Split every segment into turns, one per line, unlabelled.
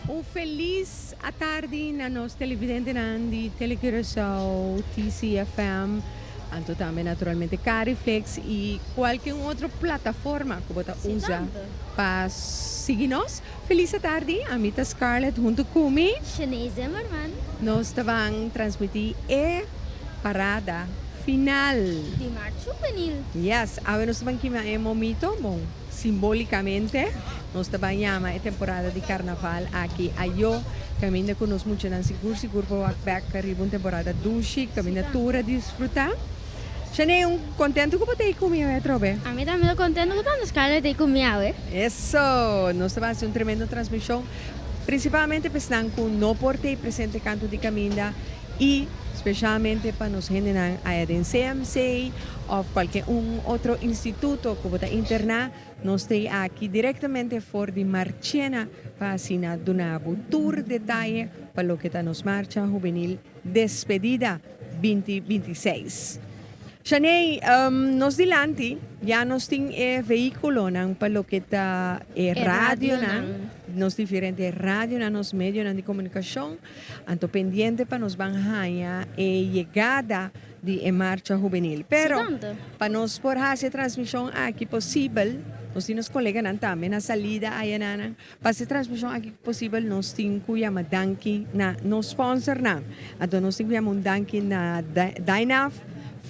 Un felis atardi na nos televidentenan di Tele Curaçao, TCFM, anto tambe naturalmente Cariflex y cualke un otro plataforma cu bo ta usa pa sigui nos. Felis atardi, ami ta Scarlett hunto cu mi.
Shanae Zimmerman.
Nos ta ban transmiti e parada final.
Di Marcha Juvenil.
Yes, awe nos ta ban kima e momito, bon. Simbolicamente nos ta ban yama e temporada di carnaval aki ayo, caminda cu nos muchanan sigur sigur por wak bek riba un temporada dushi, caminda tur a disfruta. Shanae, un contento cu bo ta ei cu mi awe atrobe.
Ami tambe ta contento cu tanta Scarlett ta ei cu mi awe.
Eso! Nos ta ban haci un tremendo transmision, principalmente pa esnan cu no por ta ei presente canto di caminda y specialmente pa nos hendenan aya den CMC of cualke un otro instituto cu bo ta interna, nos ta aki directamente for di Marchena pa asina duna bo tur detaye pa loke ta nos Marcha Hubenil Despedida binti 26. Shaney, nos dilanti ya nos tin e vehiculonan pa loke ta e radionan, nos diferente radionan, nos medionan di comunicacion. Anto pendiente pa nos ban haña e yegada di e marcha hubenil. Pero pa nos por hasi e transmishon aki posibel, nos tin nos koleganan tambe na salida ayanan. Pa hasi e transmishon aki posibel nos tin ku yama danki na nos sponsornan. Anto nos tin ku yama un danki na Dynaf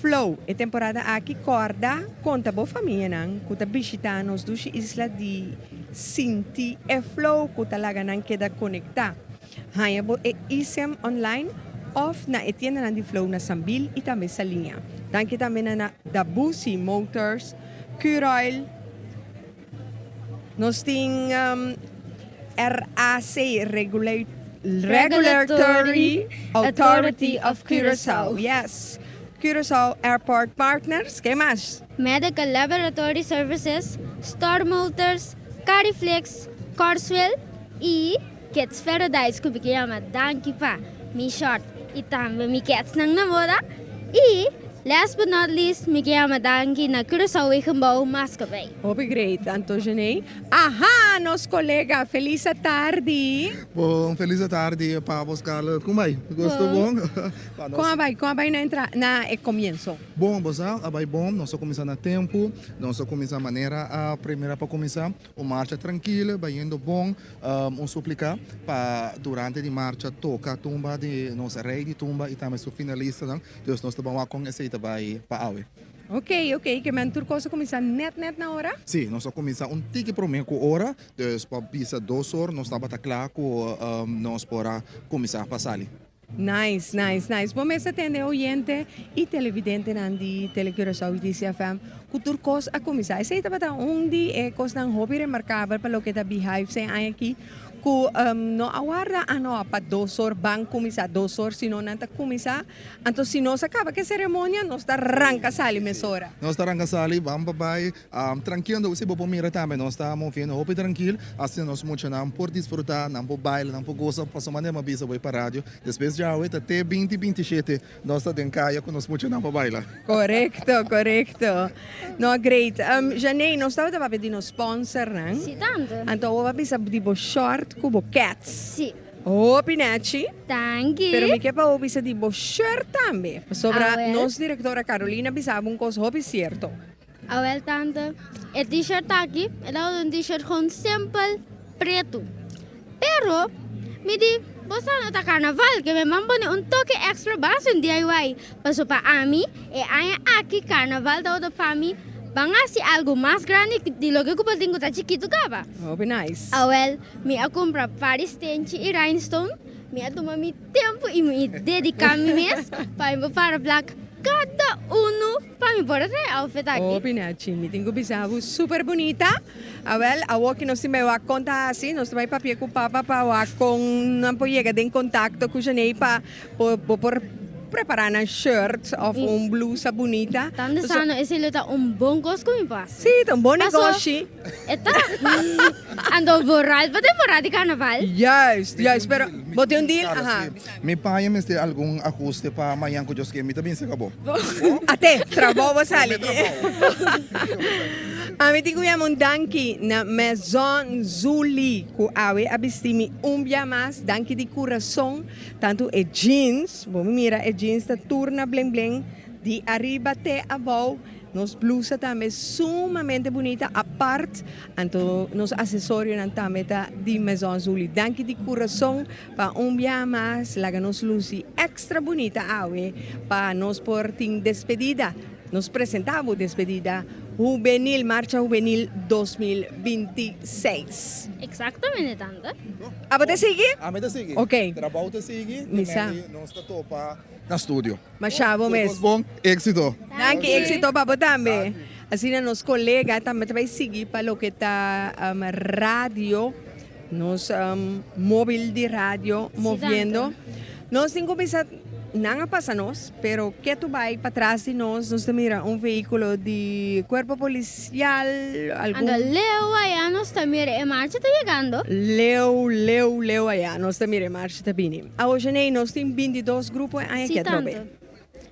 Flow. E temporada aki kòrda konta bo famianan ku ta bishitá nos dushi isla di sinti e flow ku ta laga nan keda konektá. Haña bo e eSIM online òf na e tiendanan di Flow na Sambil i tambe Saliña. Danki tambe na na Dabusi Motors, Curoil, nos tin RAC, Regulatory Authority of Curaçao, yes, Curaçao Airport Partners, ke mas?
Medical Laboratory Services, Star Motors, Cariflex, Corswell i. Kids Paradise ku mi ke yama danki pa mi short i tambe mi ketsnan na moda i last but not least mi ke yama danki na Curaçao Wegenbouw Maatschappij.
Hopi great anto Jenay. Aha nos kolega felis atardi.
Bon felis atardi pa bo Scarlett kon bai? Gusto bon?
Pa nos. Kon a bai kon a bai na entra na e komienso?
Bon bo sa a bai bon nos a kuminsa na tempu nos a kuminsa manera a primera pa kuminsa. Un marcha trankil, bayendo bon, un suplika pa durante di marcha toka tumba di nos rei di tumba i tambe su finalistanan. Dus nos ta ban wak kon esei ta bai pa awe.
Ok, ok, ke men tur kos a kuminsá nèt nèt na ora?
Sí, nos a kuminsá un tiki promé ku ora, dus pa bisa dos or nos tabata kla ku nos por a kuminsá pa sali.
Nice, nice, nice. Bo mes a tende oyente y televidentenan di Tele Curaçao y TCFM cu tur cos a cuminsa. Esey tabata un di e cosnan hopi remarcabel pa loke ta Beehive se aña aki cu no a warda ano pa dos or ban cuminsa dos or sino nan ta cuminsa anto si nos a caba cu e ceremonia nos ta ranca sali mesora.
Nos ta ranca sali, ban pa bay. Trankil anto si bo por mira tambe nos ta moviendo hopi trankil asina nos muchanan por disfruta nan por baila nan por gosa pasobra manera mi a bisa bo pa radio despues djawe ta te binti 27 nos ta den kaya ku nos muchanan pa baila.
Korekto korekto no great Janey nos tabata papia di nos sponsornan
Si tante.
Anto bo a bisa di bo short ku bo kets.
Si.
Hopi nechi.
Danki.
Pero mi ke pa bo bisa di bo shirt tambe pasobra nos direktora Carolina bisa bo un kos hopi sierto.
Awel tante, e t-shirt aki e tabata un t-shirt gewoon simpel pretu. Pero mi di, bo sa no ta carnaval ke mi man pone un toke extra bas un DIY. Paso pa ami e aña aki carnaval tabata pa mi ban hasi algo mas grandi di loke ku por tin ku ta chikitu kaba.
Hopi nice.
Awel mi a kumpra par di stenchi i rhinestone, mi a tuma mi tempu i mi dedica mi mes pa mi por para plak kada unu. Pa mi por a trae outfit aki.
Hopi nechi, mi tin ku bisa bo super bunita. Awel, awor ki nos tin bai wak kon ta hasi, nos ta bai papia ku papa pa wak kon nan por yega den kontakto ku Janey pa bo por prepara nan shirt of un blusa bunita.
Tan de sano, esei lo ta un bon kos ku mi por hasi.
Si, ta un bon negoshi.
E ta. Anto vooral pa temporada di carnaval.
Juist, juist, pero bo tin un deal? Aha.
Mi paña mester algun ahuste pa mañan ku Dios ke mi ta bin seka bo.
Ate, trabou bo sali. Ami tin ku yama un danki na Maison Zuli ku awe a bisti mi un bia mas. Danki di kurason. Tantu e jeans, bo mira e jeans ta tur na blen blen di ariba te abou. Nos blusa tambe sumamente bunita apart, anto nos asesorionan tambe ta di Maison Zuli. Danki di kurason pa un bia mas laga nos lusi extra bunita awe pa nos por tin despedida, nos presenta bo despedida hubenil, Marcha Hubenil 2026.
Exactamente tante.
Abo ta sigui?
Ami ta sigui.
Ok.
Trabou ta sigui,
Mi sa.
Nos ta topa na studio.
Masha bo mes.
Tur kos bon, éxito.
Danki, éxito pa bo tambe. Asina nos colega tambe ta bay sigui pa loke ta radio, nos mobil di radio moviendo. Nos tin cu bisa nan a pasa nos, pero ketu bay patras di nos, nos ta mira un vehiculo di cuerpo policial, algun.
Anda leu aya nos ta mira e marcha ta yegando.
Leu, leu, leu aya nos ta mira e marcha ta bini. Awoshonei nos tin bintidos grupo e aña
Sí
ki atrobe.
tanto.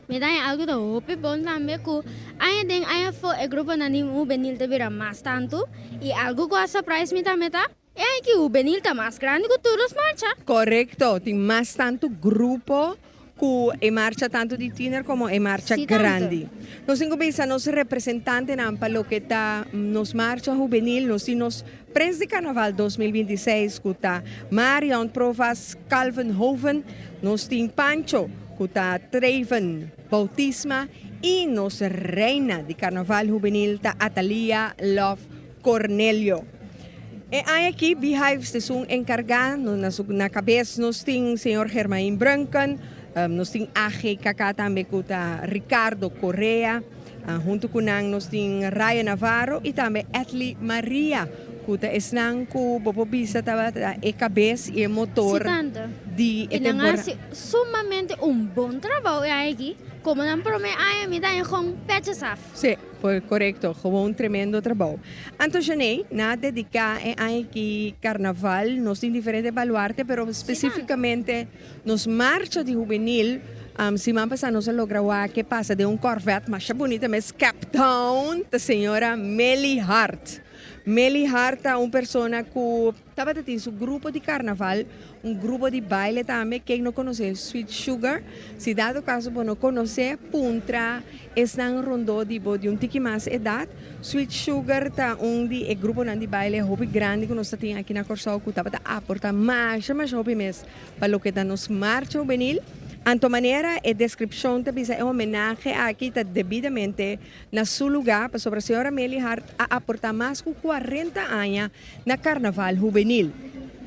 Mi ta haña algu ta hopi bon tambe ku aña den aña afó e gruponan di hubenil ta bira mas tantu i algu ku a surprise mi tambe ta e aña ki hubenil ta mas grandi ku tur los marcha.
Korekto, tin mas tantu grupo ku e marcha tantu di tiner komo e marcha
Sí tanto.
grandi. Nos tin ku bisa nos representantenan pa loke ta nos marcha hubenil, nos tin nos Prins di Carnaval 2026 ku ta Marion Provas Kalvenhoven, nos tin Pancho ku ta Treven Bautisma i nos Reina di Carnaval Hubenil ta Atalia Love Cornelio. E aña aki Beehives ta esun enkargá, na su na kabes nos tin señor Germain Brunken, nos tin AGKK tambe ku ta Ricardo Correa. Huntu ku nan nos tin Raya Navarro i tambe Etly Maria ku ta esnan ku bo por bisa tabata e kabes i e motor
Sí, tante.
di e
I nan
temporada.
hasi sumamente un bon trabou e aña aki. Komo nan promé aña mi ta haña gewoon pèches af.
Sí, por korekto, gewoon tremendo trabou. Anto Janey, nan a dediká e aña aki karnaval, nos tin diferente baluarte pero
Sí, tante.
spesífikamente Nos marcha di hubenil siman pasá nos a logra wak ke pasa den un Corvette masha bunita mes Cape Town ta señora Melly Hart. Melly Hart ta un persona ku tabata tin su grupo di karnaval, un grupo di baile tambe, ken no konosé Sweet Sugar? Si dado kaso bo no konosé, puntra esnan rondó di bo di un tiki mas edat. Sweet Sugar ta un di e gruponan di baile hopi grandi ku nos ta tin aki na Kòrsou ku tabata aportá masha masha hopi mes Pa loke ta nos marcha hubenil, anto manera e deskripshon ta bisa e homenahe aki ta debidamente na su lugá pasobra señora Meli Hart a aportá mas ku 40 aña na karnaval hubenil.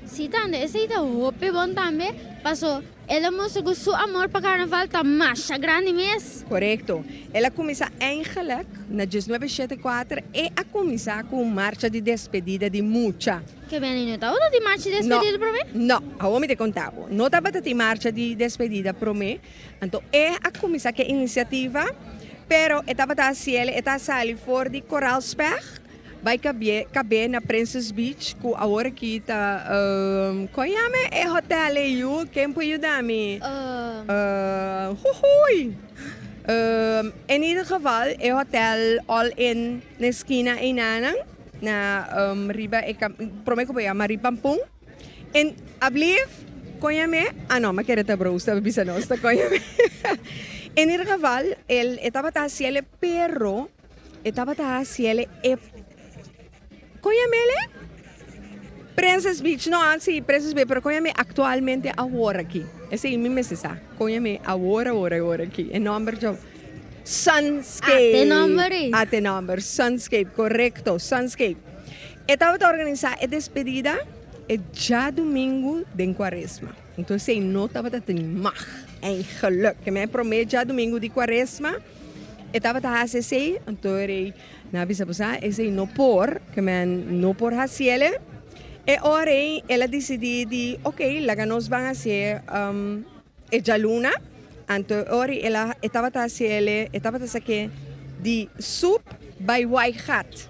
Sí tante, esei ta hopi bon tambe, paso el a mustra ku su amor pa karnaval ta masha grandi mes.
Korekto. El a kuminsá eigenlijk na diesnuebe shete kuater e a kuminsá ku un marcha di despedida di mucha.
Ke beni no tabata tin marcha di despedida promé?
No, awor mi ta konta bo. No tabata tin marcha di despedida promé. Anto e a kuminsá ku e inisiativa, pero e tabata hasiel, e ta sali for di Koraalspecht bai kabie kab'é na Princess Beach ku awor aki ta kon yama e hotel ei yu? Ken por yuda mi? Huhui! En ieder geval e hotel All In na e skina einanan. Na riba e prome ku bo yama Ripampun en ablief koña me ah no mi a kere ta bros ta bisa nos ta koña me en ieder geval el e tabata hasiele pero e tabata hasiele e koña mele Princess Beach no ah si Princess Beach pero koña me aktualmente awor aki esei mi mester sa koña me awor awor awor aki e nomber djo. Sunscape.
Ate nomber ei.
Ate nomber, Sunscape, korekto, Sunscape. E tabata organisá e despedida e djadumingu den kuaresma. Entonces esei no tabata tin mag, eigenlijk. Ke men e promé djadumingu di kuaresma e tabata hasi esei, anto rei nan a bisa bo sa esei no por, ke men no por hasiel. E ora ei el a disidí di ok laga nos ban hasié. E djaluna, anto e ora el a e tabata hasi el e tabata sak'é di sup bai Waaigat.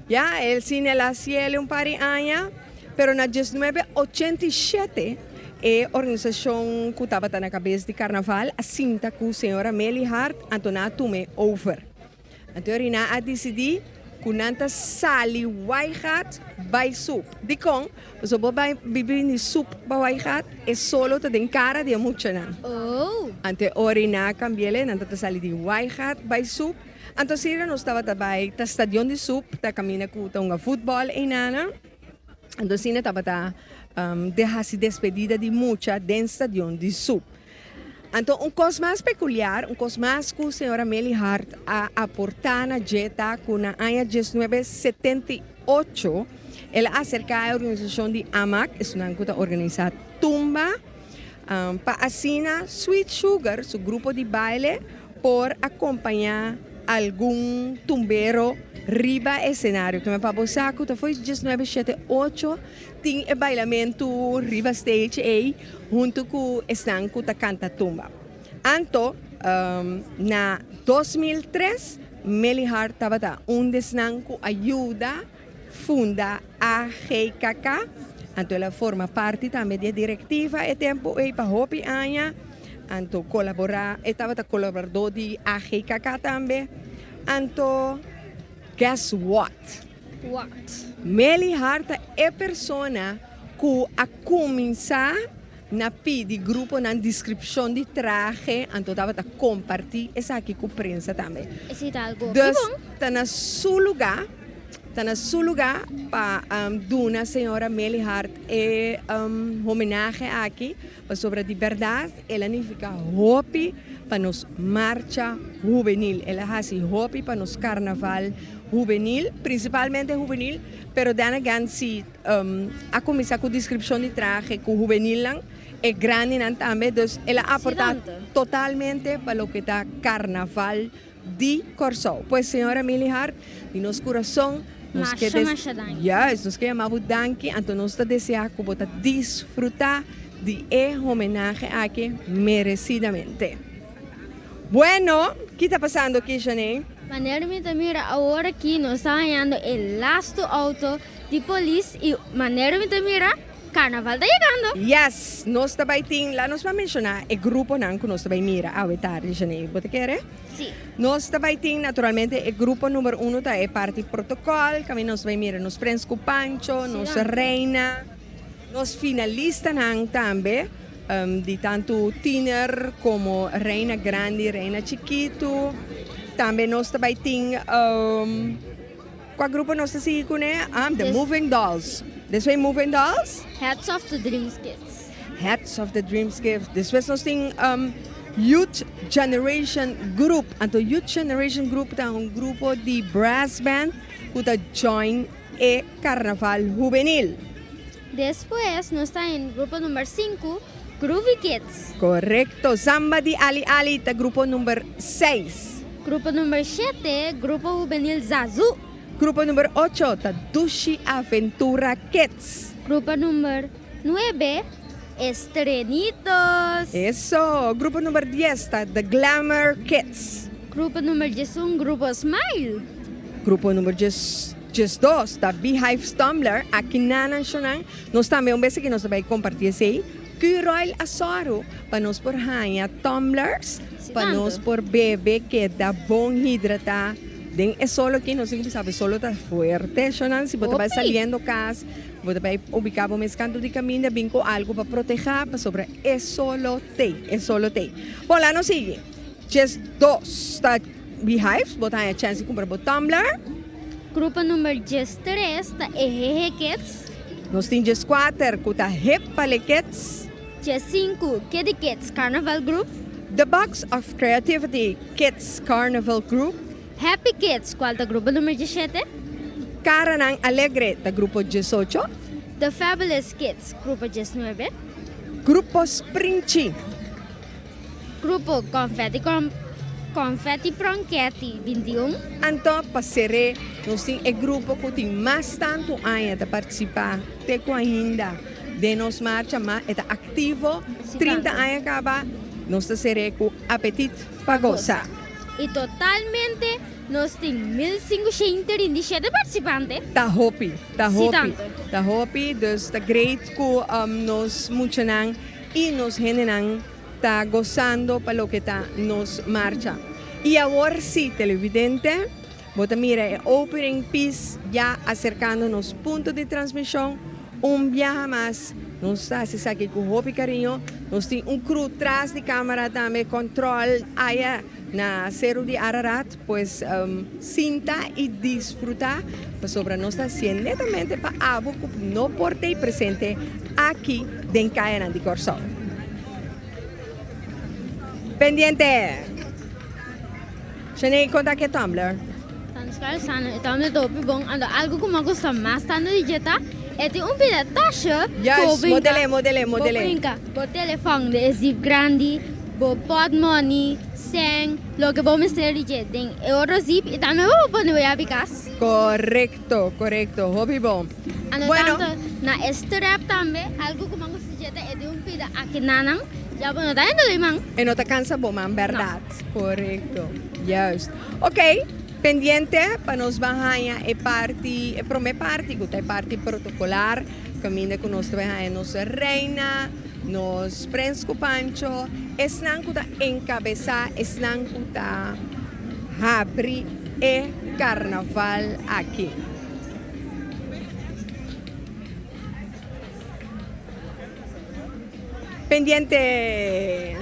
Ya, el sin el a hasi el un par di aña, pero na diesnuebe ochenta i shete e organisashon ku tabata na kabes di karnaval a sinta ku señora Meli Hart, anto nan a tum'é over. Anto e ora nan a disidí. ku nan ta sali Waaigat bai Sup. Dikon? Pasobra bo bai bibi di Sup pa Waaigat e solo ta den kara di e muchanan. Anto e ora ei nan a kambi'el, nan ta sali di Waaigat bai Sup. Anto asina nos tabata bai ta stadion di Sup ta kaminda ku ta hunga futbòl einanan. Anto asina tabata de hasi despedida di mucha den stadion di Sup. Anto un kos mas pekuliar, un kos mas ku señora Meli Hart a aportá na dje ta ku na aña diesnuebe 78 el a aserká e organisashon di AMAC, esunnan ku ta organisá tumba, pa asina Sweet Sugar, su grupo di baile, por akompañá algun tumbero riba esenario. Keme pa bo sa ku ta foi diesnuebe 78 Tin e bailamentu riba stage ei huntu ku esnan ku ta kanta tumba. Anto na 2003 Melly Hart tabata un di esnan ku a yuda funda AGKK. Anto el a forma parti tambe di e direktiva e tempu ei pa hopi aña. Anto kolaborá, e tabata kolaboradó di AGKK tambe. Anto guess what?
What?
Meli Hart ta e persona ku a kuminsá na pidi gruponan deskripshon di trahe, anto tabata kompartí esaki ku prensa tambe.
Esei ta algu hopi
Dus
bon.
ta na su lugá, ta na su lugá pa duna señora Meli Hart e homenahe aki, pasobra di bèrdat el a nifiká hopi pa nos marcha hubenil, el a hasi hopi pa nos karnaval Hubenil, principalmente hubenil, pero then again si a cuminsa cu descripcion di trahe cu hubenilnan, e grandinan tambe, dus el a aporta totalmente pa loke ta carnaval di Corsou. Pues señora Milly Hart, di nos curason nos ke
Masha masha danki.
Juist, nos ke yama bo danki, anto nos ta desea cu bo ta disfruta di e homenahe aki merecidamente. Bueno, ki ta pasando aki, Janey?
Manera mi ta mira awor aki nos ta hañando e lastu auto di polis y manera mi ta mira carnaval ta yegando.
Yes, nos ta bay tin, la nos ban menciona e gruponan cu nos ta bay mira awe tardi, Janey, bo ta kere?
Si.
Nos ta bay tin naturalmente e grupo number uno ta e parti protocol, caminda nos ta bay mira nos prens cu Pancho, nos reina. Nos finalistanan tambe, di tantu tiener komo reina grandi, reina chikitu. Tambe nos ta bai tin, kua grupo nos ta sigui kuné? The Moving Dolls. Despues Moving Dolls?
Hats Off to Dreams Kids.
Hats Off the Dreams Kids. Despues nos tin Youth Generation Group. Anto Youth Generation Group ta un grupo di brass band ku ta join e Carnaval Hubenil.
Despues nos ta en grupo number sinku, Groovy Kids.
Korekto, Samba di Ali Ali ta grupo number seis.
Grupo number shete, Grupo Hubenil Zazu.
Grupo number ocho ta Dushi Aventura Kids.
Grupo number nuebe, Estrenitos.
Eso, grupo number dies ta The Glamour Kids.
Grupo number 11, Grupo Smile.
Grupo number 12 ta Beehive Stumbler. Aki na nan shonan nos tambe un bes aki nos ta bay comparti esey. Curoil a sòru pa nos por haña tumblers pa nos por bebe keda bon hidrata den e solo aki. Nos tin ku bisa e solo ta fuerte shonan si bo ta bay saliendo cas bo ta bay ubica bo mes kantu di caminda bin cu algo pa proteha pasobra e solo tey e solo tey. Bon la nos sigui. 12 ta Beehives, bo ta haña chèns di kumpra bo tumbler.
Grupo number 13 ta Ehehe Kids.
Nos tin 14 ku ta Hip Pale Kids.
15 Kiddy Kids Carnival Group.
The Box of Creativity Kids Carnival Group.
Happy Kids, kual ta grupo number 17.
Karanan Alegre ta grupo 18.
The Fabulous Kids, grupo 19.
Grupo Sprinchi.
Grupo Confetti Confetti Pronchetti 21.
Anto pa ser'é nos tin e grupo ku tin mas tantu aña ta partisipá te ku ainda den nos marcha ma e ta aktivo 30 aña kaba nos ta ser'é ku Apetit pa Gosa.
I totalmente nos tin 1537 partisipante.
Ta hopi, ta hopi, ta hopi dus ta great ku nos muchanan I nos hendenan ta gosando pa loke ta nos marcha. I awor si, televidente, Bo ta mira e opening piece ya acercando nos punto di transmision. Un biaha mas nos ta haci esaki cu hopi cariño. Nos tin un crew tras di camera tambe, control aya na Ceru di Ararat. Pues sinta y disfruta pasobra nos ta hacié netamente pa abo cu no por t'ey presente aki den cayanan di Corsou. Pendiente! Shanae, kon ta ke tumbler?
Tantu sana, e tumbler ta hopi bon. Anto algu ku mi a gusta mas tantu di dje ta, e tin un pida tasha ku bo
Juist, model'é, model'é,
bo
model'é.
brinka bo telefòn den e zip grandi, bo pòtmòni, sèn, loke bo mester di dje den e otro zip i tambe bo por pone bo yabi kas.
Korekto, korekto, hopi bon.
Anto
Bueno.
tantu na e strap tambe, algu ku mi a gusta di dje ta e tin un pida akinanan, ya bo no ta hende man.
E no ta kansa bo man, bèrdat. Korekto, juist. Ok, pendiente pa nos ban haña e parti, e prome parti ku ta e parti protokolar, kaminda ku nos ta bai haña nos reina, nos prens ku pancho, esnan ku ta enkabesá, esnan ku ta habri e karnaval aki. Pendiente!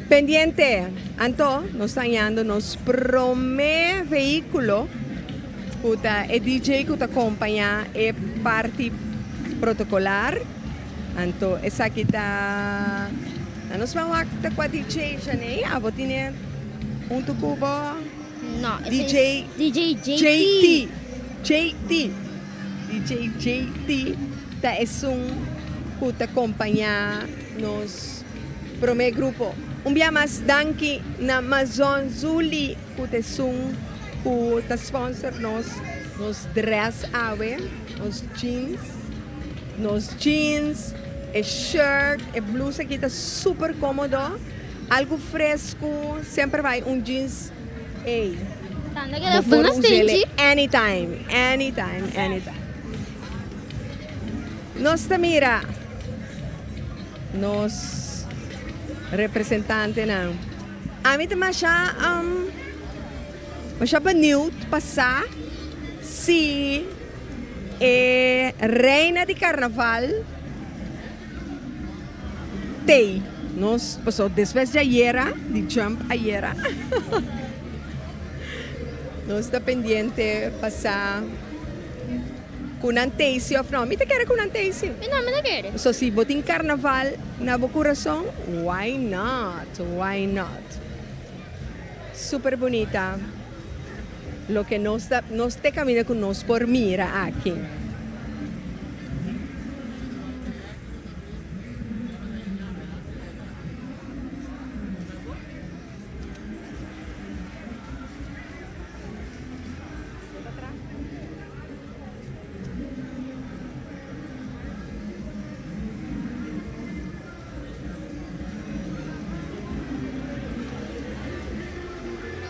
Pendiente! Anto nos ta hañando nos prome vehiculo cu ta e DJ cu ta acompaña e parti protocolar. Anto esaki ta na nos ban wak ta cua DJ Janey abo tine hunto cu bo?
No,
DJ
DJ JT.
JT. JT. DJ JT ta esun ku ta kompañá nos promé grupo. Un bia mas danki na Mazon Zuli ku ta esun ku ta sponsor nos nos dress awe, nos jeans, nos jeans, e shirt, e blusa aki ta super komodo. Algu fresku, semper bai un jeans ey.
Tanda keda
Bo por
buena
us'e
stinchi.
anytime, anytime, anytime. Nos ta mira nos representantenan. Ami ta masha masha benieuwd pa sa si e reina di carnaval Tey nos paso despues di ayera di jump ayera nos ta pendiente pa sa cu nan tey si of no mi ta kere cu nan tey si
Mi tambe ta kere.
So si bo tin carnaval na bo curason why not why not super bunita loke nos ta nos te caminda cu nos por mira aki.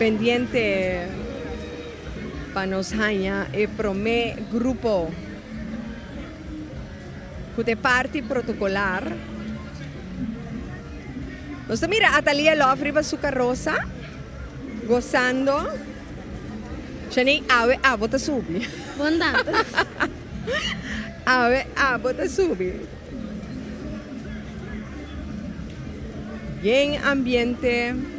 Pendiente pa nos haña e promé grupo ku ta e parti protokolar. Nos ta mira Atalia Love riba su karosa gosando. Shani, awe abo ta subi.
Bon tanto.
Awe abo ta subi. Yen ambiente.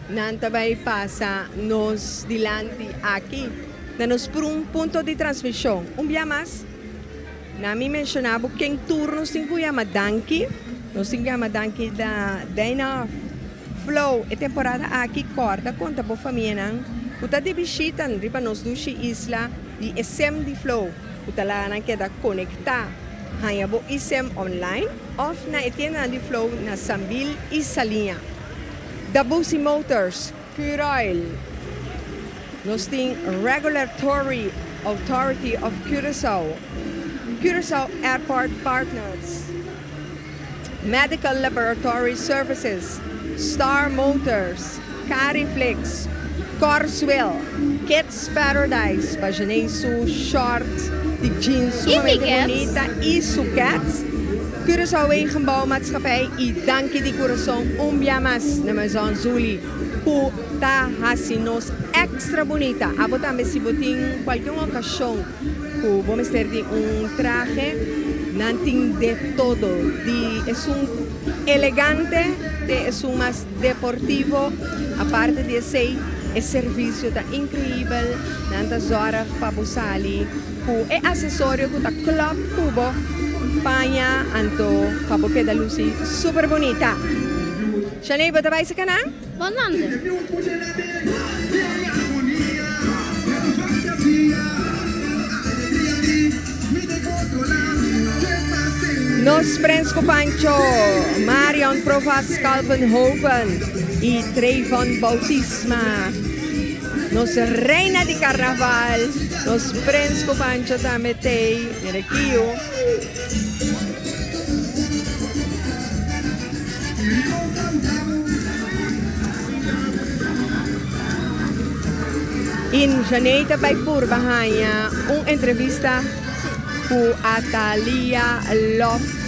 Nan ta bai pasa nos dilanti aki na nos punto di transmishon. Un bia mas, na mi menshoná bo ken tur nos tin ku yama danki. Nos tin ku yama danki na Dynaf Flow e temporada aki. Kòrda konta bo famianan ku ta di bishita riba nos dushi isla di e sem di Flow ku ta laga nan keda konektá. Haña bo e-sim online òf na e tiendanan di Flow na Sambil i Saliña. Dabusi Motors, Curoil. Nos tin Regulatory. Authority of Curaçao, Curaçao Airport Partners, Medical Laboratory Services, Star Motors, Cariflex, Corswell, Kids Paradise, pa Janey su short di jeans sumamente bunita y su cats, Curaçao Wegenbouwmaatschappij y danki di curason un bia mas na Maison Zuli cu ta haci nos extra bunita. Abo tambe si bo tin cualkier un ocasion cu bo mester di un trahe, nan tin de todo, di esun elegante te esun mas deportivo. Aparte di esey, e servicio ta increibel, nan ta zorg pa bo sali cu e acesorio cu ta klop cu bo paña, anto pa bo keda luci super bunita. Shaney, bo ta bay seca nan?
Bon nante.
Nos Prens cu Pancho, Marion Provast Kalvenhoven y Trayvon Bautisma. Nos reina di carnaval, nos Prens cu Pancho tambe t'ey. Mira kiu. In Janey ta bai purba haña un entrevista ku Atalia Love.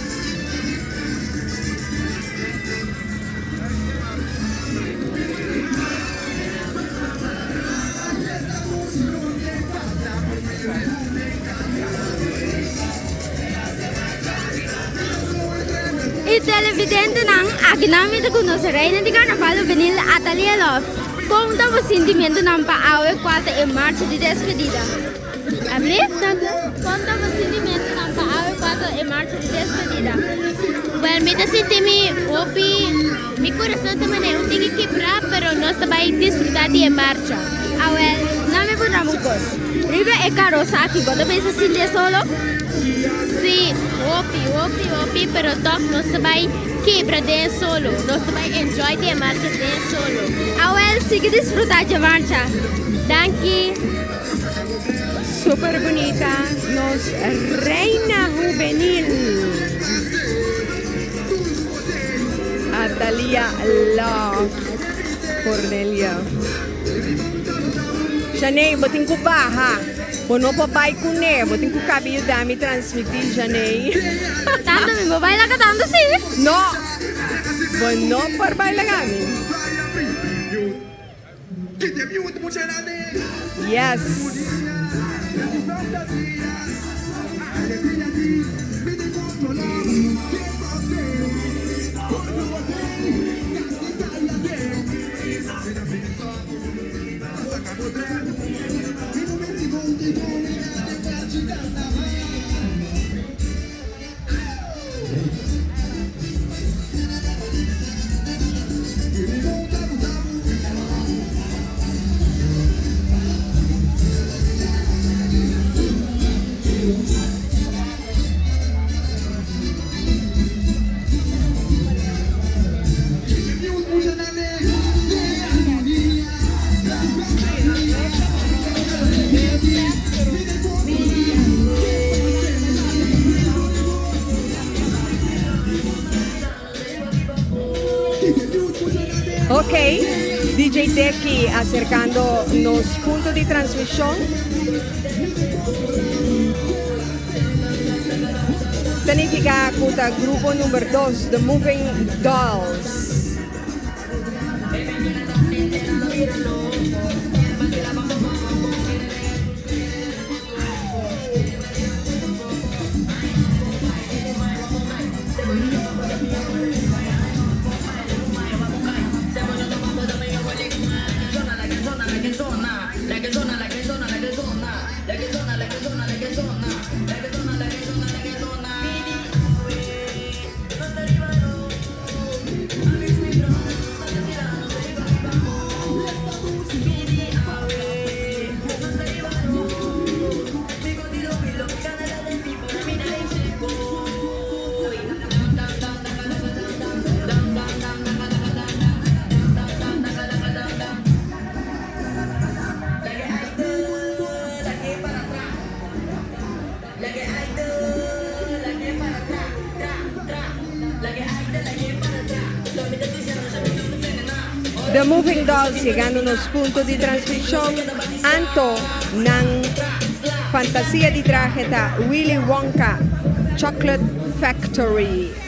Y televidentenan, aki nan mi ta cu nos reina di carnaval juvenil Atalia Love. Con ta bo sintimentonan pa awe cual ta e marcha di despedida? Alblieft? Con ta bo sintimentonan pa awe cual ta e marcha di despedida?
Well, mi ta sinti mi hopi, mi corazon ta manera un tiki kibra, pero nos ta bay disfruta di e marcha.
Awel, nan mi puntra bo un cos. Riba e carosa aki bo ta pensa sinti e solo?
Sí, hopi, hopi, hopi, pero toch nos ta bay kibra den e solo. Nos ta bay enjoy di e marcha den e solo.
Awel, sigui disfruta dje marcha.
Danki.
Super bunita nos reina hubenil Atalia Love Cornelia. Janey bo tin ku baha bo no por bai kuné bo tin ku kabi yuda mi transmití Janey.
Tanto mi bo bai laga tanto si.
No bo no por bai laga mi. Yes. Ok, DJ Deki acercando nos punto di transmision. Ta nifica cu ta grupo number dos, The Moving Dolls. The Moving Dolls yegando nos punto di transmishon. Anto nan fantasia di trahe ta Willy Wonka Chocolate Factory.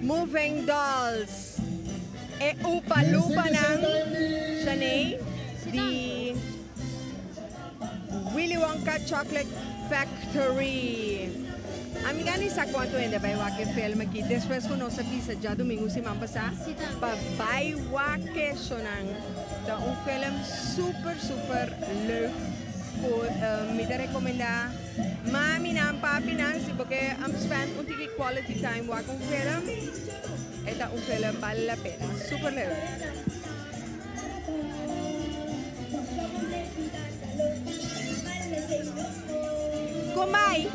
Moving Dolls e Upa Lupanan Shanae di Willy Wonka Chocolate Factory. Amiga ni sa cuanto hende bai wak e film aki despues cu nos a bisa djadomingo siman pasa pa bai wak e shonan. Ta un film super super leuk cu mi ta recomenda maminan papinan si bo ke spend un tiki quality time wak un film e ta un film bale la pena super leuk. Kon bai?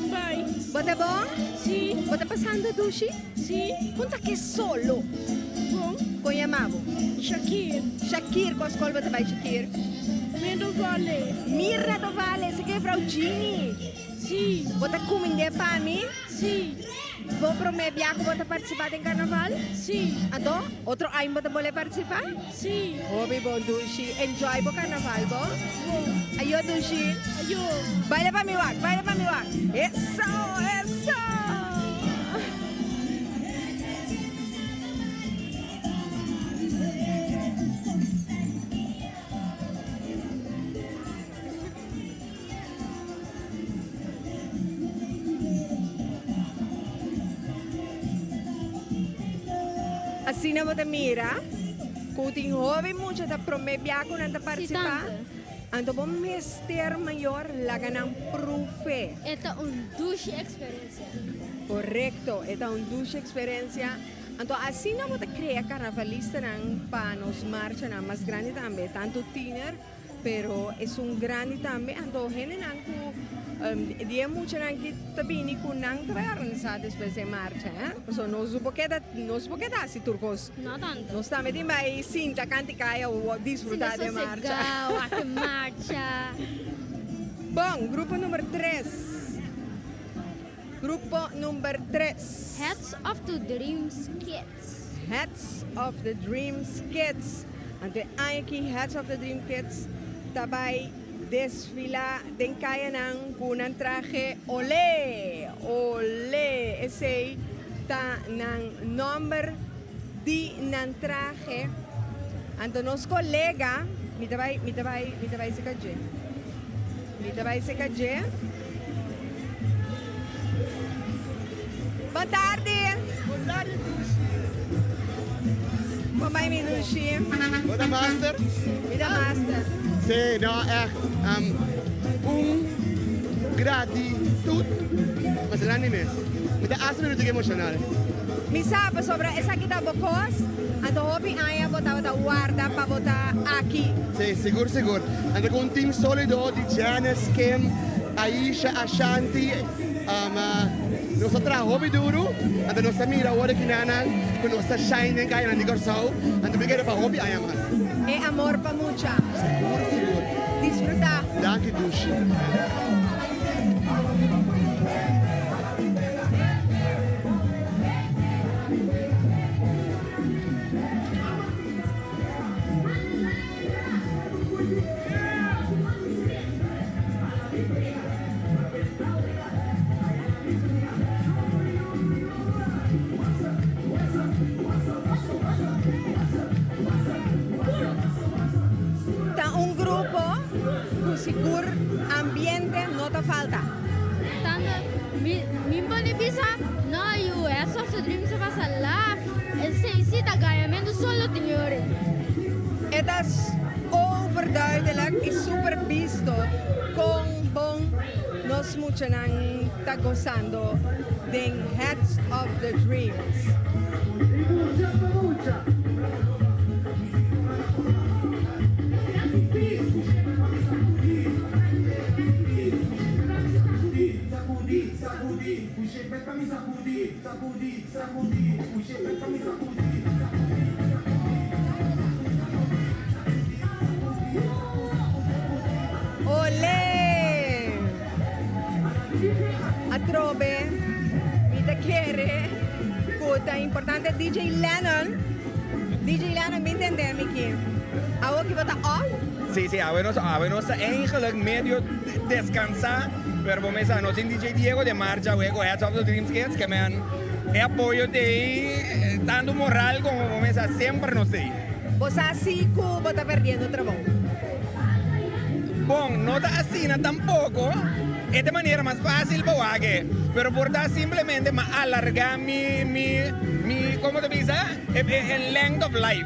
Bai.
Bo ta bon?
Si.
Bo ta pasando dushi?
Si.
Kon ta ke solo?
Bon.
Kon yama bo?
Shakir.
Shakir, kua skol bo ta bai Shakir?
Mirna Dovale.
Mirna Dovale, esaki e juffrouw Jeannie.
Si.
Bo ta kumind'é pa mi?
Si.
Bo promé bia ku bo ta partisipá den karnaval?
Si.
Anto, otro aña bo ta bolé partisipá?
Si.
Hopi bon, Dushi. Enjoy bo karnaval, bo?
Bon.
Ayo, Dushi.
Ayo.
Baila pa mi wak, baila pa mi wak. Eso, eso! Asina bo ta mira ku tin hopi mucha ta prome bia ku nan ta partisipá. Anto bo mester mayor laga nan proef'e.
E ta un dushi experiencia.
Correcto, e ta un dushi experiencia. Anto asina bo ta crea carnavalistanan pa nos marchanan mas grandi tambe, tanto tiener pero esun grandi tambe. Anto hendenan cu di e muchanan ki ta bini cu nan ta bay organisa despues e marcha, eh. Pasobra nos no por keda, nos por keda haci tur cos.
No tanto.
Nos tambe tin bay sinta canta y caya o disfruta di e marcha.
Sinta sosega, wak e marcha.
Bon, grupo number tres. Grupo number tres.
Hats of the Dreams Kids.
Hats of the Dreams Kids. Anto e aña aki Hats of the Dream Kids ta bay desfila den cayanan cu nan trahe Olé! Olé! Esey ta nan nomber di nan trahe. Anto nos colega, mi ta bay, mi ta bay, mi ta bay seca dje. Mi ta bay seca dje. Bon tardi.
Bon tardi Dushi.
Bon bay mi Dushi.
Bo ta master?
Mi ta master.
Sí, no echt. Un gratitud mas grandi mes. Mi ta hasta medio emocional.
Mi sa pasobra esaki ta bo kos, anto hopi aña bo tabata warda pa bo ta aki.
Sí, sigur sigur. Anto ku un team solido di Janice, Kim, Aisha, Ashanti, nos a traha hopi duru, anto nos ta mira awor aki nanan ku nos ta shine den kayanan di Kòrsou, anto mi kere pa hopi aña mas.
E amor pa mucha.
Sigur sigur.
Disfruta.
Danki Dushi.
Ta un grupo cu sigur ambiente no ta falta.
Tanto mi mi pone bisa no yu e soft drink sa pasa laf esei si ta gañamentu solo tin yori.
E ta overduidelijk y super bisto con bon nos muchanan ta gozando den Hats of the Dreams. Olé! Atrobe mi ta kere ku ta importante DJ Lennon, DJ Lennon bin tende mi ki awo ki bo ta off?
Sí, sí, awe nos, awe nos ta eigenlijk medio descansa, pero bo mesa nos tin DJ Diego de marcha awe cu Hats Off to Dreams Kids, ke men e apoyo t'ey tanto moral como bo mesa semper nos t'ey.
Bo sa si cu bo ta perdiendo trabou?
Bon, no ta asina tampoco, e ta e manera mas facil pa wak e, pero por ta simplemente ma alarga mi, mi, mi, como ta bisa? E length of life.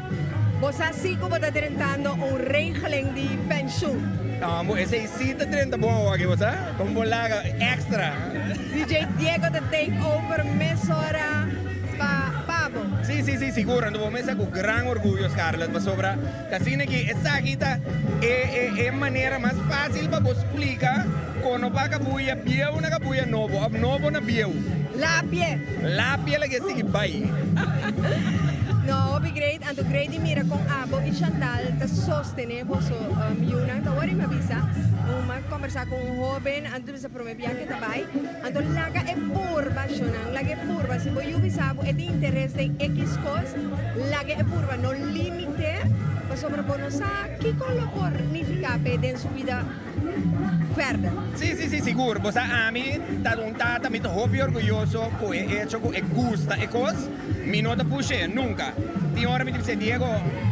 Bo sa si cu bo ta drentando un regeling di pensioen.
No, esey si ta drenta bon awor aki, bo sa? Con bo laga extra.
DJ Diego ta take over mesora pa pabo.
Si, si, si, sigur. Anto bo mester cu gran orguyo, Scarlett, pasobra ta asina ki esaki ta e, e, e manera mas facil pa bo splica con no pa cabuya bieu na cabuya nobo of nobo na bieu.
Lapie.
Lapie la ke sigui bai.
No, hopi great. Anto great di mira con abo y Chantal ta sostene boso yunan. Ta wor mi a bisa, un a combersa cu un hoben, anto bisa prome bia ke ta bai. Anto laga e purba, shonnan, laga e purba. Si bo yu bisa bo e tin interes den X cos, laga e purba. No limite, pasobra bo no sa kico lo por nifica p'e den su bida verder.
Sí, sí, sí, sigur. Bo sa ami ta un tata, mi ta hopi orguyoso cu e hecho cu e gusta e cos. Mi no ta push'é, nunca. Tin ora mi ta bis'é, Diego,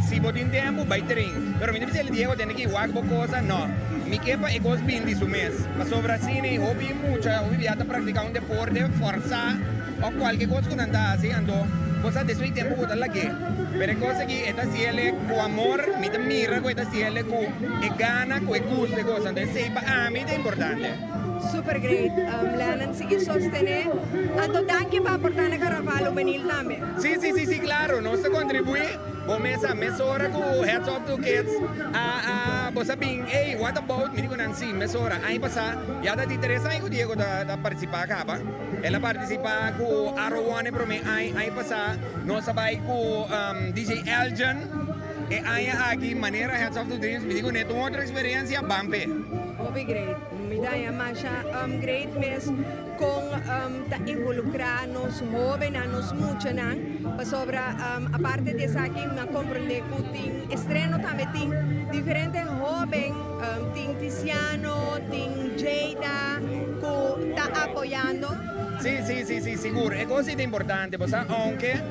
si bo tin tempu, bai train. Pero mi ta bis'é, Diego, tene ki wak bo cosa. No. Mi ke pa e cos bin di su mes. Pasobra asina ei hopi mucha, hopi bia ta practica un deporte forsá of cualke cos cu nan ta haci, anto. Bo sa despues di tempu bo ta lag'é. Pero e kos aki e ta hasiel ku amor, mi ta mira ku e ta hasiel ku e gana, ku e gusta e kos. Anto esei pa ami ta importante.
Super great. Lennon sigui sostené. Anto danki pa aportá na Carnaval Hubenil tambe.
Sí, sí, sí, sí, claro. Nos ta kontribuí. Bo mes sa mesora ku Hats Off to Kids a a bo sa bin, ey, what about? Mi di ku nan sí, mesora. Aña pasá ya ta di tres aña ku Diego ta ta partisipá kaba. El a partisipá ku Aro One e promé aña. Aña pasá nos a bai ku DJ Elgin. E aña aki manera Hats Off to Dreams mi di ku net un otro eksperensia, ban p'e.
Hopi great. Mi ta haña masha great mes kon ta involukrá nos hóbennan, nos muchanan, pasobra aparte di esaki mi a komprendé ku tin estreno tambe tin diferente hóben, tin Tiziano, tin Jada ku ta apoyando.
Sí, sí, sí, sí, sigur. E kos ei ta importante, bo sa, ounke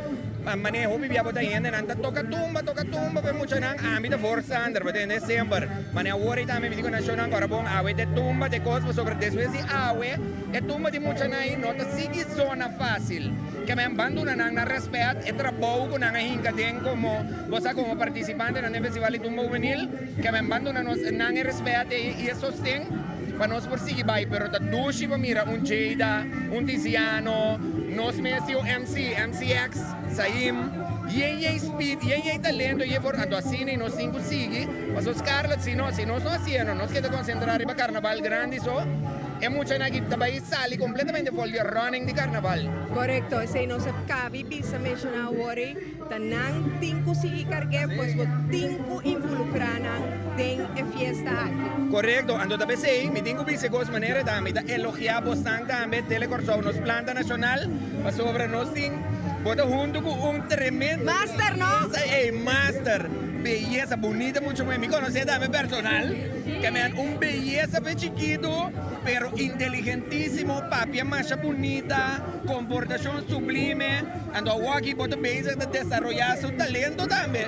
maneho hopi bia bo ta hendenan ta toka tumba, toka tumba pa e muchanan, ami ta voorstander, bo tende, semper. Mane awor ei tambe mi di ku nashonnan kòrda bon, awe ta e tumba ta e kos pasobra despues di awe e tumba di muchanan ei no ta sigui zona fásil. Ke men ban duna nan nan rèspèt e trabou ku nan a hinka den komo bo sa komo partisipantenan den festival di tumba hubenil, ke men ban duna nos nan e rèspèt ei i e sosten pa nos por sigui bai. Pero ta dushi pa mira un Jada, un Tiziano, nos mes tin un MC, MCX, Saim, yen yen speed, yen yen talento yen for anto asina i nos tin ku sigui. Paso Scarlett, si no, si nos no hacié no, nos keda concentra riba carnaval grandi so, e muchanan aki ta bay sali completamente for di running di carnaval.
Correcto, esey nos a cabi bisa menciona awor ey, ta nan tin cu sigui cargué, pues bo tin cu involucra nan den e fiesta aki.
Correcto, anto ta pesey mi tin cu bisa e cos manera ta, mi ta elogia bosnan tambe, Tele Corsou, nos planta nacional, pasobra nos tin, bo ta hunto cu un tremendo.
Master, no?
Ey, master. Beyesa bunita mucho muhe mi conoce tambe personal ke men un beyesa fe chikito pero inteligentisimo papia masha bunita comportacion sublime anto awoki bo ta bezig ta desaroya su talento tambe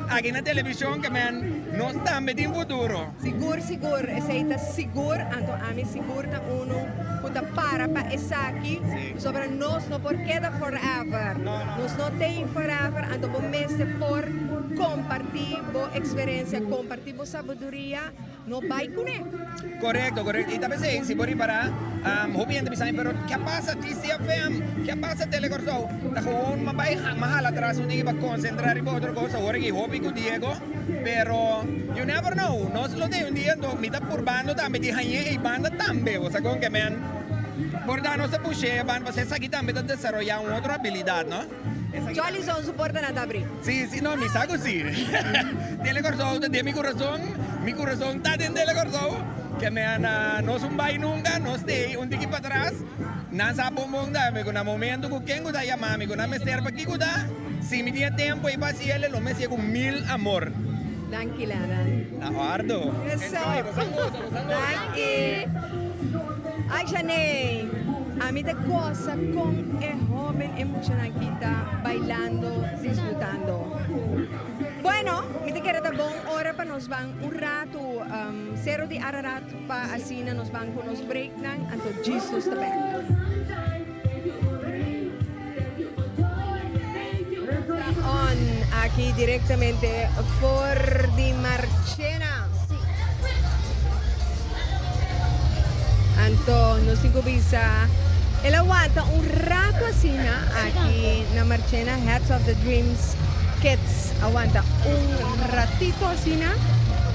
aki na television ke men nos tambe tin futuro.
Sigur sigur esey ta sigur anto ami sigur ta uno cu ta para pa esaki pasobra nos no por keda forever nos no tey forever anto bo mester por comparti bo experiencia comparti bo sabiduria no bay cune.
Corecto corecto y ta pesey si bo ripara hopi hende bisa mi pero ke a pasa TCFM ke a pasa Tele Corsou ta gewoon ma bay ma hala atras un diki pa concentra riba otro cos awor aki hopi cu Diego. Pero you never know, nos lo den un dia anto mi ta purbando tambe di hañ'é ei banda tambe, bo sa kon ke men por ta nos ta push'é e banda pasobra esaki tambe ta desaroyá un otro abilidat no.
Jolly Zone su portanan ta abrí.
Sí, sí, no, mi sa ku sí. Tele Kòrsou ta den mi kurason, mi kurason ta den Tele Kòrsou, ke men nos un bai nunka, nos stay un tiki patras. Nan sa bon bon tambe ku na momento ku ken ku ta yama mi ku nan mester pa kiko ta, si mi tin e tempo ei pa hasi el, lo mi hasié ku mil amor.
Danki Lennon.
Na ordo.
Eso.
Enjoy, bo sa gosa, bo sa gosa.
Danki. Ay Janey, ami ta gosa kon e hoben e muchanan aki ta bailando, disfrutando. Bueno, mi ta kere ta bon ora pa nos ban un ratu Sero di Ararat. Pa asina nos ban ku nos breaknan, anto djis nos ta bek. Ta on aki direktamente for di Marchena. Anto nos tin ku bisa el a wanta un rato asina aki na Marchena, Hats of the Dreams Kids a wanta un ratito asina.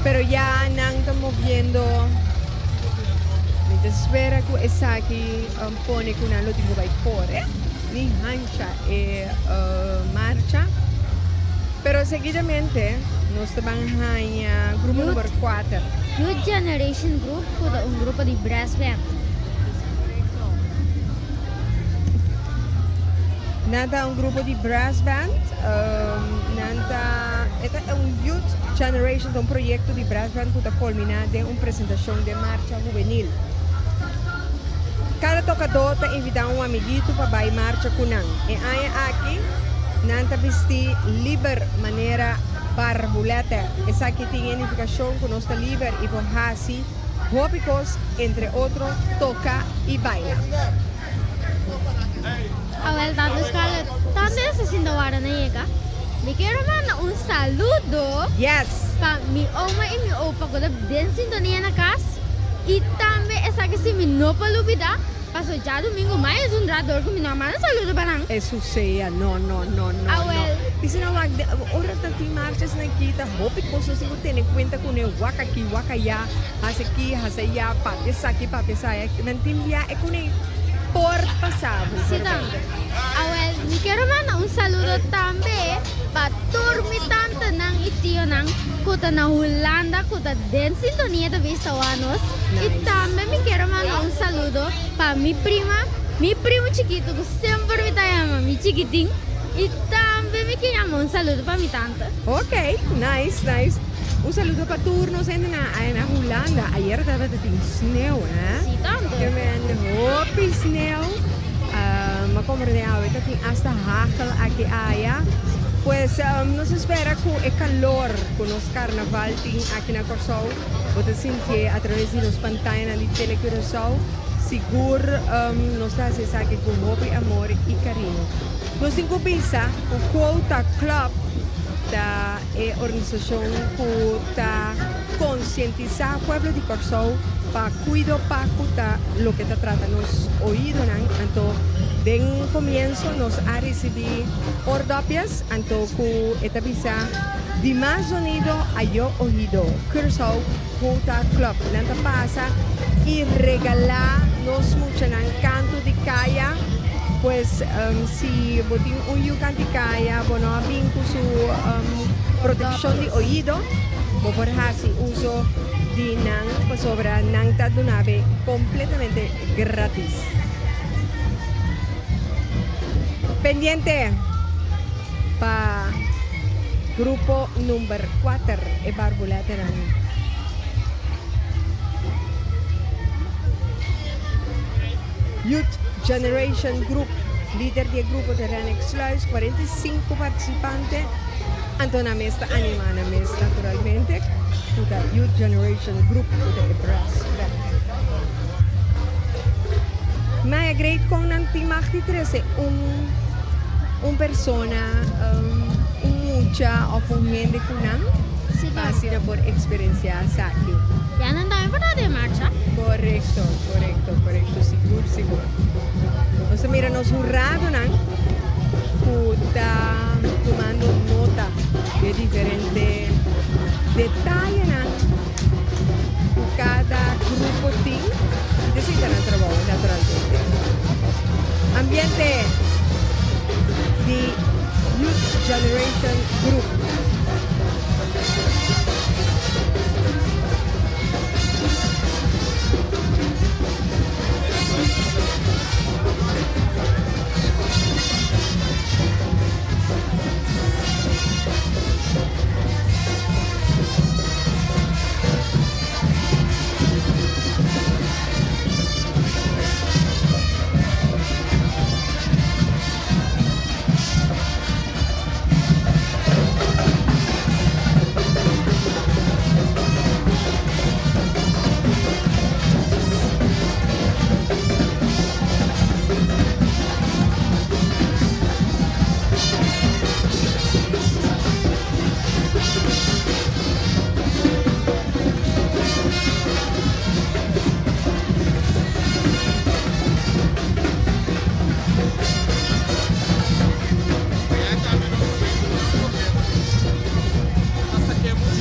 Pero ya nan ta moviendo. Mi ta spera cu esaki pone cu nan lo tin cu bay core ni hancha e marcha. Pero seguidamente nos ta ban haña grupo number cuater.
Youth Generation Group cu ta un grupo di brass band.
Nan ta un grupo di brass band. Nan ta e ta un Youth Generation ta un proyecto di brass band cu ta culmina den un presentacion den marcha hubenil. Cada tocador ta invita un amiguito pa bay marcha cu nan. E aña aki nan ta bisti liber manera barbulete. Esaki tin e nificacion cu nos ta liber y por haci hopi cos, entre otro toca y baila.
Awel Tante Scarlett, tante esta sinta wara na yega. Mi kier a manda un saludo
Yes!
pa mi oma y mi opa cu ta den sintonia na cas y tambe esaki si mi no por lubida paso djadumingo mai es un rato dor cu mi no a manda saludo pa nan.
Eso sea, no, no, no, no, no.
Awel.
Dice no wak, ora ta tin marchas na aki ta hopi cos nos tin cu tene cuenta cune, wak aki, wak aya, haci aki, haci aya, papia esaki, papia esaya. Men tin bia e cune por pasa bo.
Sí, tante. Awel, mi kier manda un saludo tambe pa tur mi tantenan y tionan cu ta na Hulanda cu ta den sintonia ta bista wak nos. Y tambe mi kier manda un saludo pa mi prima, mi primo chikito cu semper mi ta yama mi chikitin. Y tambe mi kier yama un saludo pa mi tante.
Ok, nice, nice. Un saludo pa tur nos hende na na Hulanda. Ayer tabata tin sneeuw, hè?
Sí, tante.
Ke men hopi sneeuw. Ma comprende awe ta tin hasta hagel aki aya. Pues nos espera cu e calor cu nos carnaval tin aki na Corsou bo ta sintié a traves di nos pantayanan di Tele Curaçao. Sigur nos ta haci esaki cu hopi amor y cariño. Nos tin cu bisa cu Quota Club ta e organisashon ku ta konsientisá pueblo di Kòrsou pa kuido pa ku ta loke ta trata nos oidonan. Anto den komienso nos a risibí oordopjes, anto ku e ta bisa di mas zonido ayo oido. Curaçao Quota Club nan ta pasa i regalá nos muchanan kantu di kaya. Pues si bo tin un yu kanti kaya bo no a bin ku su protekshon di oido, bo por hasi uso di nan pasobra nan ta dunabe kompletamente gratis. Pendiente pa grupo number kuater e barbuletenan. Youth Generation Group, lider di e grupo ta Rennick Sluis, 45 participante, anto nan mes ta anima nan mes naturalmente cu ta Youth Generation Group cu ta e brass band. Maya Great con nan tin mag di trece un un persona, un mucha of un hende cu nan pa asina por experiencia esaki.
Ya nan tambe por ta den marcha.
Correcto, correcto, correcto, sigur, sigur. Nos ta mira nos huradonan cu ta tumando nota di e diferente detayenan cu cada grupo tin y ta sinta nan trabou naturalmente. Ambiente di Youth Generation Group.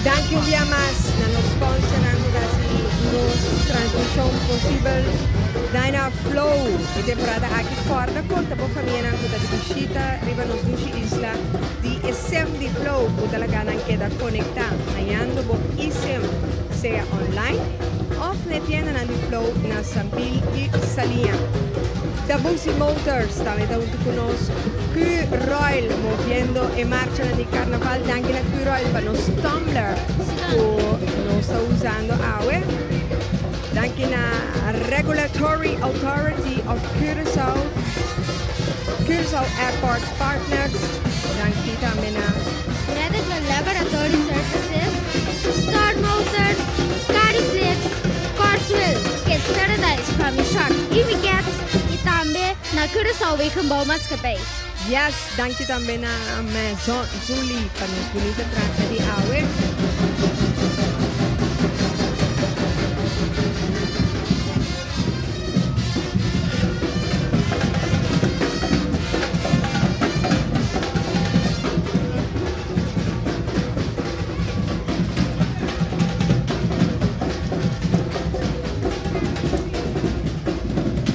Danki un bia mas na nos sponsornan ku ta hasi nos transmishon posibel. Dyna Flow e temporada aki kòrda konta bo famianan ku ta di bishita riba nos dushi isla di e sim di Flow ku ta laga nan keda konektá hañando bo eSIM sea online òf na e tiendanan di Flow na Sambil i Saliña. Tabusi Motors tambe ta huntu ku nos. Curoil moviendo e marchanan di carnaval. Danki na Curoil pa nos tumbler ku nos ta usando awe. Danki na Regulatory Authority of Curaçao, Curaçao Airport Partners. Danki tambe na.
Medical Laboratory Services, Star Motors, Cariflex, Carswell, Kids Paradise pa mi Shark y mi Cats y tambe na. Curaçao Wegenbouwmaatschappij.
Yes, danki tambe na Maison Zuli pa nos bunita traje di awe.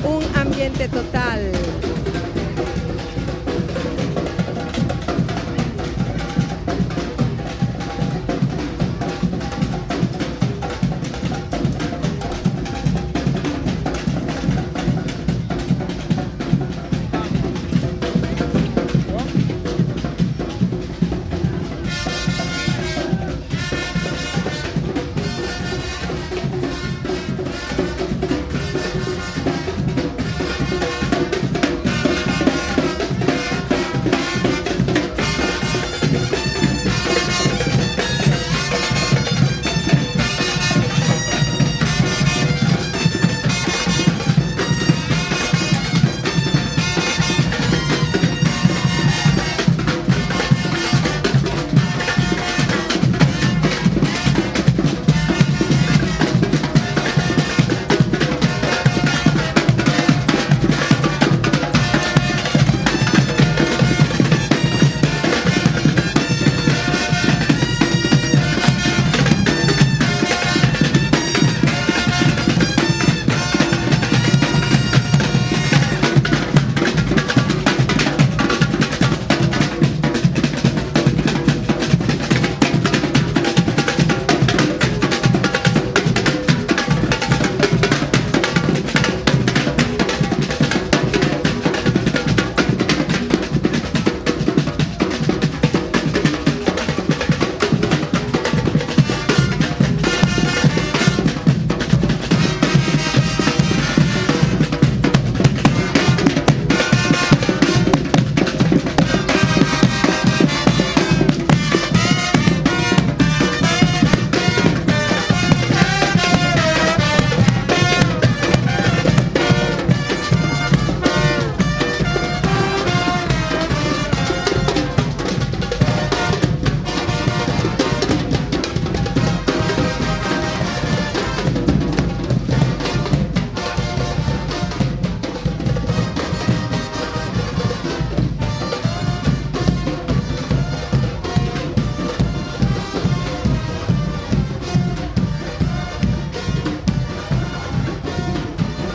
Un ambiente total.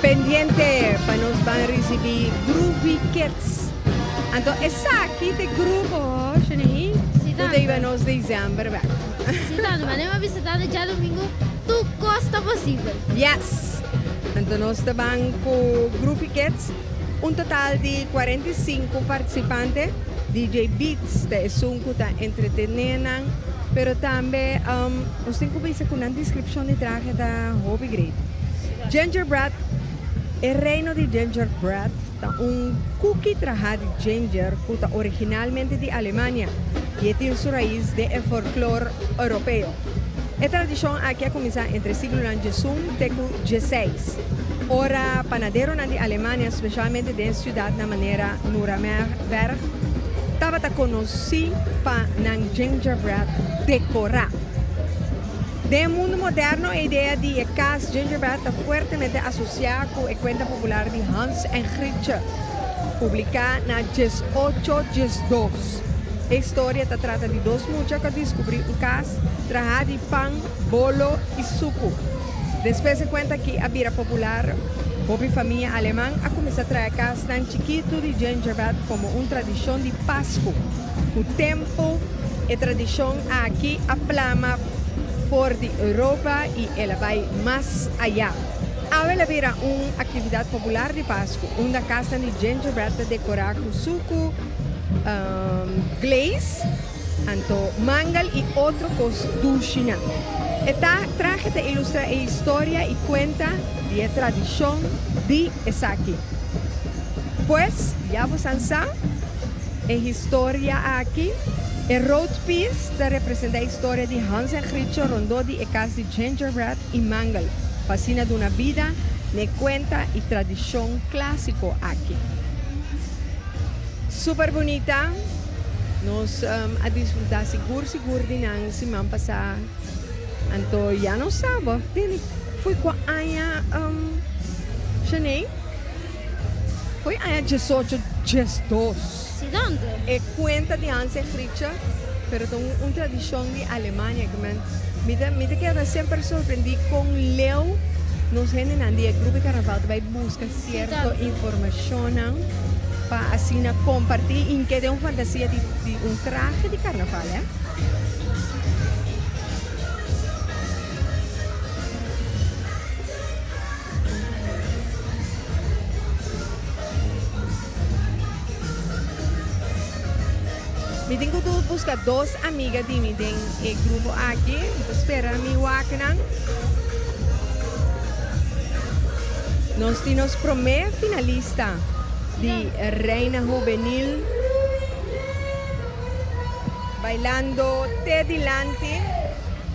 Pendiente pa nos ban ricibi Groovy Kids. Anto esaki ta e grupo, Shanaí, cu ta iba nos december bek.
Si tante, ma nem a bisa tante djadomingo tur cos ta posibel.
Yes! Anto nos ta ban cu Groovy Kids, un total di 45 participante. DJ Beats ta esun cu ta entretene nan, pero tambe nos tin cu bisa cu nan descripcion di trahe ta hopi great. Gingerbread, E reino di gingerbread ta un cookie traha di ginger cu ta originalmente di Alemania y e tin su rais den e folklor Europeo. E tradicion aki a cuminsa entre siglonan diesun te cu dieseis, ora panaderonan di Alemania, specialmente den ciudadnan manera Nuremberg, tabata conoci pa nan gingerbread decora. Den e mundu moderno e idea di e kas gingerbread ta fuertemente asosiá ku e kuenta popular di Hans en Grietje, publiká na diesocho diesdos. E historia ta trata di dos mucha ku a diskubrí un kas trahá di pan, bolo i suku. Despues e kuenta akí a bira popular, hopi famia aleman a kuminsá traha kasnan chikitu di gingerbread komo un tradishon di Pasku. Ku tempu e tradishon aki a plama for di Europa i el a bai mas ayá. Awe el a bira un aktividat popular di Pasku, unda kasnan di gingerbread ta dekorá ku suku, glaze, anto mangel i otro kos dushinan. E trahe ta ilustrá e historia i kuenta di e tradishon di esaki. Pues, ya bo san sa. E historia aki, e road piece ta representa e historia di Hans en Grietje rondó di e kas di gingerbread i mangel, pa asina duna bida n'e kuenta i tradishon klásiko aki. Super bunita. Nos a disfruta sigur sigur di nan siman pasa. Anto ya nos sa bo tene fo'i kua aña Shaney? Fo'i aña diesocho diesdos.
Si donde?
E kuenta di Hans en Grietje pero ta un tradishon di Alemania ke men mi ta mi ta keda semper sorprendí kon leu nos hendenan di e grupo di karnaval ta bai buska sierto informashonnan pa asina kompartí i keda un fantasia di di un trahe di karnaval eh. Mi tin ku buska dos amiga di mi den e grupo aki. Mi ta spera mi wak nan. Nos tin nos prome finalista di Reina Hubenil bailando te dilanti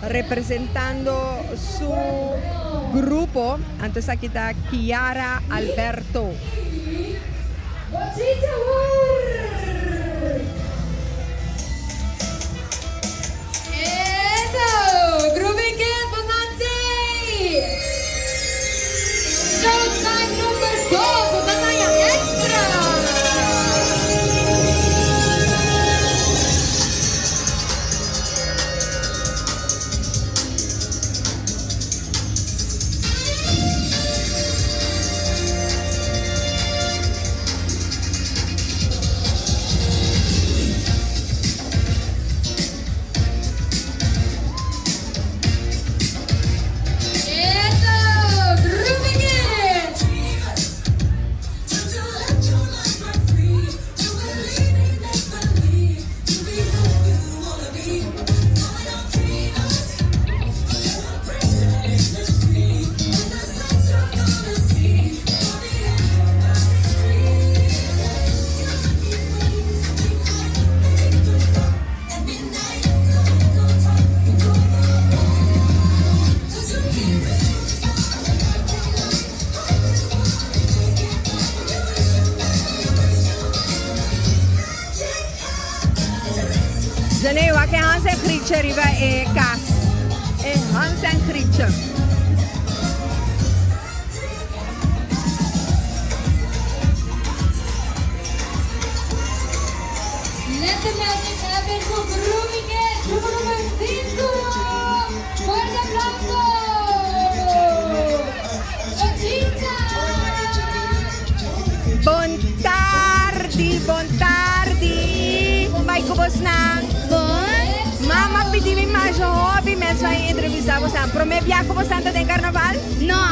representando su grupo. Anto esaki ta Kiara Alberto. Janey, wak e Hans en Grietje riba e kas. E Hans en Grietje.
Let the magic happen ku Groovy Kids, grupo number 5. Fuerte aplauso! Ochita!
Bon tardi, bon tardi. Kon bai ku bosnan?
Bon.
Mama pidi mi masha hopi mes pa entrevista bosnan. Prome bia ku bosnan ta den karnaval?
No.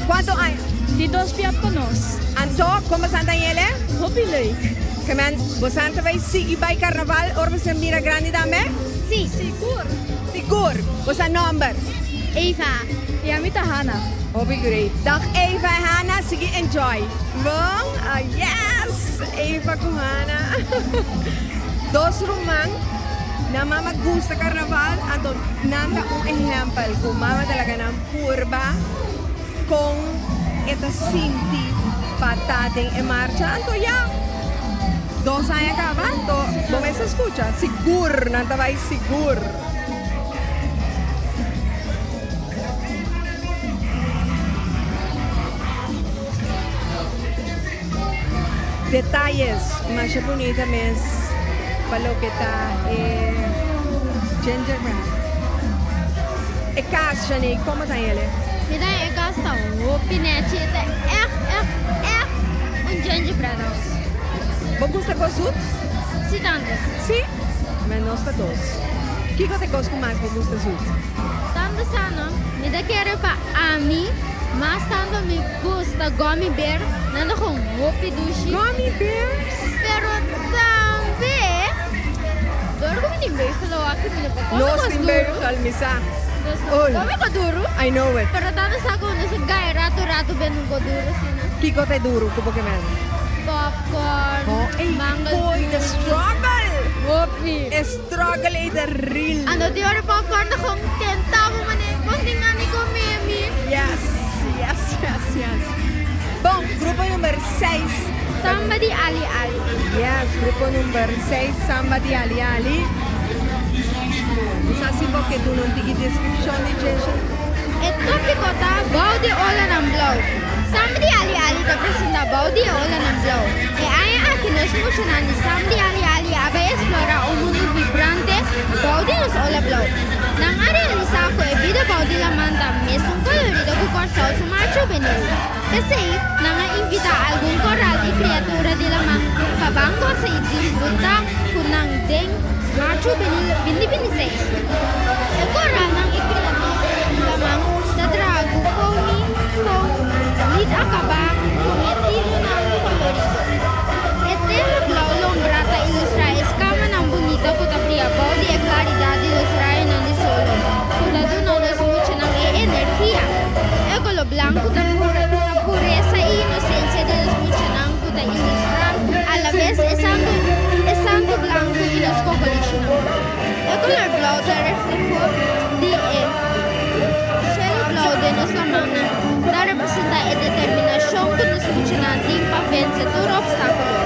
Kuantu aña?
Di dos bia pa nos.
Anto, kon bosnan ta yele?
Hopi leuk.
Kemen, bosnan ta bai sigui bai karnaval ora bosnan bira grandi tambe?
Si.
Sigur.
Sigur. Bosa nomber?
Eva.
I ami ta Hannah.
Hopi great. Dag Eva en Hannah, sigui enjoy. Bon? Ah, yes! Eva ku Hannah. Dos ruman. Nan mama gusta carnaval, anto nan ta un ehempel ku mama ta laga nan purba kon e ta sinti pa ta den e marcha. Anto ya, dos aña kaba, anto bo mester skucha, sigur nan ta bai sigur. Detayes masha bunita mes pa loke ta e gingerbread. E kas, Shanique, como ta yele?
Mi ta e kas ta hopi nechi. E ta echt, echt, echt un gingerbread house.
Bo gusta kos zoet?
Si, tante.
Si? Men nos ta dos. Kiko ta e kos ku mas bo gusta zoet?
Tante sa no, mi ta kere pa ami mas tanto mi gusta gummy bear, nan ta gewoon hopi dushi.
Gummy bears?
Pero tambe dor ku mi tin beugel awaki mi no por come
Nos
kos
tin
duru.
beugel, mi sa.
Nos no por come kos duru.
I know it.
Pero tante sa ku nos a gaya ratu ratu ben un kos duru asina.
Kiko ta e duru ku bo ke mende?
Popcorn,
Oh, ey,
mango
boy, the
juice.
struggle!
Hopi.
E struggle ey ta real.
Anto di ora popcorn ta gewoon tenta bo mane, bon tin gana di come mi.
Yes, yes, yes, yes. Bon, grupo number 6.
Sam. Samba di Ali Ali.
Yes, grupo number 6, Samba di Ali Ali. Mi sa si bo ke duna un tiki deskripshon di dje.
E tópiko ta Bou di Olanan Blou. Samba di Ali Ali ta presentá Bou di e Olanan Blou. E aña aki nos muchanan di Samba di Ali Ali a bai eksplorá un mundu vibrante bou di nos ola blou. Nan a realisá ku e bida bou di laman ta mesun kolorido ku Kòrsou su mar juvenil. P'esei, nan a invitá algun koral i kriatura di laman pa ban gosa i disfrutá ku nan den Mar Juvenil 2026. E koralnan i kriatura di laman ta traha ku foamy, foam, nit akabá ku e tilunan kolorido. E tela blou lombrá ta ilustrá e skamanan bunita ku ta bria bou di e klaridat di los rayonan di solo ku ta duna nos muchanan e energia. E kolo blanku ta puresa i inosensia di nos muchanan ku ta ilustrá alabes e santu e santu blanku i nos kokolishinan. E kolor blou ta refleho di e shelu blou den nos lamannan, ta representá e determinashon ku nos muchanan tin pa vense tur opstákulo.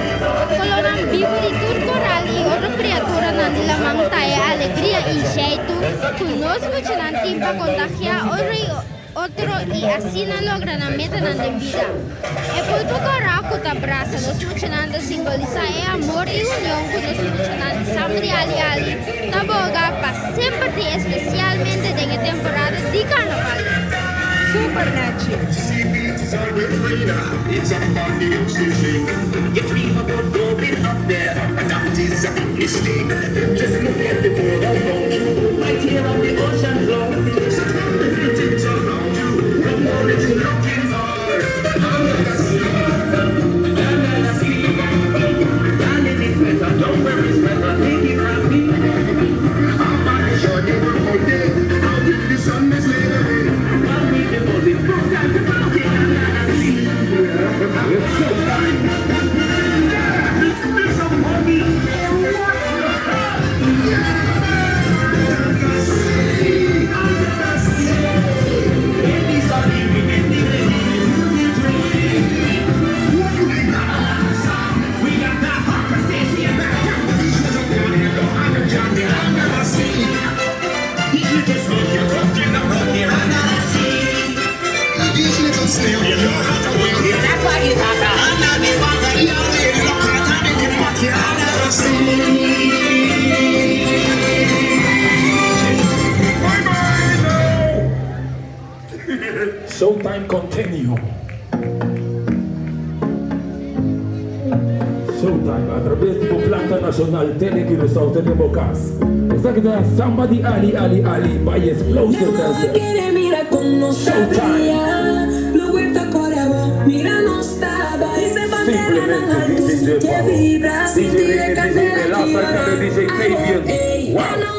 Kolornan bibu di tur koral i otro kriaturanan di laman ta e alegria i jeitu ku nos muchanan tin pa kontagiá otro i otro i asina logra nan metanan den bida. E pulpo kòrá ku ta brasa nos muchanan ta simbolisá e amor i union ku nos muchanan di Samba di Ali Ali ta boga pa semper tin espesialmente den e temporada di karnaval.
Super nechi.
Showtime continue. Showtime a traves di bo planta nacional Tele Curaçao Tele bo cas. Esaki ta Samba di Ali Ali Ali by Explosive Dancer. Showtime. Simplemente DJ J Pavo. DJ Ricky, DJ Melaza y tambe DJ Fabian. Wow!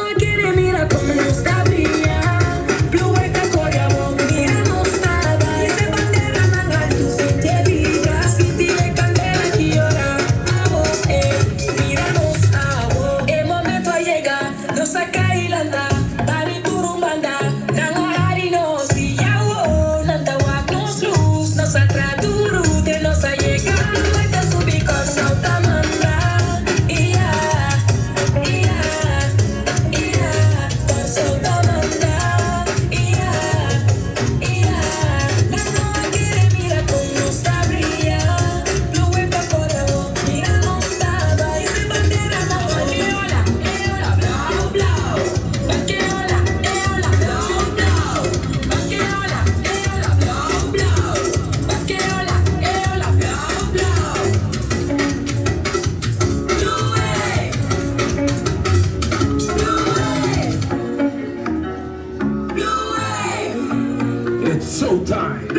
It's showtime!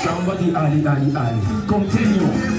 Somebody Ali Ali Ali. Continue!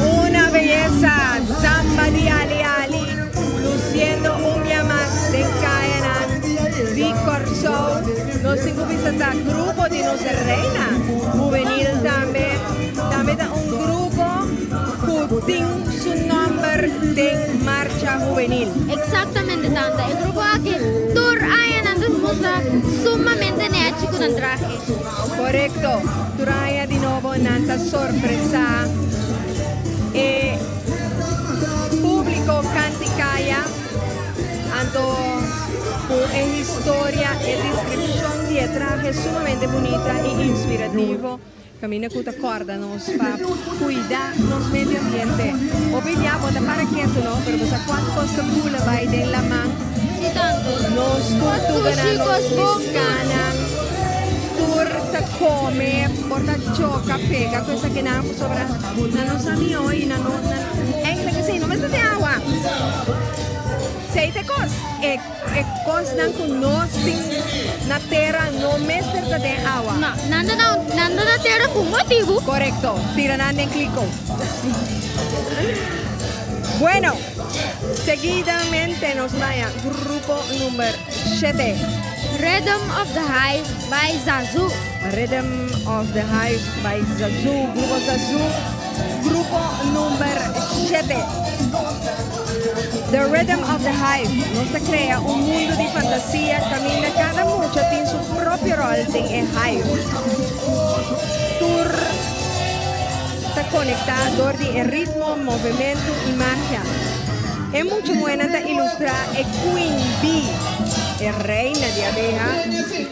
Una beyesa, Samba di Ali Ali, luciendo un bia mas den kayanan di Kòrsou. Nos tin ku bisa ta grupo di nos reina hubenil tambe. Tambe ta un grupo ku tin su nòmber den marcha hubenil.
Exactamente tanta. E grupo aki tur aña nan ta mustra sumamente nechi cu nan trahe.
Corecto. Tur aña di nobo nan ta sorpresa e publico Canticaya anto cu e historia, e descripcion di e trahe sumamente bunita y inspirativo. Caminda cu ta corda nos pa cuida nos medio ambiente. Hopi dia bo ta para ketu no, pero bo sa cuanto cos ta bula bay den laman.
Si tanto.
Nos tortuganan, nos piscanan, tur ta come, por ta choca, pega cu esakinan pasobra nan no sa mihor y nan no, nan, eigenlijk esey no mester den awa. Esey ta e cos. E. E kosnan ku nos tin na tera no mester ta den awa.
No, nan ta nan ta na tera ku motibu.
Korekto, tira nan den kliko. Bueno, seguidamente nos maya grupo number shete.
Rhythm of the Hive by Zazoo.
Rhythm of the Hive by Zazoo, grupo Zazoo, grupo number shete. The Rhythm of the Hive, nos ta krea un mundu di fantasia kaminda kada mucha tin su propio ròl den e hive. Tur ta konektá dor di e ritmo, movementu i magia. E mucha muhénan ta ilustrá e Queen Bee, e reina di abeha,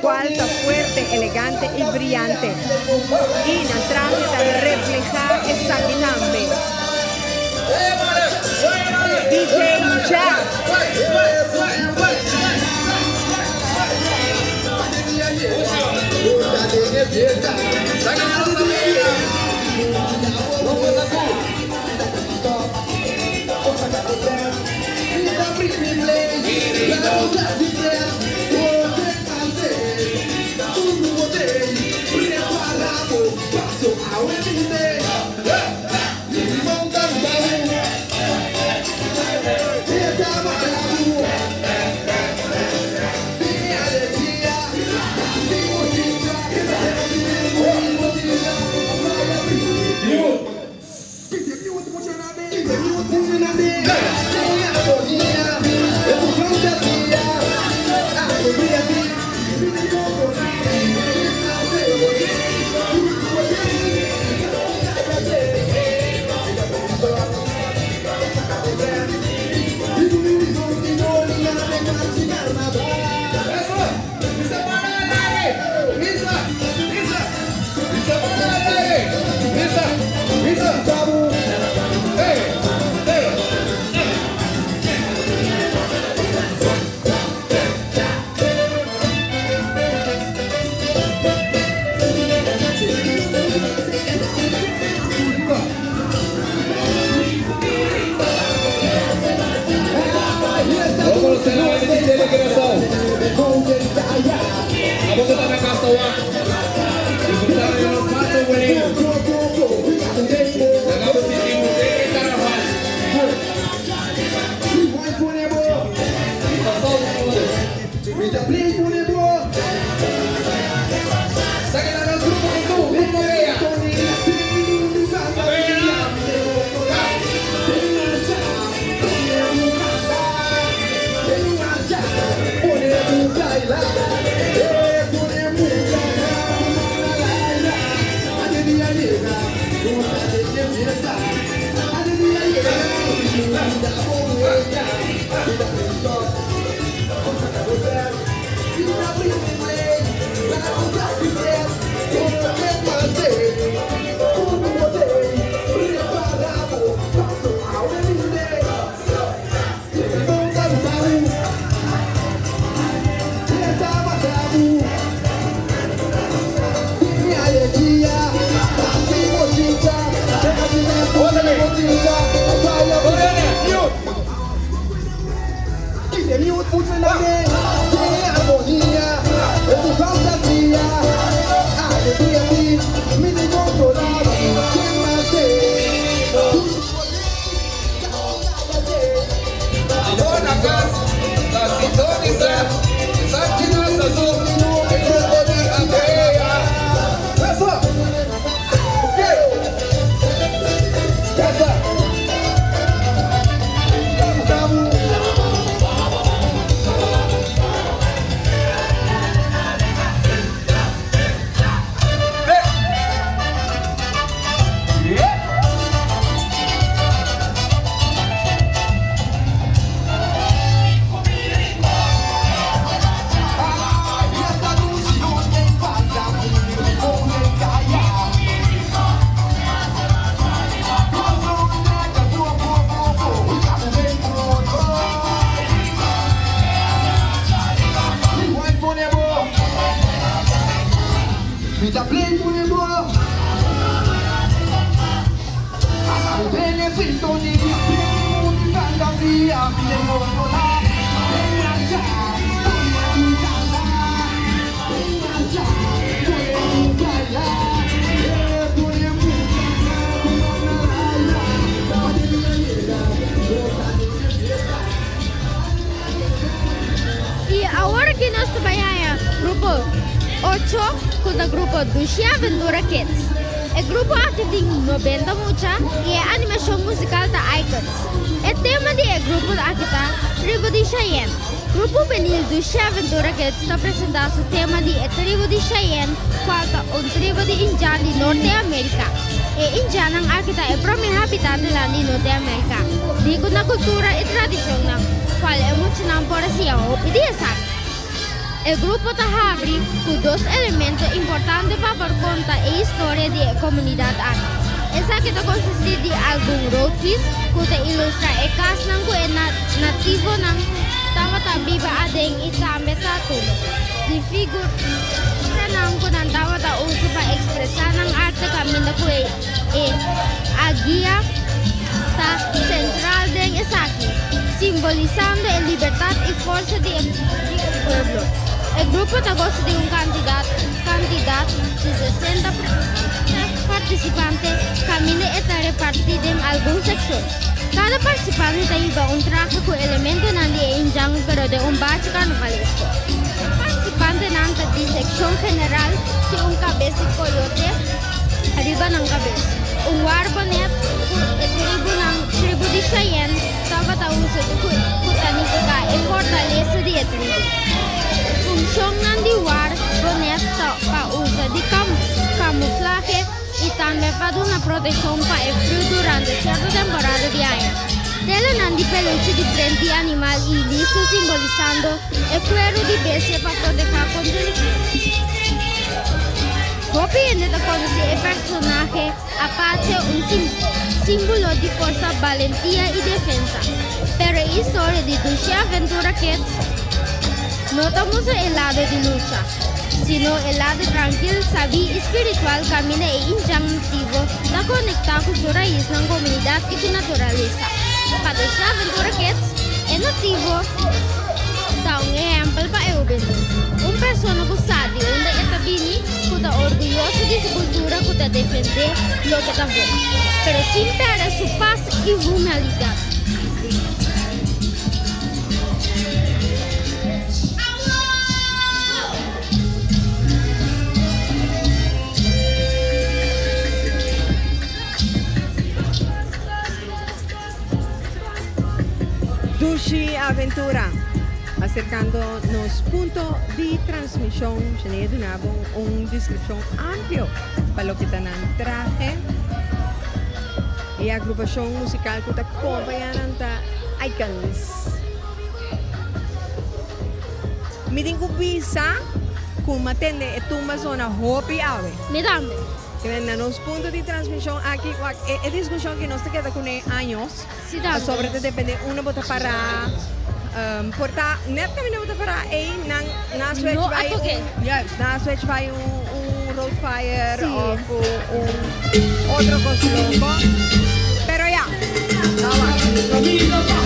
kual ta fuerte, elegante i briante. I nan trahe ta reflehá esaki tambe. DJ Jeff.
Y awor aki nos ta bay haya grupo ocho cu ta grupo Dushi Aventura Kids. E grupo aki tin 90 mucha y e animacion musical ta Icons. E tema di e grupo aki ta Tribu di Cheyenne. Grupo Benil Dushi Aventura Kids ta presenta su tema di e Tribu di Cheyenne cual ta un tribu di Indian di Norte America. E Indiannan aki ta e prome habitantenan di Norte America, rico na cultura y tradicionnan, cual e muchanan por a siña hopi di esaki. E grupo ta habri cu dos elemento importante pa por conta e historia di e comunidad aki. Esaki ta consisti di algun roadpiece cu ta ilustra e casnan cu e nativonan tabata biba aden y tambe tatulo di figuranan cu nan tabata usa pa expresa nan arte caminda cu e aguia ta central den esaki, simbolisando e libertad y forsa di e pueblo. E grupo ta gosa di un cantidad cantidad di 60 participante caminda e ta reparti den algun seccion. Cada participante ta hiba un trahe cu elementonan di e indjan pero den un bachi carnavalesco. E participantenan ta di seccion general tin un cabes di coyote riba nan cabes, un warbonet cu e tribunan tribu di Cheyenne tabata usa di cu ta nifica e fortalesa di e tribu. Funcionnan di warbonet ta pa usa di camuflahe y tambe pa duna proteccion pa e friu durante cierto temporada di aña. Telanan di peluche di prent di animal y liso simbolisando e cuero di bestia pa proteha contra di friu. Hopi hende ta conoce e personahe Apache, un simbolo di forsa, balentia y defensa. Pero e historia di Dushi Aventura Kids no ta mustra e lado di lucha, sino e lado trankil, sabí y spiritual kaminda e indjan nativo ta konektá ku su raisnan, komunidat y ku naturalesa. Pa Dushi Aventura Kids, e nativo ta un ehèmpel pa e hubentud, un persona ku sa di unda e ta bini, ku ta orguyoso di su kultura, ku ta defendé loke ta bon, pero sin pèrdè su pas y humalidat.
Dushi Aventura, acercando nos punto di transmision. Shania duna bo un descripcion amplio pa loke ta nan trahe. E agrupacion musical cu ta acompaña nan ta Icons. Mi tin cu bisa cu mi a tende e tumba zona hopi awe.
Mi tambe.
Na nos punto di transmision aki, wak, e, e discusion ki nos ta keda kuné años.
Si tambe.
Pasobra ta depende unda bo ta para. Por ta net kaminda bo ta para ei, nan, nan a switch
No a
bai
toke.
un, juist, nan a switch bai un, un road fire
Si.
of un, un otro kos loko. Pero ya, no wak.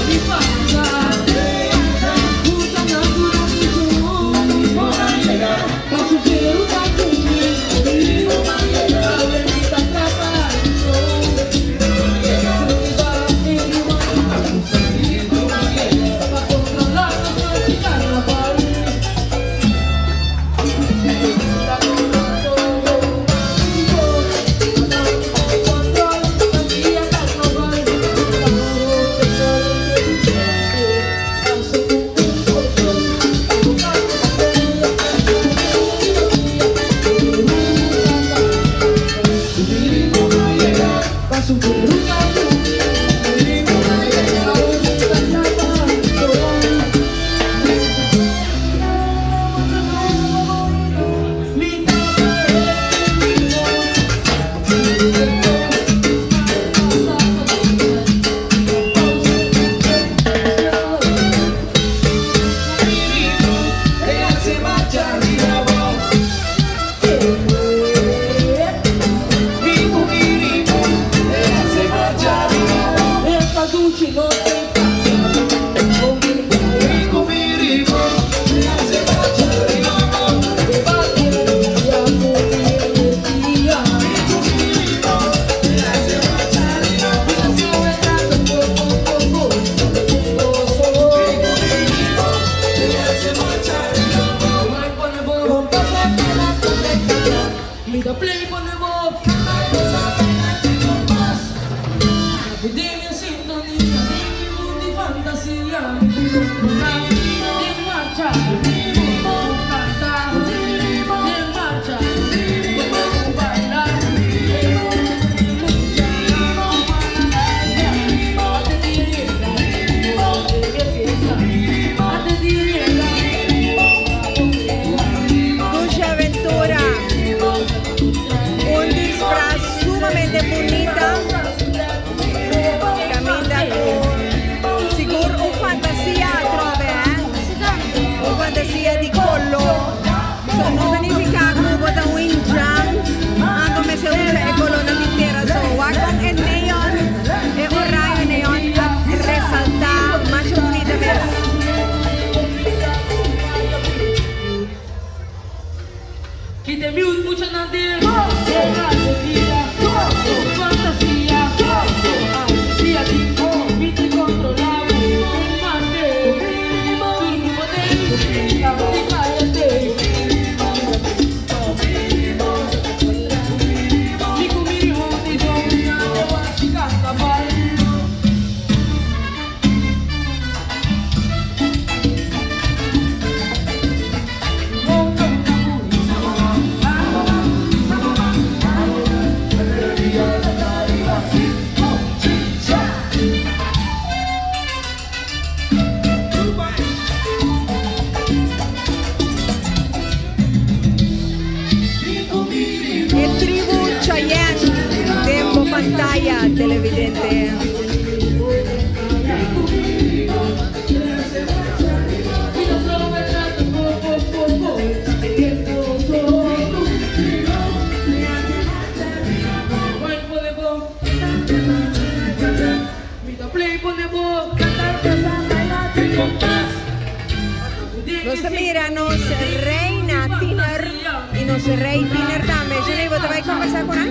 Dulce Aventura, un disfraz sumamente bunita, caminda cu sigur un fantasia atrobe, eh? Un fantasia di color. So no ta nifica cu bo ta un indjan, anto mester usa e colornan di tera. So wak con e neon, e oraño neon a resalta masha bunita mes. E tribu Cheyenne den bo pantaya, televidente. Nos ta mira nos reina tiener y nos rey tiener tambe. Jenny, bo ta bay conversa cu nan?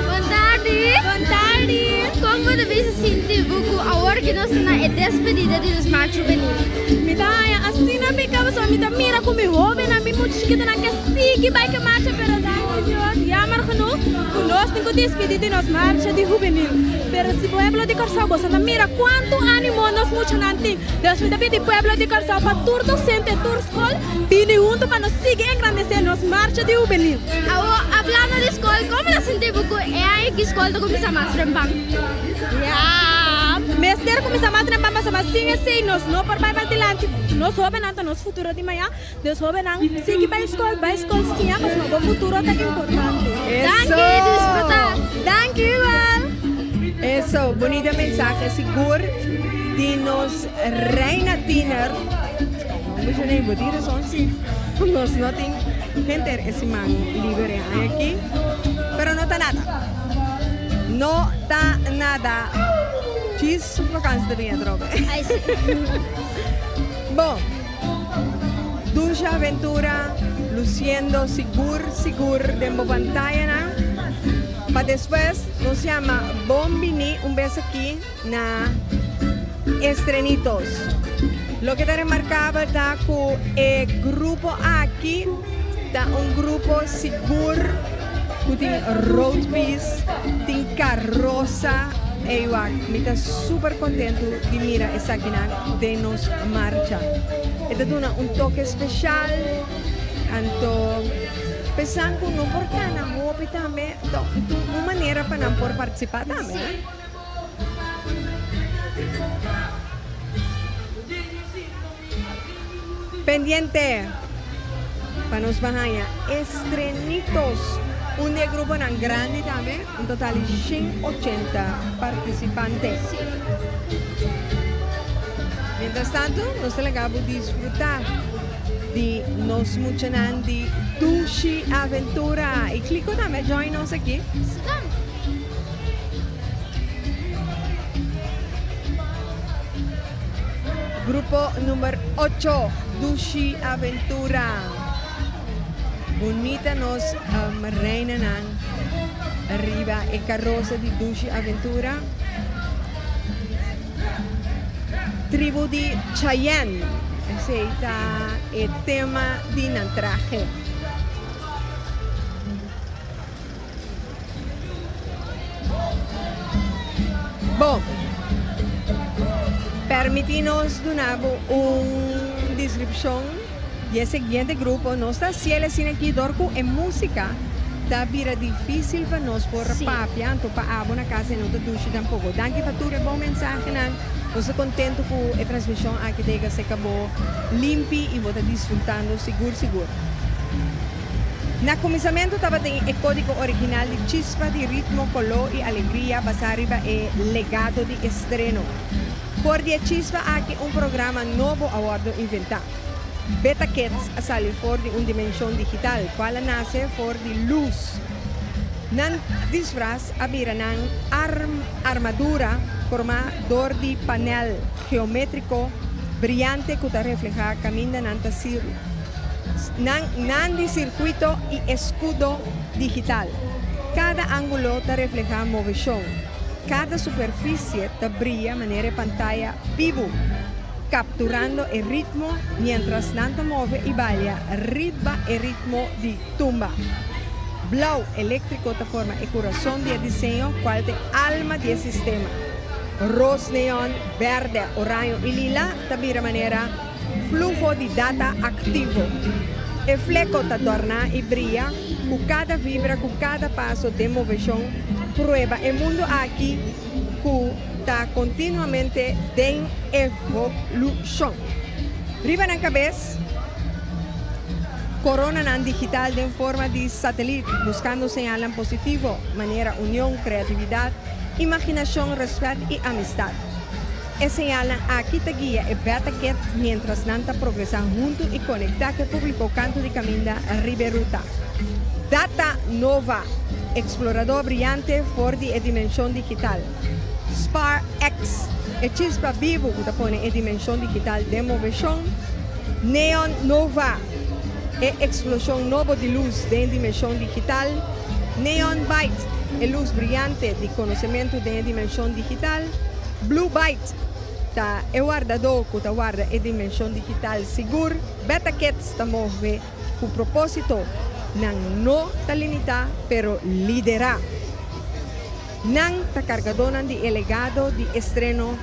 Bon tardi. Bon tardi. Kon bo ta bisa sinti bo ku awor ku nos ta na e despedida di nos marcha hubenil?
Mi ta haña asina piká pasobra mi ta mira ku mi hóbennan, mi mucha chikitonan ke sigui bai ke marcha pero danki Dios jammer genoeg ku nos tin ku despedí di nos marcha di hubenil. Pero si pueblo di Kòrsou boso ta mira kuantu ánimo nos muchanan tin. Dios mi ta pidi pueblo di Kòrsou pa tur dosente, tur skol bini huntu pa nos sigui engrandesé nos marcha di hubenil.
Awor, hablando di skol, komo ta sinti bo ku e aña aki skol ta kuminsá mas trempan?
Ya, mester kuminsá mas trempan pasobra sin esei nos no por bai mas dilanti. Nos hóbennan ta nos futuro di maña. Dus hóbennan, sigui bai skol, bai skol siña pasobra bo futuro ta importante.
Danki, disfrutá!
Danki igual!
Eso, bunita mensahe sigur di nos Reina Tiener. Mucha nei, bo tin razon si. Nos no tin henter e siman liber e aña aki. Pero no ta nada. No ta nada. Djis su vakantie ta bini atrobe.
Ai si.
Bon. Dulce Aventura luciendo sigur sigur den bo pantayanan. Pa despues nos yama bon bini un bes aki na Estrenitos. Loke ta remarkabel ta ku e grupo aki ta un grupo sigur ku tin roadpiece, tin karosa. Ey wak, mi ta super kontentu di mira esakinan den nos marcha. E ta duna un toke speshal, anto pesan ku no por kana hopi tambe ta un manera pa nan por partisipá tambe. Pendiente pa nos ban haña estrenitos. Un di e gruponan grandi tambe, un total di 180 partisipante. Mientras tanto, nos ta laga bo disfruta. Di nos muchanan di Dushi Aventura. Y Clico tambe a join nos aki.
Sudan.
Grupo number ocho, Dushi Aventura. Bunita nos um, reinanan riba e carroza di Dushi Aventura. Tribu di Cheyenne, esei ta e tema di nan trahe. Bon, permití nos duna bo un deskripshon di e siguiente grupo. Nos ta hasiel asina aki dor ku e músika ta bira difísil pa nos por papia, anto pa abo na kas e no ta dushi tampoko. Danki pa tur e bon mensahenan. Nos ta kontentu ku e transmishon aki ta yega serka bo limpi i bo ta disfrutando sigur sigur. Na kuminsamentu tabatin e kódigo original di chispa di ritmo, koló i alegria basá riba e legado di estreno. For di e chispa aki un programa nobo a wòrdu inventá. Beta Kids a sali for di un dimenshon digital, kual a nase for di lus. Nan disfras a bira nan armadura formá dor di panel geométriko briante ku ta reflehá kaminda nan ta nan nan di sirkuito i eskudo digital. Kada ángulo ta reflehá moveshon. Kada superfisie ta bria manera e pantaya bibu. Capturando e ritmo mientras nan ta move y balia riba e ritmo di tumba. Blauw electrico ta forma e curason di e diseño cual ta e alma di e sistema. Roos neon, berde, oraño y lila ta bira manera fluho di data activo. E fleco ta dorna y bria cu cada vibra cu cada paso den movecion prueba e mundo aki ku ta kontinuamente den evolushon. Riba nan kabes, koronanan digital den forma di satelit, buskando señalnan positivo, manera union, kreatividat, imaginashon, rèspèt i amistat. E señalnan aki ta guia e Beta Kit miéntras nan ta progresá huntu i konektá ku e públiko kantu di kaminda riba e ruta. Data Nova, Eksploradó briante for di e dimenshon digital. Spar X, E chispa bibu ku ta pone e dimenshon digital den moveshon. Neon Nova, E eksploshon nobo di lus den dimenshon digital. Neon Byte, E lus briante di konosementu den e dimenshon digital. Blue Byte, Ta e wardadó ku ta warda e dimenshon digital sigur. Beta Kids ta move ku propósito. Nan no ta limitá, pero liderá. Nan ta kargadónan di e legado di estreno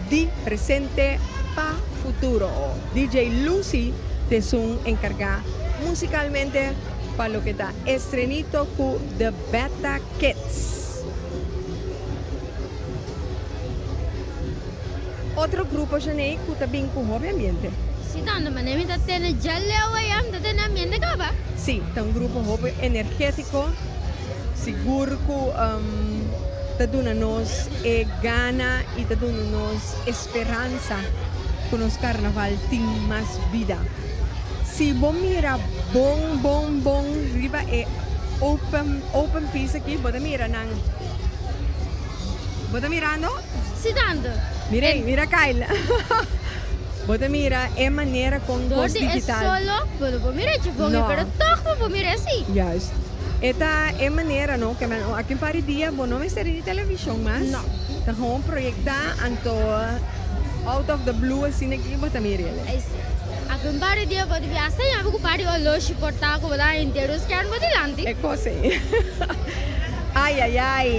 di presente pa futuro. DJ Lucy ta esun enkargá musikalmente pa loke ta estrenito ku The Beta Kids. Otro grupo Janey ku ta bin ku hopi ambiente.
Si tanto manera mi ta tene dja leu aya mi ta tene ambiente kaba.
Si, ta un grupo hopi energetico, sigur ku ta duna nos e gana y ta duna nos e speransa ku nos carnaval tin mas bida. Si bo mira bon bon bon riba e open open piece aki bo ta mira nan. Bo ta mirando?
Si tanto.
Mira ei, mira Kyle. Bo ta mira e manera con
Door
cos
di e
digital.
solo, bo no por mira e chupon
No.
pero toch bo por mira si.
Juist. E ta e manera no, ke men aki un par di dia bo no mester di television mas.
No.
Ta gewoon proyecta anto out of the blue asina aki bo ta mira el.
Es, aki un par di dia bo ta bia hasta yama ku par di oloshi por ta ku bo ta henter un scherm bo dilanti.
E cos ei. Ai ai ai,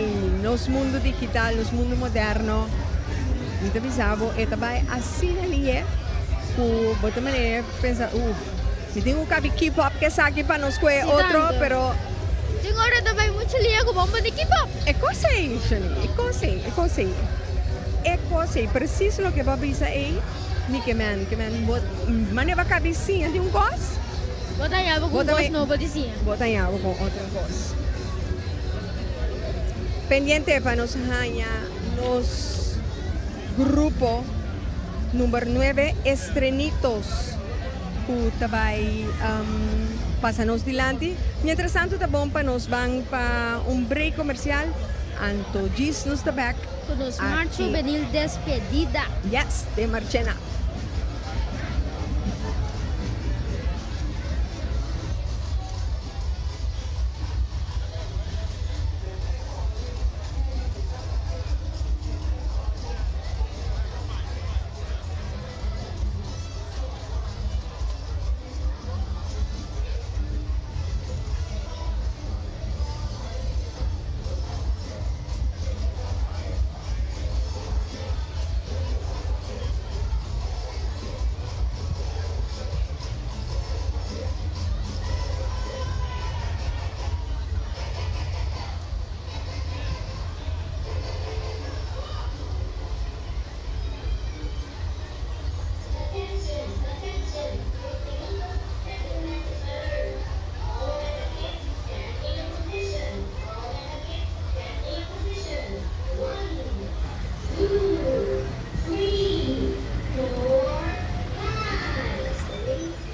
nos mundu digital, nos mundu moderno, mi ta bisa bo e ta bai asina lihe ku bo ta manera pensa uf, mi tin ku kabi keep up ku esaki pa nos kohe
Sí,
otro,
tanto.
pero.
Tin ora ta bai muchu lihe ku bo no pudi keep up.
E kos ei, Shani, e kos ei, e kos ei, e kos ei, presis loke bo a bisa ei, mi ke men, ke men bo manera bo a kabi siña di un kos.
Bo ta haña bo ku un kos nobo di siña.
Bo ta haña bo ku otro kos. Pendiente pa nos haña nos grupo number nuebe Estrenitos. ku ta bai pasa nos dilanti. Mientras tanto ta bon pa nos ban pa un break comercial anto djis nos ta bek
Ku nos marcha
aki.
juvenil despedida.
Yes, den Marchena.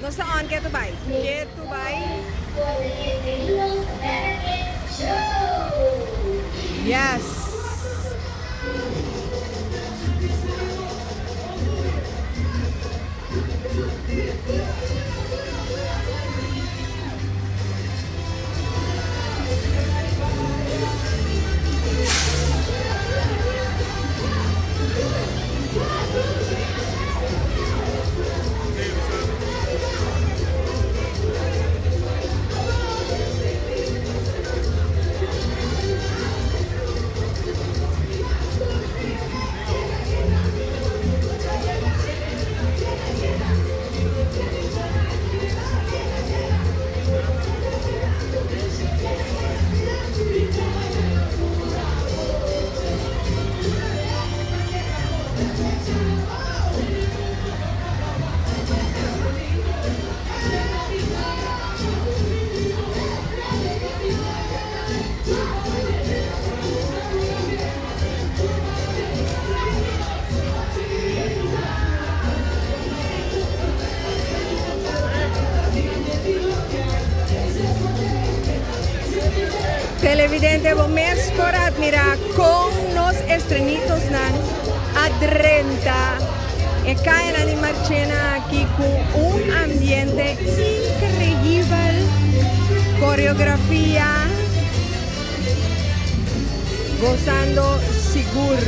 Nos ta on ketu bai, ketu bai. Yes. Televidente, bo mes por admira con nos estrenitosnan a drenta e cayanan di Marchena aki cu un ambiente increibel, coreografia, gozando sigur.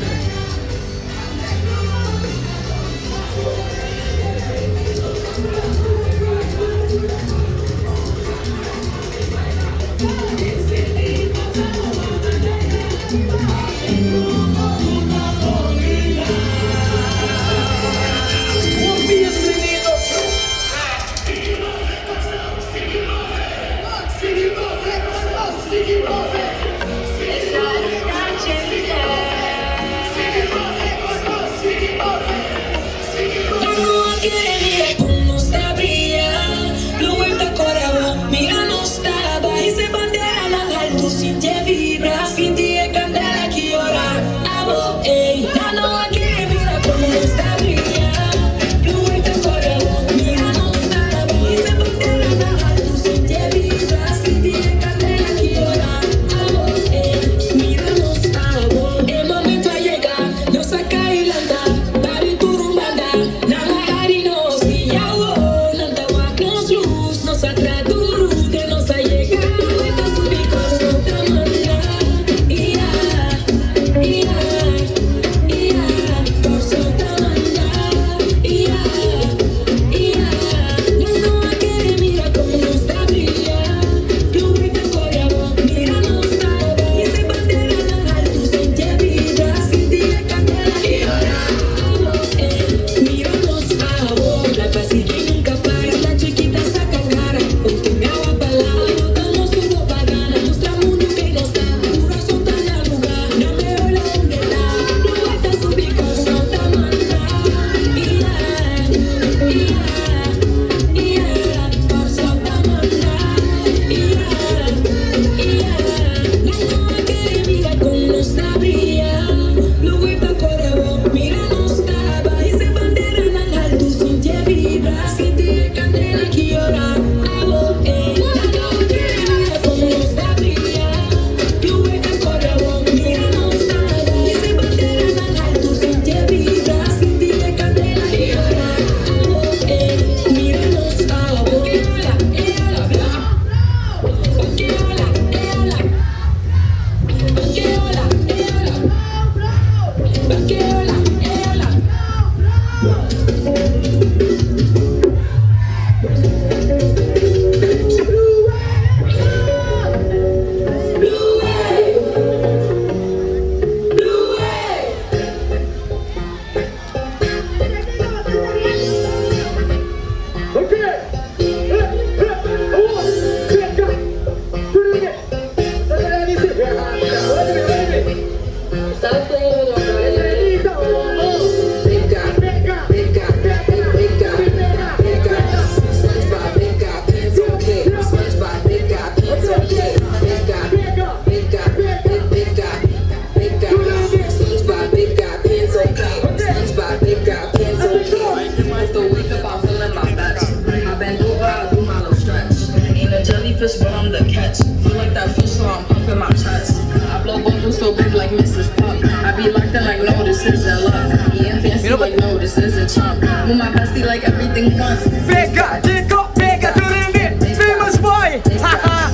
Pega, Chico, pega, Turindi, Famous Boy, haha.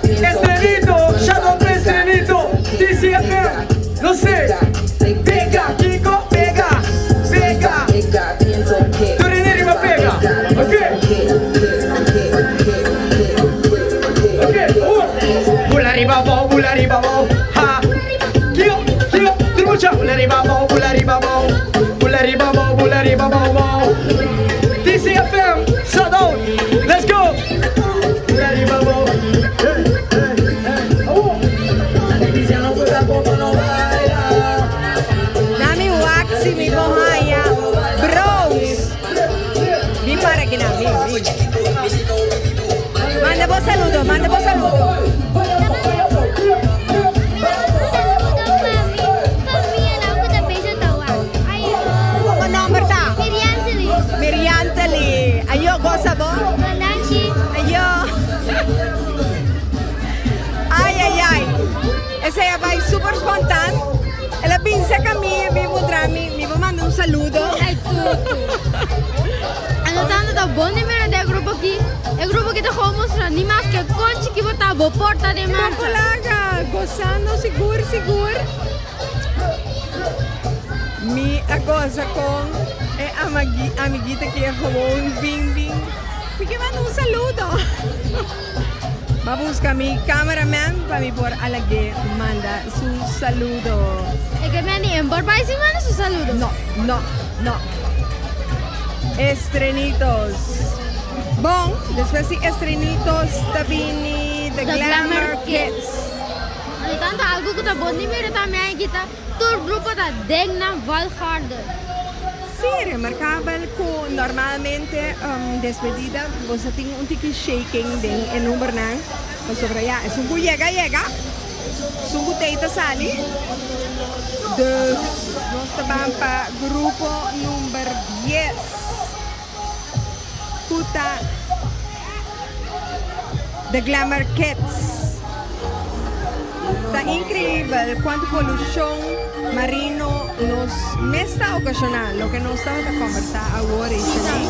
Estrenito, Shadow Estrenito, TCFM, no sé. Pega, Chico, pega, pega. Turindi riba pega, ok. Ok, un. Bula riba bou, bula riba bou, ha. Kio, kio, tur mucha. Bula riba bou, bula riba bou. Bula riba bou, bula riba bou, bou. TCFM, Southern, let's go. Bula riba bou. Hey, hey, hey. Awo.
Nami wak si mi por haya Bros. Bin para aki nan, bin, bin. Manda bo saludo, manda bo saludo.
Saludo pa mi famianan ku ta bezig ta wak. Ayo.
Bo nomber ta?
Mirianteli.
Mirianteli. Ayo, gosa bo?
Bon danki.
Ayo. Ai, ai, ai. Esei a bai super spontaan. El a bin serka mi, mi puntra mi, mi por manda un saludo.
Ai tutu. Ano tanto ta bon di mira den e grupo aki. E grupo aki ta gewoon mustra ni maske kon chiki bo ta bo por ta den marcha.
Kolaga, gozando sigur sigur. Mi a goza con e amiguita ki a gewoon bin bin. Mi ke manda un saludo. M'a busca mi cameraman pa mi por a lag'é manda su saludo.
E ke meni en por bai sin manda su saludo.
No, no, no. Estrenitos. Bon, despues di Estrenitos ta bini The
The
Glamour
Glamour
Kids.
Anto tanto algo ku ta bon di mira tambe aki ta tur grupo ta den nan volgorde.
Sí, remarkabel ku normalmente despedida bo sa tin un tiki shaking den e numbernan pasobra ya esun ku yega yega, esun ku tei ta sali. Dus nos ta ban pa grupo number dies ku ta The Glamour Kids. Ta increibel cuanto polucion marino nos mes ta ocasiona, loke nos tabata combersa awor y Shani.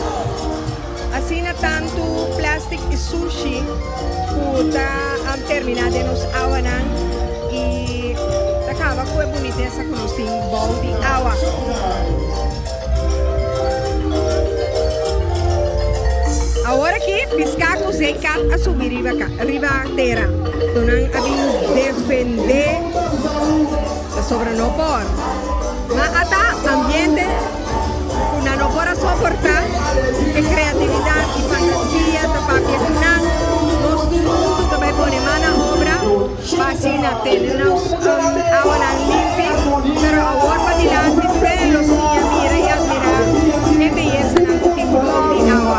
Asina tanto plastic y sushi cu ta termina den nos awanan y ta caba cu e bunitesa cu nos tin bou di awa. Awor aki piská ku zeekat a subi riba riba tera. Tur nan a bin defendé pasobra no por. Ma ata ambiente ku nan no por a soportá e kreatividat i fantasia ta papia ku nan. Nos tur huntu ta bai pone man na obra pa asina tene nos awanan limpi. Pero awor padilanti tur hende lo siña mira i admirá e beyesanan ku tin bou di awa.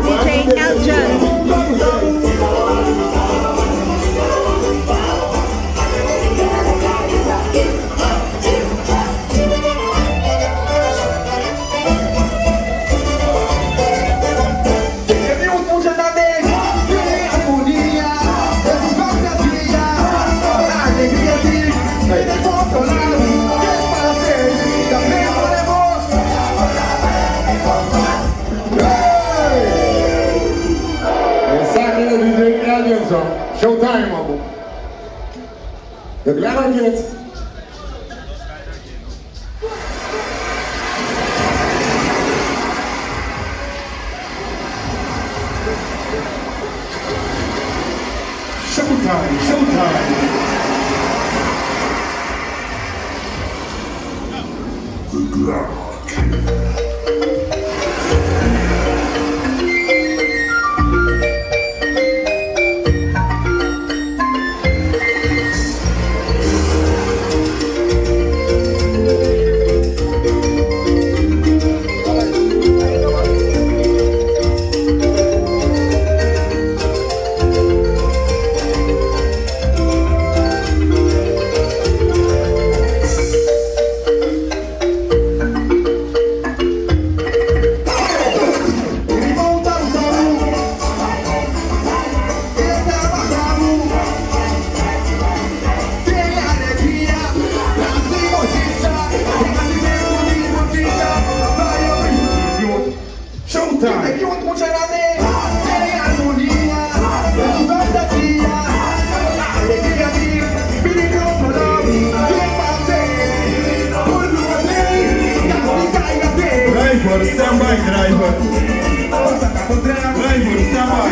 DJ Eljan.
Esaki ta DJ Elvinson, Showtime abo. The Glamour Kids. Showtime, showtime. The Glamour Kids.
Driver, stand by, driver. Driver, stand by.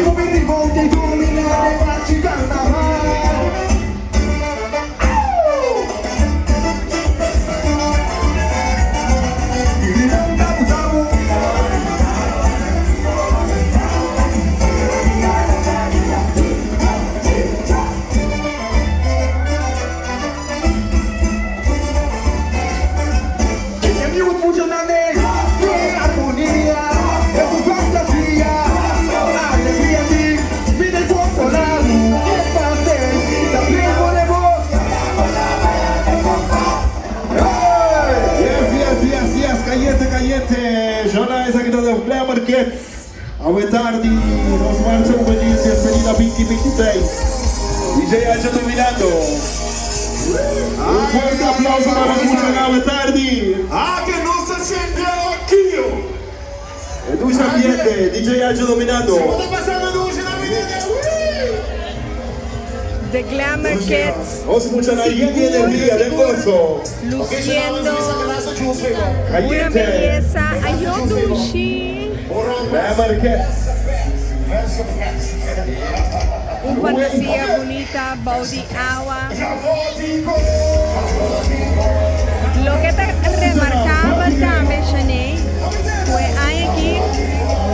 Yes, yes, yes, yes. Cayente, cayente. Jona esaki ta The Glamour Kids. Awe tardi nos marcha juvenil despedida 2026. DJ Ancho dominando. Un fuerte aplauso pa nos muchanan awe tardi.
Ah, que no se siente aquí.
E dushi ambiente, DJ Ancho dominando.
Se pasando dushi na vida.
The Glamour Kids.
Nos muchanan yen di energia, den goso.
Luciendo una
Cayente.
belleza. Ayo dushi.
Glamour Kids.
Un fantasia bunita, bou di awa. Loke ta remarcabel tambe, Shanae, cu e aña aki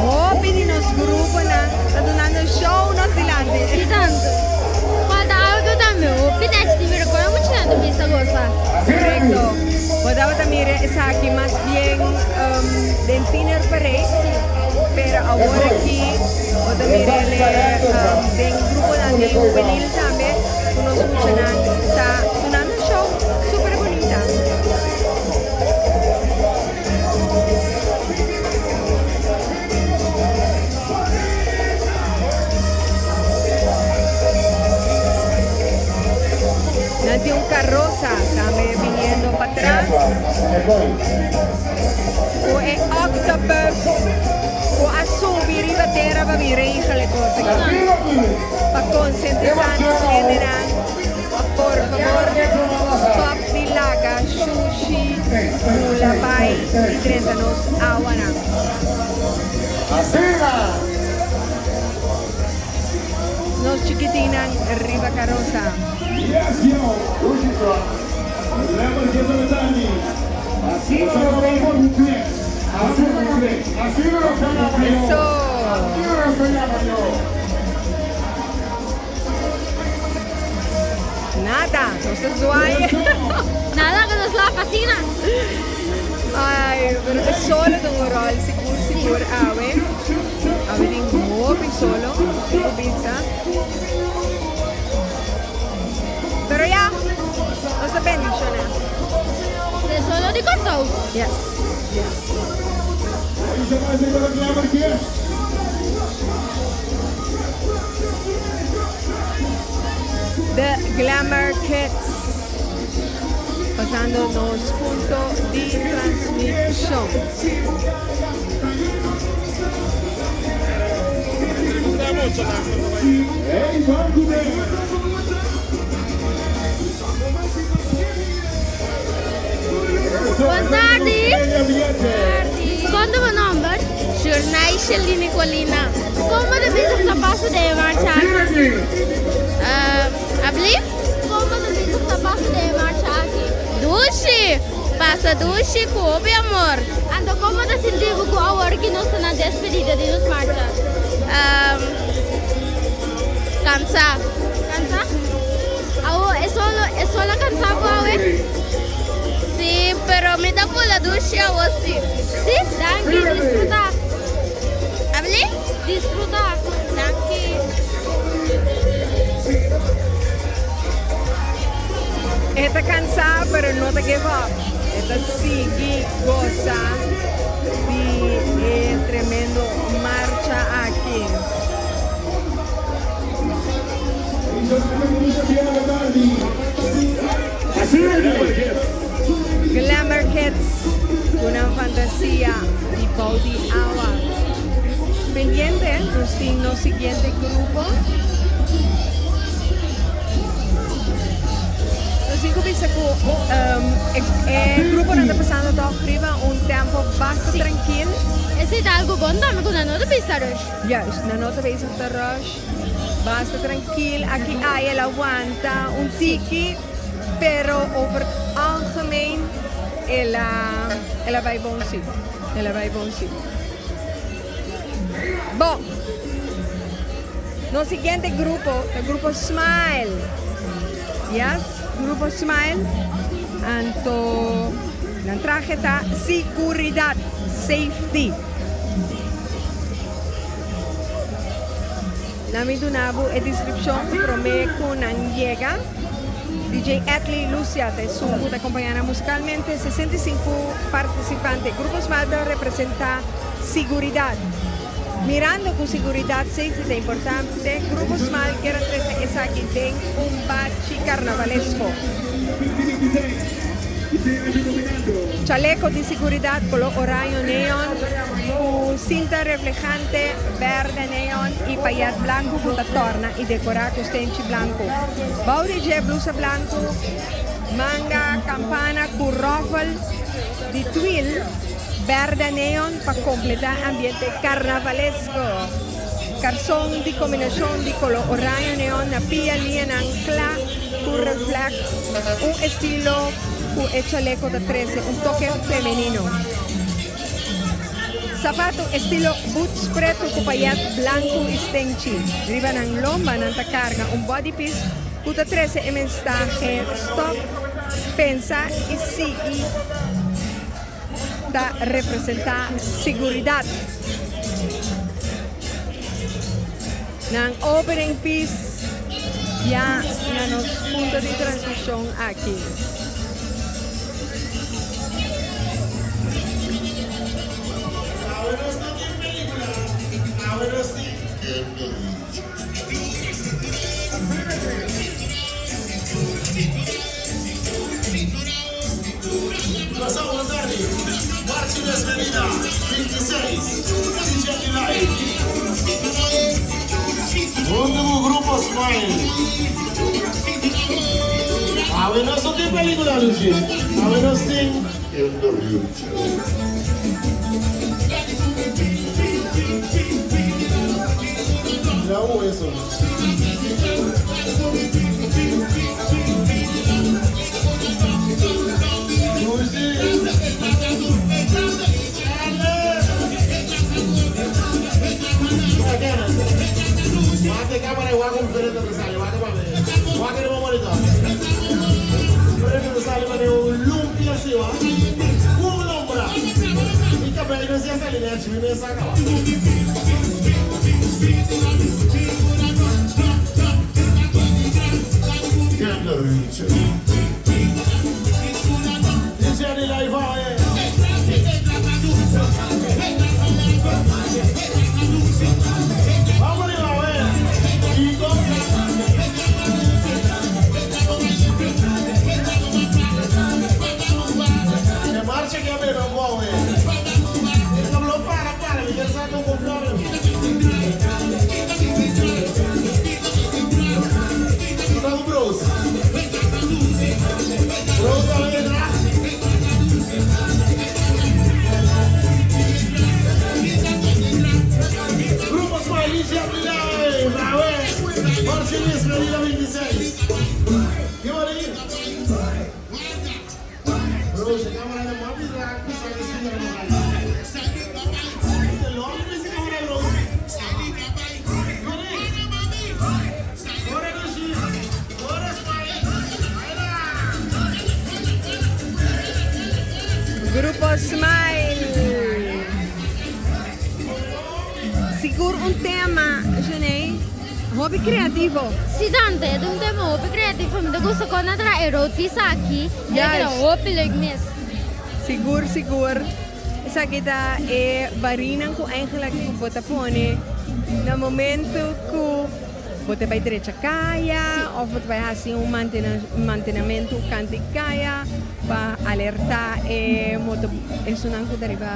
hopi di nos gruponan ta dunando show nos dilanti.
Si tanto. Falta algo tambe, hopi nechi di mira con mucha nan ta bisa gosa.
Correcto. Bo tabata mira esaki mas bien den Tiener Parade, pero awor aki bo ta mira den gruponan di juvenil tambe cu nos muchanan ta dunando show super bunita. Nan tin un carroza tambe biniendo patras cu e octopus cu a subi riba tera pa bin regel e cos aki pa concientisa nos hendenan pa por favor stop di laga shushi bula bay y drenta nos awanan. Nos chikitinnan riba karosa. Eso! Nada, nos ta zwaai.
Nada ku nos la fasina.
Ay, pero e solo ta un rol sigur sigur awe. Awe tin hopi solo, hopi pizza. Pero ya, nos ta bendiciona.
De solo di Kòrsou.
Yes, yes. The Glamour Kids pasando nos punto di transmishon.
Bon tardi. Kon ta bo nomber?
Shurnay Shelly Nicolina.
Kon bo ta bisa ku ta pasa den e marcha aki?
Abli?
Kon bo ta bisa ku ta pasa den e marcha aki?
Dushi! Pasa dushi ku hopi amor.
Anto kon bo ta sinti bo ku awor ki nos ta na despedida di nos marcha?
Kansa.
Kansa? Awo e solo e solo a kansa bo awe?
Si, pero mi ta bula dushi awo si.
Si? Danki, disfruta.
Abli?
Disfruta.
Danki.
E ta kansa pero no ta give up. E ta sigui gosa di e tremendo marcha aki. Glamour Kids cu nan fantasia di bou di awa. Pendiente, nos tin nos siguiente grupo. Nos tin cu bisa cu e gruponan ta pasando toch riba un. Tempo basta trankil.
Esei ta algu bon tambe ku nan no ta bisa rush.
Juist, nan no ta bezig ta rush. Basta trankil. Aki aya el a wanta un tiki, pero over het algemeen el a el a bai bon si. El a bai bon si. Bon. Nos siguiente grupo ta grupo Smile. Yes, grupo Smile. Anto nan trahe ta siguridad, safety. Nan mi duna bo e descripcion prome cu nan yega. DJ Edley Lucia ta esun cu ta acompaña nan musicalmente. 65 participante. Grupo Smile ta representa siguridad. Mirando cu siguridad safety ta importante, Grupo Smile kier a trece esaki den un bachi carnavalesco. Chaleco di siguridad color oraño neon cu cinta reflejante berde neon y payet blanco cu ta torna y decora cu stenchi blanco. Bou di dje blusa blanco, manga campana cu roffel di twill. Berde neon pa kompletá ambiente karnavalesco. Karson di kombinashon di koló oraño neon na pia liñanan kla ku reflèk un estilo ku e chaleko ta trese un toke femenino. Sapato estilo boots pretu ku payèt blanku i stenchi. Riba nan lomba nan ta karga un bodypiece ku ta trese e mensahe stòp, pensa i sigui. Ta representa seguridad. Nan opening piece ya na nos punto di transmision aki.
Awe nos no tin pelicula, awe nos tin. Nos a wanta di Marchi Despedida 26 DJ Live Hunto cu Grupo Smile. Awe nos no tin pelicula Luchi, awe nos tin. Mira un eso.
Grupo Smile. Sigur un tema, Jenay, hopi creativo.
Si tante, e ta un tema hopi creativo. Mi ta gusta con nan traha e rotis aki. E ta keda hopi leuk mes.
Sigur, sigur. Esaki ta e barinan ku eigenlijk ku bo ta pone na momento ku bo ta bai drecha kaya of bo ta bai hasi un mantenamentu kant di kaya pa alerta e moto esunnan ku ta riba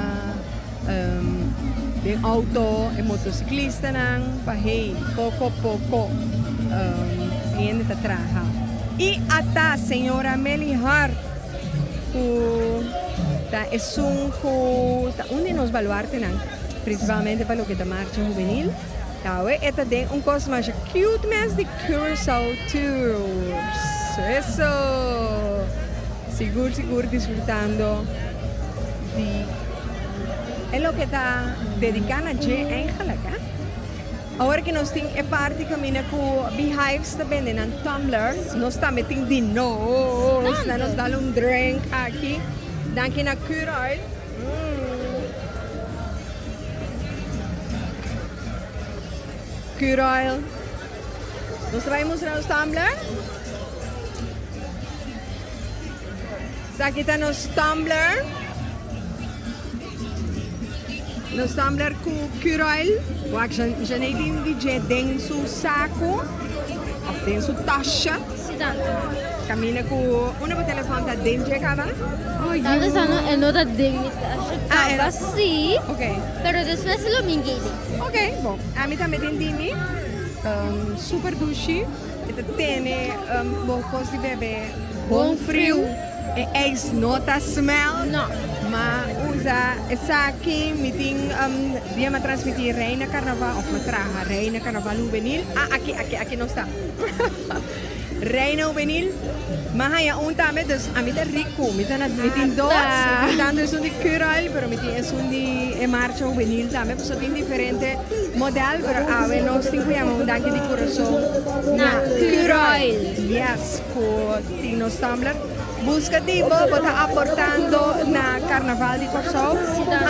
den auto, e motociclistanan pa hey poko poko hende ta traha. I ata señora Meli Hart ku. Ta esun ku ta un di nos baluartenan, prinsipalmente pa loke ta marcha hubenil. Awe e ta den un kos masha cute mes di Curaçao Tours. Eso! Sigur sigur disfrutando di e loke ta dedica na dje eigenlijk hè. Awor ki nos tin e parti caminda cu Beehives ta bende nan tumbler, nos tambe tin di nos. Nan nos dal un drink aki. Danki na Curoil. Curoil. Nos ta bai mustra nos tumbler. Esaki ta nos tumbler. Nos tumbler ku Curoil. Wak, Janey tin di dje den su saku of den su tasha.
Si tante.
Caminda ku unda bo telefon ta den dje kaba?
Tante sa no e no ta den mi tasha kaba si.
Ok.
Pero despues lo mi gei.
Ok, bon. Ami tambe tin di mi. Super dushi. E ta tene bo kos di bebe bon friu. E ijs no ta smell.
No.
Ma usa esaki mi tin dia mi a transmiti Reina Carnaval of mi a traha Reina Carnaval Hubenil. Ah, aki, aki, aki nos ta. Reina Hubenil. Mi a haña un tambe, dus ami ta riku. Mi ta na, mi tin dos. Mi tin tantu esun di Curoil, pero mi tin esun di e Marcha Hubenil tambe. Pasobra tin diferente model, pero awe nos tin ku yama un danki di kurason na Curoil. Yes, ku tin nos tumbler. Buska di bo, bo ta aportando na Karnaval di Kòrsou.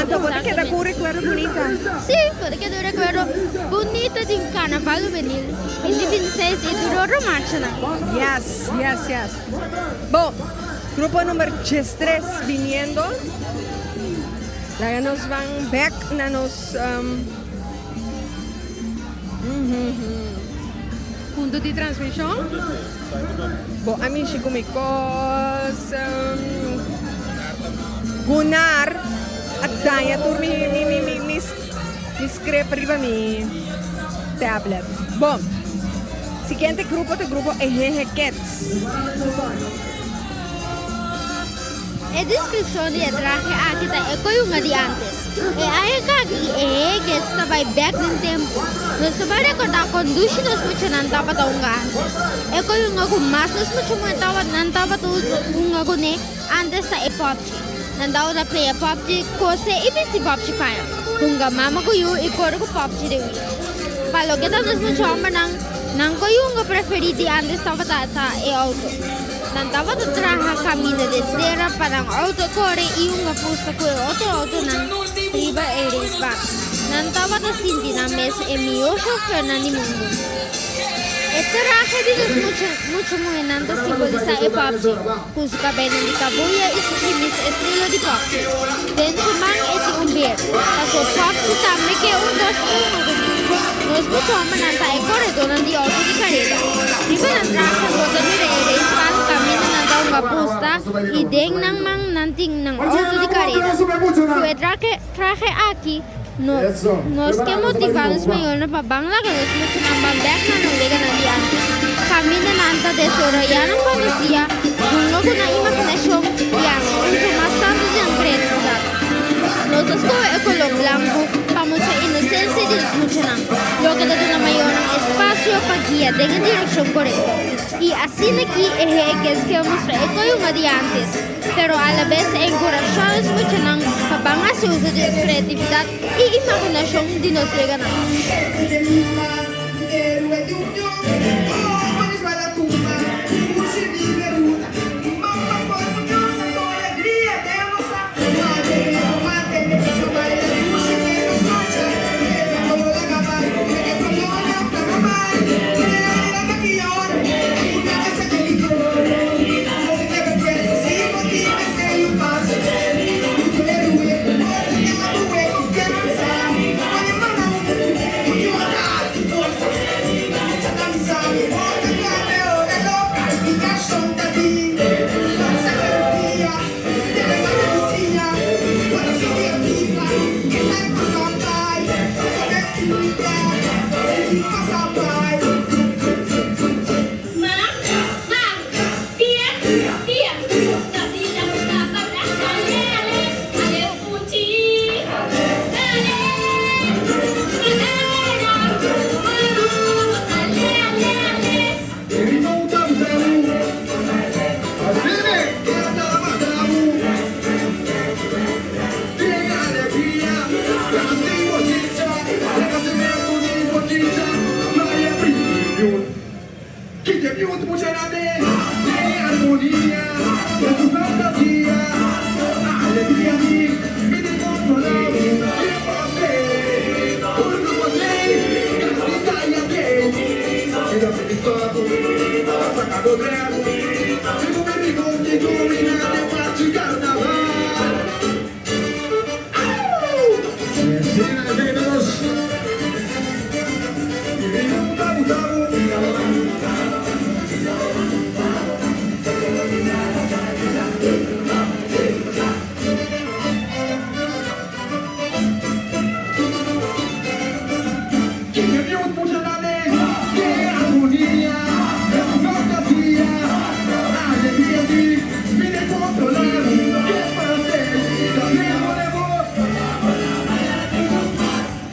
Anto bo ta keda ku un rekuerdo bunita.
Sí, bo ta keda un rekuerdo bunita di un Karnaval hubenil 2026 i tur otro marchanan.
Yes, yes, yes. Bo, grupo number diestres biniendo. Laga nos ban bek na nos punto di transmishon. Bo a mishi ku mi kos. Gunnar a daña tur mi mi mi mi mi mi script riba mi tablet. Bon, siguiente grupo ta grupo Ehehe Kids.
E deskripshon di e trahe aki ta e koyunga di ántes. E aña aki i e hekes ta bai bèk den tempu. Nos ta bai rekordá kon dushi nos muchanan tabata hunga ántes. E koyunga ku mas nos mucha muhé tabata nan tabata hunga kuné ántes ta e pòpchi. Nan tabata playa pòpchi, kose i bisti pòpchi paña, hunga mama ku yu i kore ku pòpchi den wia. Pa loke ta nos mucha hòmbernan, nan koyunga preferí di ántes tabata ta e outo. Nan tabata traha kaminda den tera pa nan outo kore i hunga fusta ku e otro outonan riba e reisbaan. Nan tabata sinti nan mes e mihó shofernan di mundu. E trahe di nos mucha mucha muhénan ta simbolisá e pòpchi, ku su kabeinan di kabuya i su shimis estilo di pòpchi. Den su man e tin un ber, paso pòpchi tambe ke un kos pa hunga kuné. Nos mucha hòmbernan ta e koredónan di outo di kareda. Riba nan traha bo ta mira e reispan kaminda nan ta hunga pusta i den nan man nan tin nan outo di kareda. Ku e trahe aki nos ke motivá nos mayornan pa ban laga nos muchanan ban bèk na nan weganan di ántes. Kaminda nan ta desaroyá nan fantasia, hunga ku nan imaginashon i hasi uso mas tantu di nan kreatividat. Nos ta skohe e koló blanku pa mustra inosensia di nos muchanan, loke ta duna mayornan espasio pa guia den e direkshon korekto. I asina ki e hekes ke mustra e koyunga di ántes, pero alabes enkurashá nos muchanan pa ban hasi uso di nos kreatividat i imaginashon di nos weganan.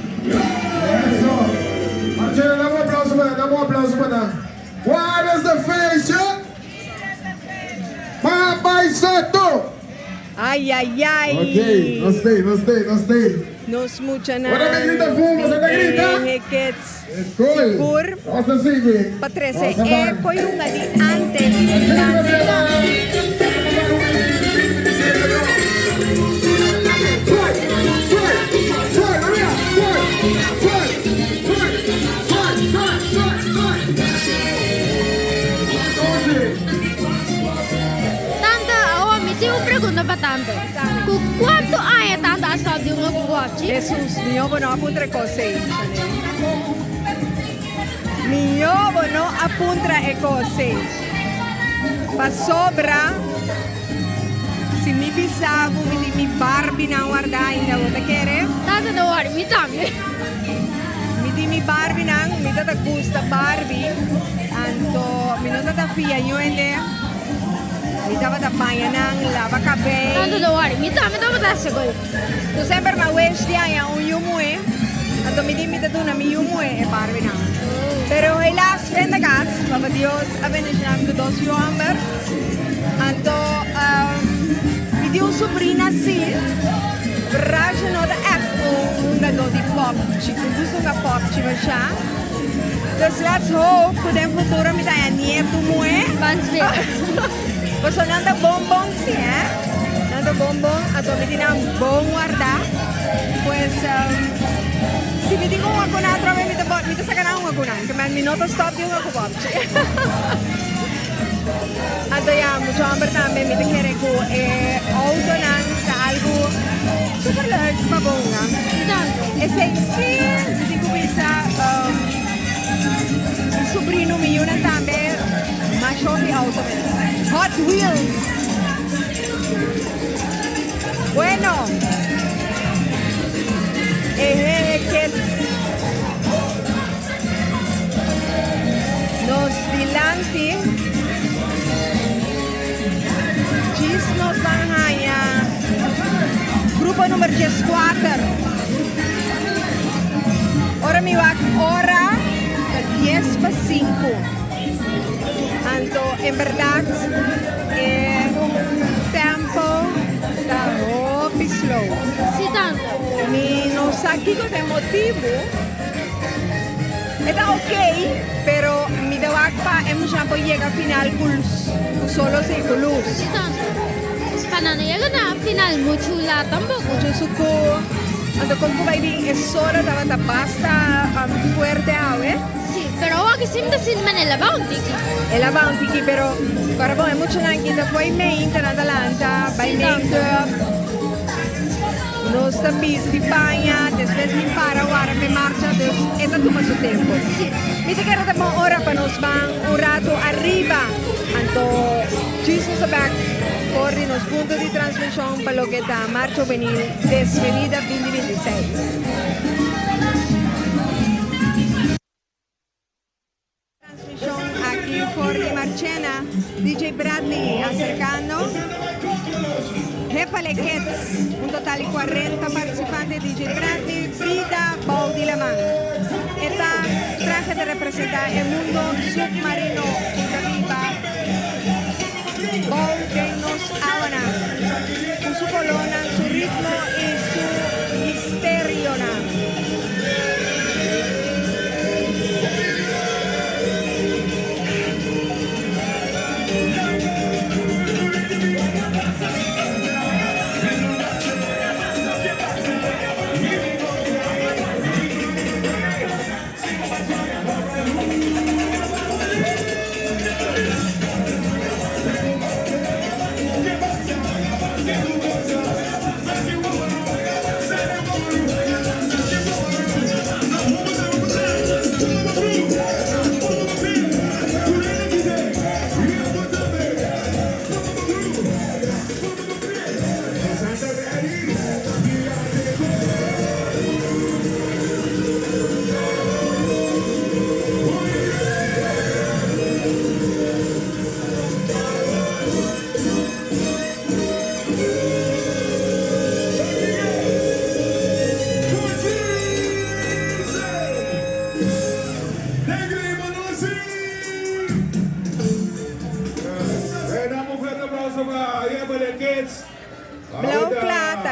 Eso. Marcelo, dame un aplauso para dame un aplauso para What is the face? Papai Santo!
Ay, ay, ay.
Ok, no stay, no stay, no stay.
Nos muchanan.
Ora mi grita fumo, se ta grita.
Eh, kids.
Cool.
Sigur.
Nos ta sigui.
Pa trece
Nos ta
e
ban.
coyunga di antes.
Tanta, awo mi tin un pregunta pa tanta. Ku kuantu aña tanta a stop di hunga ku bòchi?
Hesus, mihó bo no a puntra e kos ei, Chanel. Mihó bo no a puntra e kos ei. Pasobra si mi bisa bo mi tin mi Barbienan wardá ainda, bo ta kere?
Tanta no wòri, mi tambe.
Mi tin mi Barbienan, mi ta ta gusta Barbie, anto mi no ta ta fia ñuende. Mi tabata baña nan, laba kabei.
Tanto no wòri, mi tambe tabata hasi gol.
Ku semper mi a wish di haña un yu muhé, anto mi di mi ta duna mi yu muhé e Barbienan. Pero helaas pindakaas, Papa Dios a bendiciona mi ku dos yu hòmber. Anto mi tin un sobrina si, Raja no ta ègt un hungadó di pòpchi, un gusta hunga pòpchi masha. Dus let's hope ku den futuro mi ta haña nietu muhé. Pasobra nan ta bon bon si hè. Nan ta bon bon, anto mi tin nan bon wardá. Pues si mi tin ku hunga ku nan atrobe mi ta mi ta saka nan hunga ku nan. Ke men mi no ta stòp di hunga ku bòpchi. Anto ya, muchu hòmber tambe mi ta kere ku e outonan ta algu super leuk pa bo hunga. Esei sí, mi tin ku bisa mi subrino, mi yunan tambe masha hopi outo mes. Hot Wheels. Bueno, e hehe kids. Nos dilanti djis nos ban haña grupo number dieskuater. Ora mi wak ora ta dies pa sinku. Anto en bèrdat e tempo ta hopi slow. Mi no sa kiko ta e motibu. E ta ok, pero mi ta wak pa e muchanan por yega final ku ku solo si ku lus.
Si tanto. Pa nan no yega na final muchu lat tampoco.
Muchu suku. Anto kon ku bai bin e solo tabata basta fuerte awe.
Si, pero awor ki si mi ta sinti manera el a baha un tiki.
El a baha un tiki, pero kora bon e muchanan ki ta fo'i meinta nan ta lanta bai make-up. Nos ta bisti paña, despues mi para wara p'e marcha, dus e ta tuma su tempo. Mi ta kere ta bon ora pa nos ban un rato ariba, anto djis nos ta bek for di nos punto di transmishon pa loke ta Marcha Hubenil Despedida 2026. Transmishon aki for di Marchena, DJ Bradley aserkando. Hepale Kids, un total di 40 partisipante DJ Bradley, Bida bou di laman. E ta trahe ta representa e mundo submarino ku ta biba bou den nos awanan, ku su kolónan, su ritmo i su misterionan.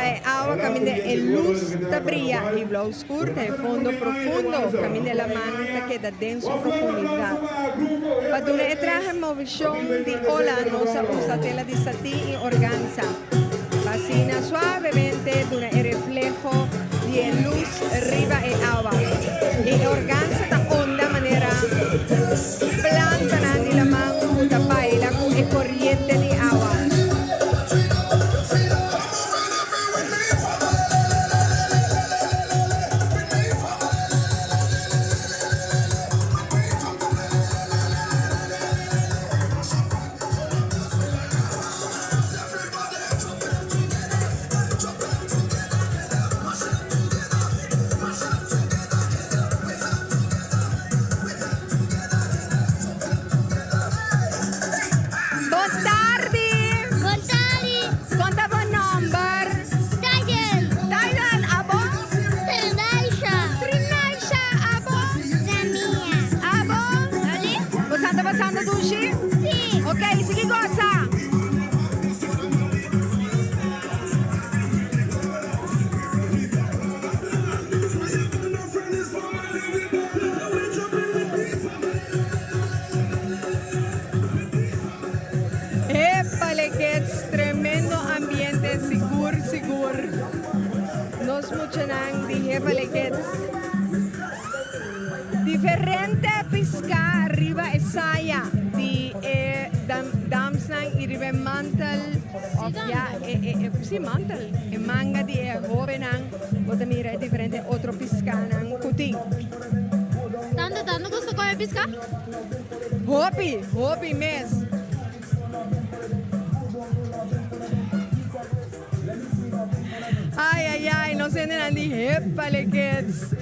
e awa kaminda e lus ta bria i blou skur ta e fondo profundo kaminda e laman ta keda den su profundidat. Pa duna e trahe movishon di ola nos a usa tela di satin i organza pa asina suavemente duna e refleho di e lus riba e awa. E organza ta onda manera plantanan di laman ku ta baila ku e koriente di awa. Bon tardi!
Bon tardi!
Kon ta bo nomber?
Tyden!
Tyden, abo?
Trinaisha!
Trinaisha, abo?
Samia!
Abo?
Ali?
Bo sa ta pasando dushi?
Si!
Ok, sigui gosa! Epale kids, tremendo ambiente sigur sigur. Nos muchanan di Hepale Kids. Diferente piská riba e saya di e damsnan i riba e mantel of ya e e si mantel e manga di e hobennan bo ta mira e diferente otro piskanan ku tin.
Tanto tanto gusta kome piska?
Hopi, hopi mes. Ay ay ay nos hendenan di Hepale Kids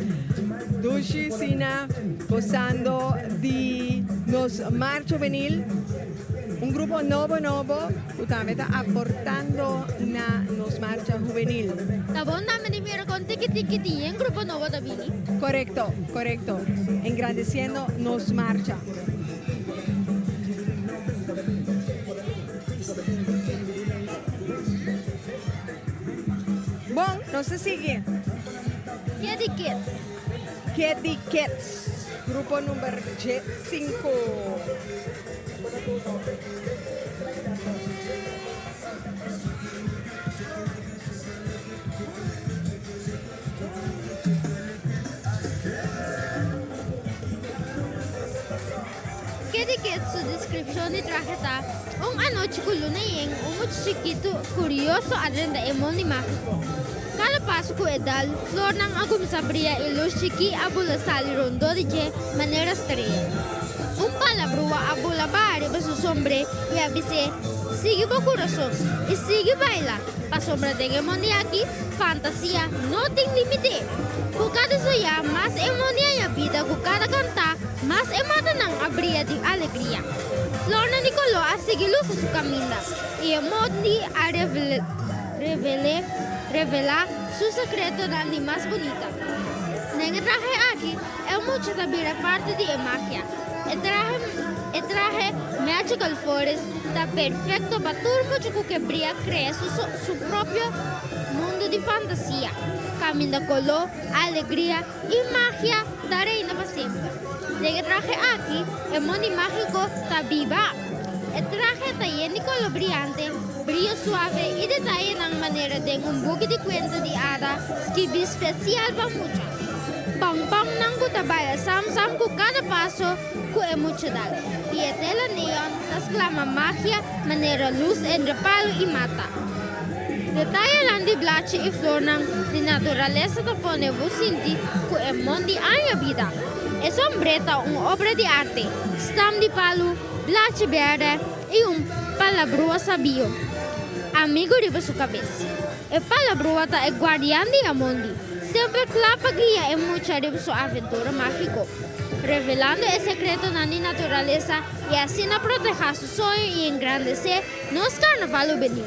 dushi sina gozando di nos marcha juvenil un grupo nobo nobo cu tambe ta aportando na nos marcha juvenil.
Ta bon tambe di mira con tiki tiki di yen grupo nobo ta bini.
Corecto, corecto. Engrandeciendo nos marcha. Bon, nos ta sigui.
Kitty Kids.
Kitty Kids, grupo number dje-sinku.
Ke di ke su deskripshon di trahe ta, Un anochi ku luna yen, un mucha chikitu kurioso a drenta e mondi mágiko. Kada paso ku e dal, flornan a kuminsá bria i lus chikí a bula sali rondó di dje manera strea. Un palabrua a bula baha riba su sombré i a bis'é, Sigui bo kurason i sigui baila, pasobra den e mondi aki fantasia no tin límite. Ku kada soñá mas e mondi haña bida ku kada kantá Mas e matanan a bria di alegria. Flornan di koló a sigui lusa su kaminda, i e mondi a revel'é, revelá, su sekretonan di mas bunita. Den e trahe aki, e mucha ta bira parti di e magia. E trahe, e trahe Magical Forest ta perfekto pa tur mucha ku ke bria krea su, su propio mundu di fantasia, kaminda koló, alegria I magia ta reina pa semper. Den e trahe aki, e mondi mágiko ta biba. E trahe ta yen di koló briante, brio suave i detayenan manera den un buki di kuenta di ada skibí spesial pa mucha. Pònpònnan ku ta baila sam-sam ku kada paso ku e mucha dal, i e tela neon ta sklama magia manera lus entre palu i mata. Detayenan di blachi i flornan di naturalesa ta pone bo sinti ku e mondi aña bida. E sombré ta un obra di arte, stam di palu, blachi bèrdè i un palabrua sabio amigu riba su kabes. E palabrua ta e guardian di e mondi, semper kla pa guia e mucha riba su aventura mágiko, revelando e sekretonan di naturalesa i asina protehá su soño i engrandesé Nos carnaval lo bini.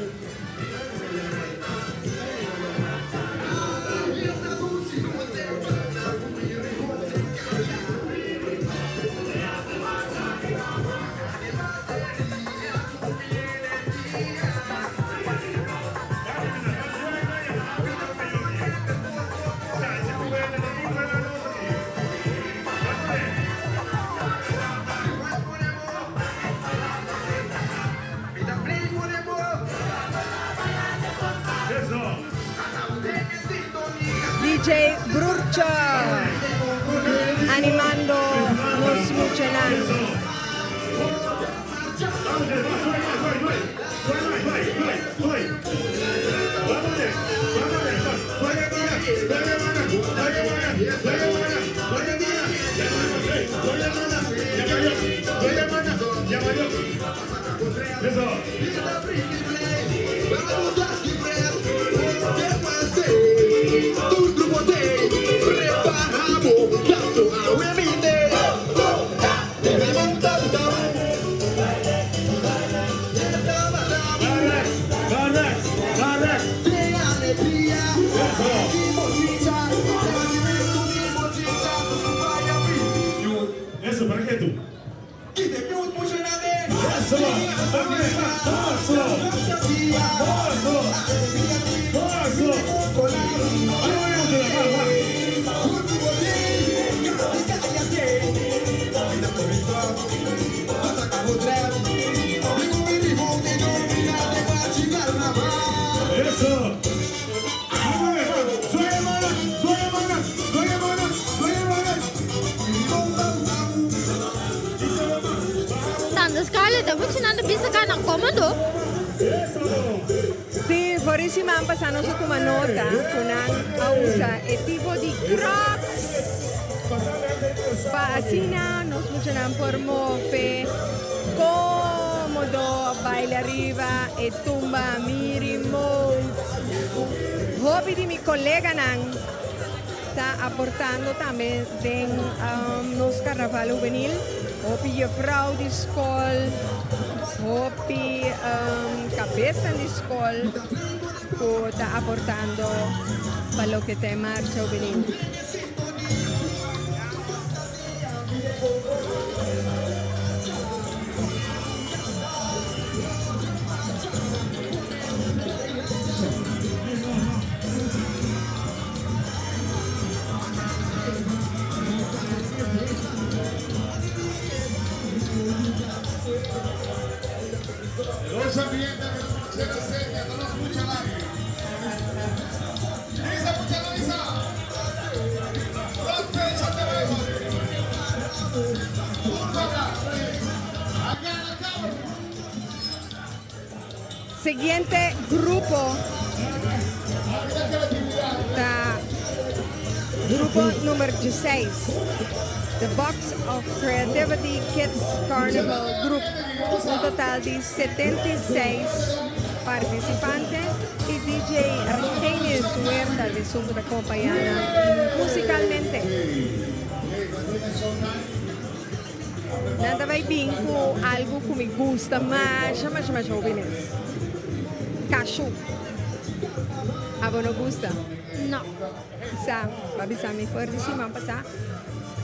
Mucha! Animando nos muchanan.
Tanda Scarlett, ta funcionando bisa ka na cómodo.
Sí, for e siman pasá nos a tuma nota ku nan a usa e tipo di Crocs pa asina nos muchanan por move cómodo baila riba e tumba mi remote. Hopi di mi coleganan ta aportando tambe den nos Carnaval Hubenil. Hopi juffrouw di skol, hopi cabesnan di skol cu ta aportando pa loke ta e Marcha Hubenil. Siguiente grupo ta grupo number 16, The Box of Creativity Kids Carnival Group. Un total di 76 participante y DJ Argenius Huerta di Sumbo ta acompaña nan musicalmente. Nan ta bay bin cu algo cu mi gusta masha masha masha hopi mes. Cashu. Abo no gusta?
No.
Sa, ba bisa mi for di siman pasa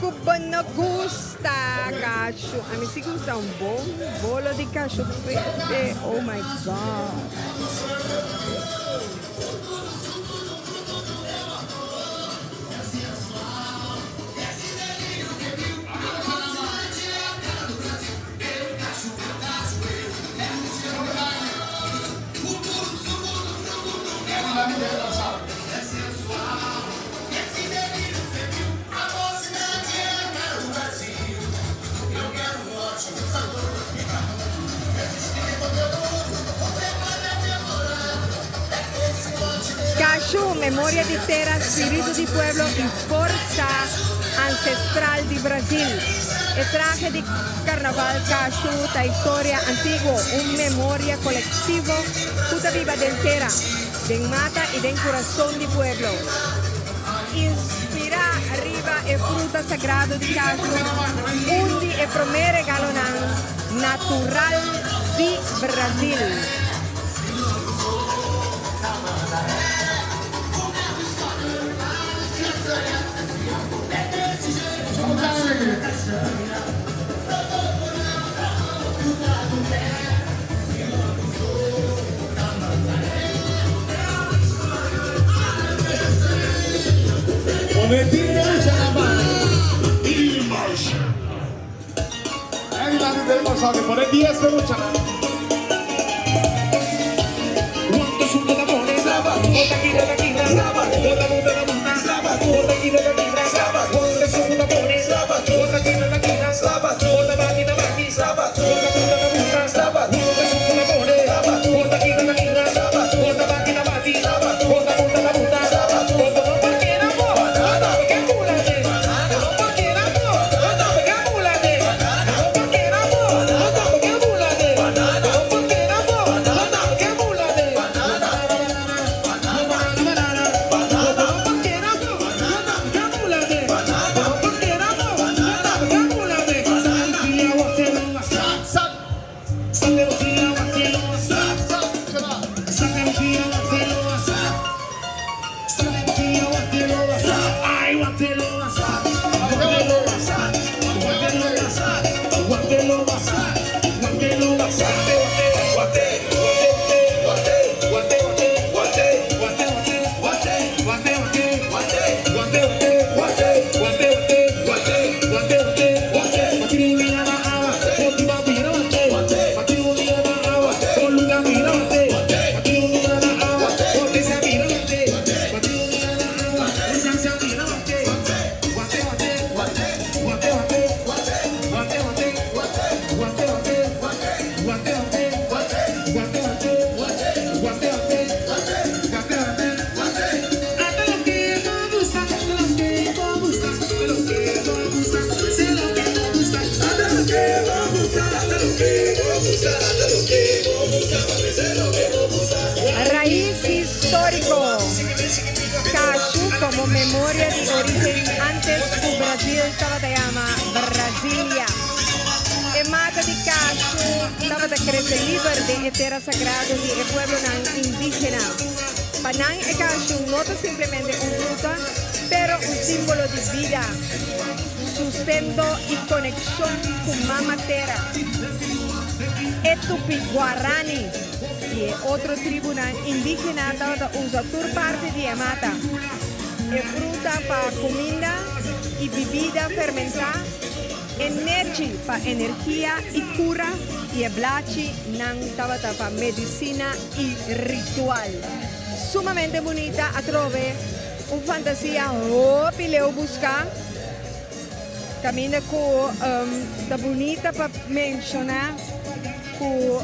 cu bo no gusta cashu. Ami si gusta un bon bolo di cashu berde. Oh my God. Cashu, memoria di tera, spiritu di pueblo y forsa ancestral di Brasil. E trahe di carnaval Cashu ta historia antiguo, un memoria colectivo cu ta biba den tera, den mata y den curason di pueblo. Inspira riba e fruta sagrado di cashu, un di e prome regalonan natural di Brasil. Rais historico, Cashu como memoria di origen antes cu Brasil tabata yama Brasilia. E mata di cashu tabata crece liber den e tera sagrado di e pueblonan indigena. Pa nan e cashu no ta simplemente un fruta, pero un simbolo di bida, sustento y conexion cu Mama Tera. E Tupi-Guarani y e otro tribunan indigena tabata usa tur parti di e mata, e fruta pa cuminda y bibida fermentá, e nechi pa energia y cura y e blachi nan tabata pa medicina y ritual. Sumamente bunita atrobe, un fantasia hopi leu busca. Caminda cu ta bunita pa menciona cu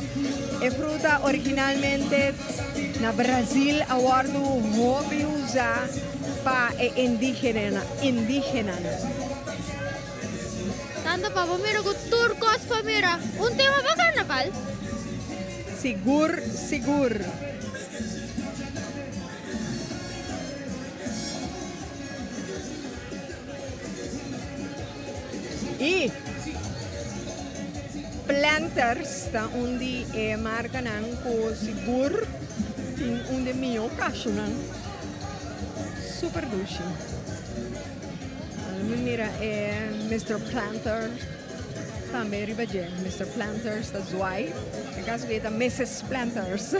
e fruta originalmente na Brazil a wordo hopi usa pa e indigenanan.
Tanto pa bo mira cu tur cos pa mira un tema pa carnaval.
Sigur sigur. Y Planters ta un di e marcanan cu sigur tin un di miho cashonan. Super dushi. Mi mira e Mister Planters tambe riba dje. Mister Planters ta zwaai. En caso di e ta Missus Planters.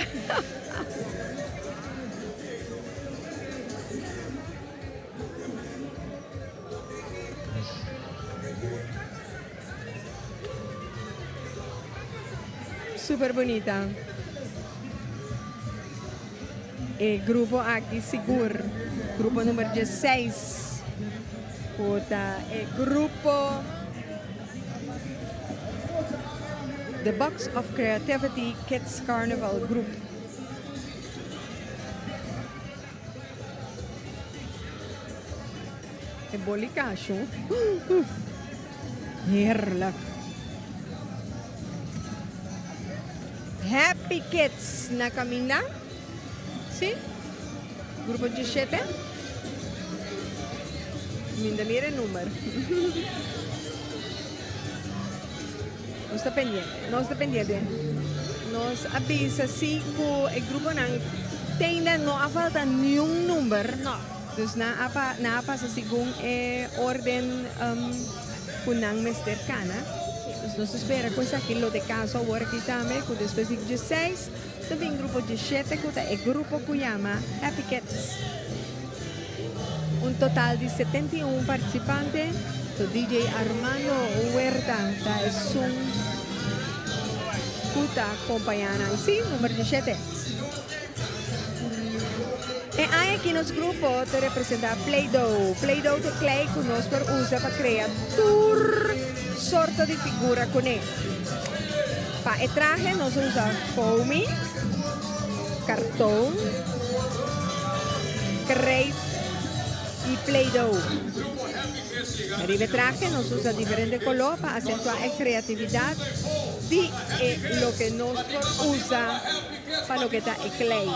Super bunita. E grupo aki sigur, grupo number 16, ku ta e grupo The Box of Creativity Kids Carnival Group. E boli kashu. Heerlijk. Happy Kids na caminda. Si? Grupo 17. Minda mira e number. Nos ta pendiente, nos ta pendiente. Nos a bisa si ku e gruponan teinda no a falta niun number.
No.
Dus nan a pa nan a pasa segun e orden ku nan mester kana. Dus nos ta spera ku esaki lo ta e kaso awor aki tambe ku despues di dieseis ta bin grupo dieshete ku ta e grupo ku yama Happy Kids. Un total di 71 participante. So DJ Armando Huerta ta esun cu ta acompaña nan. Si, number 17. E aña aki nos grupo ta representa Play-Doh. Play-Doh ta e klei ku nos por usa pa krea tur sorto di figura kuné. Pa e trahe nos a usa foamy, karton, kreit i Play-Doh. Riba e trahe nos usa diferente koló pa asentuá e kreatividat di e loke nos por usa pa loke ta e klei.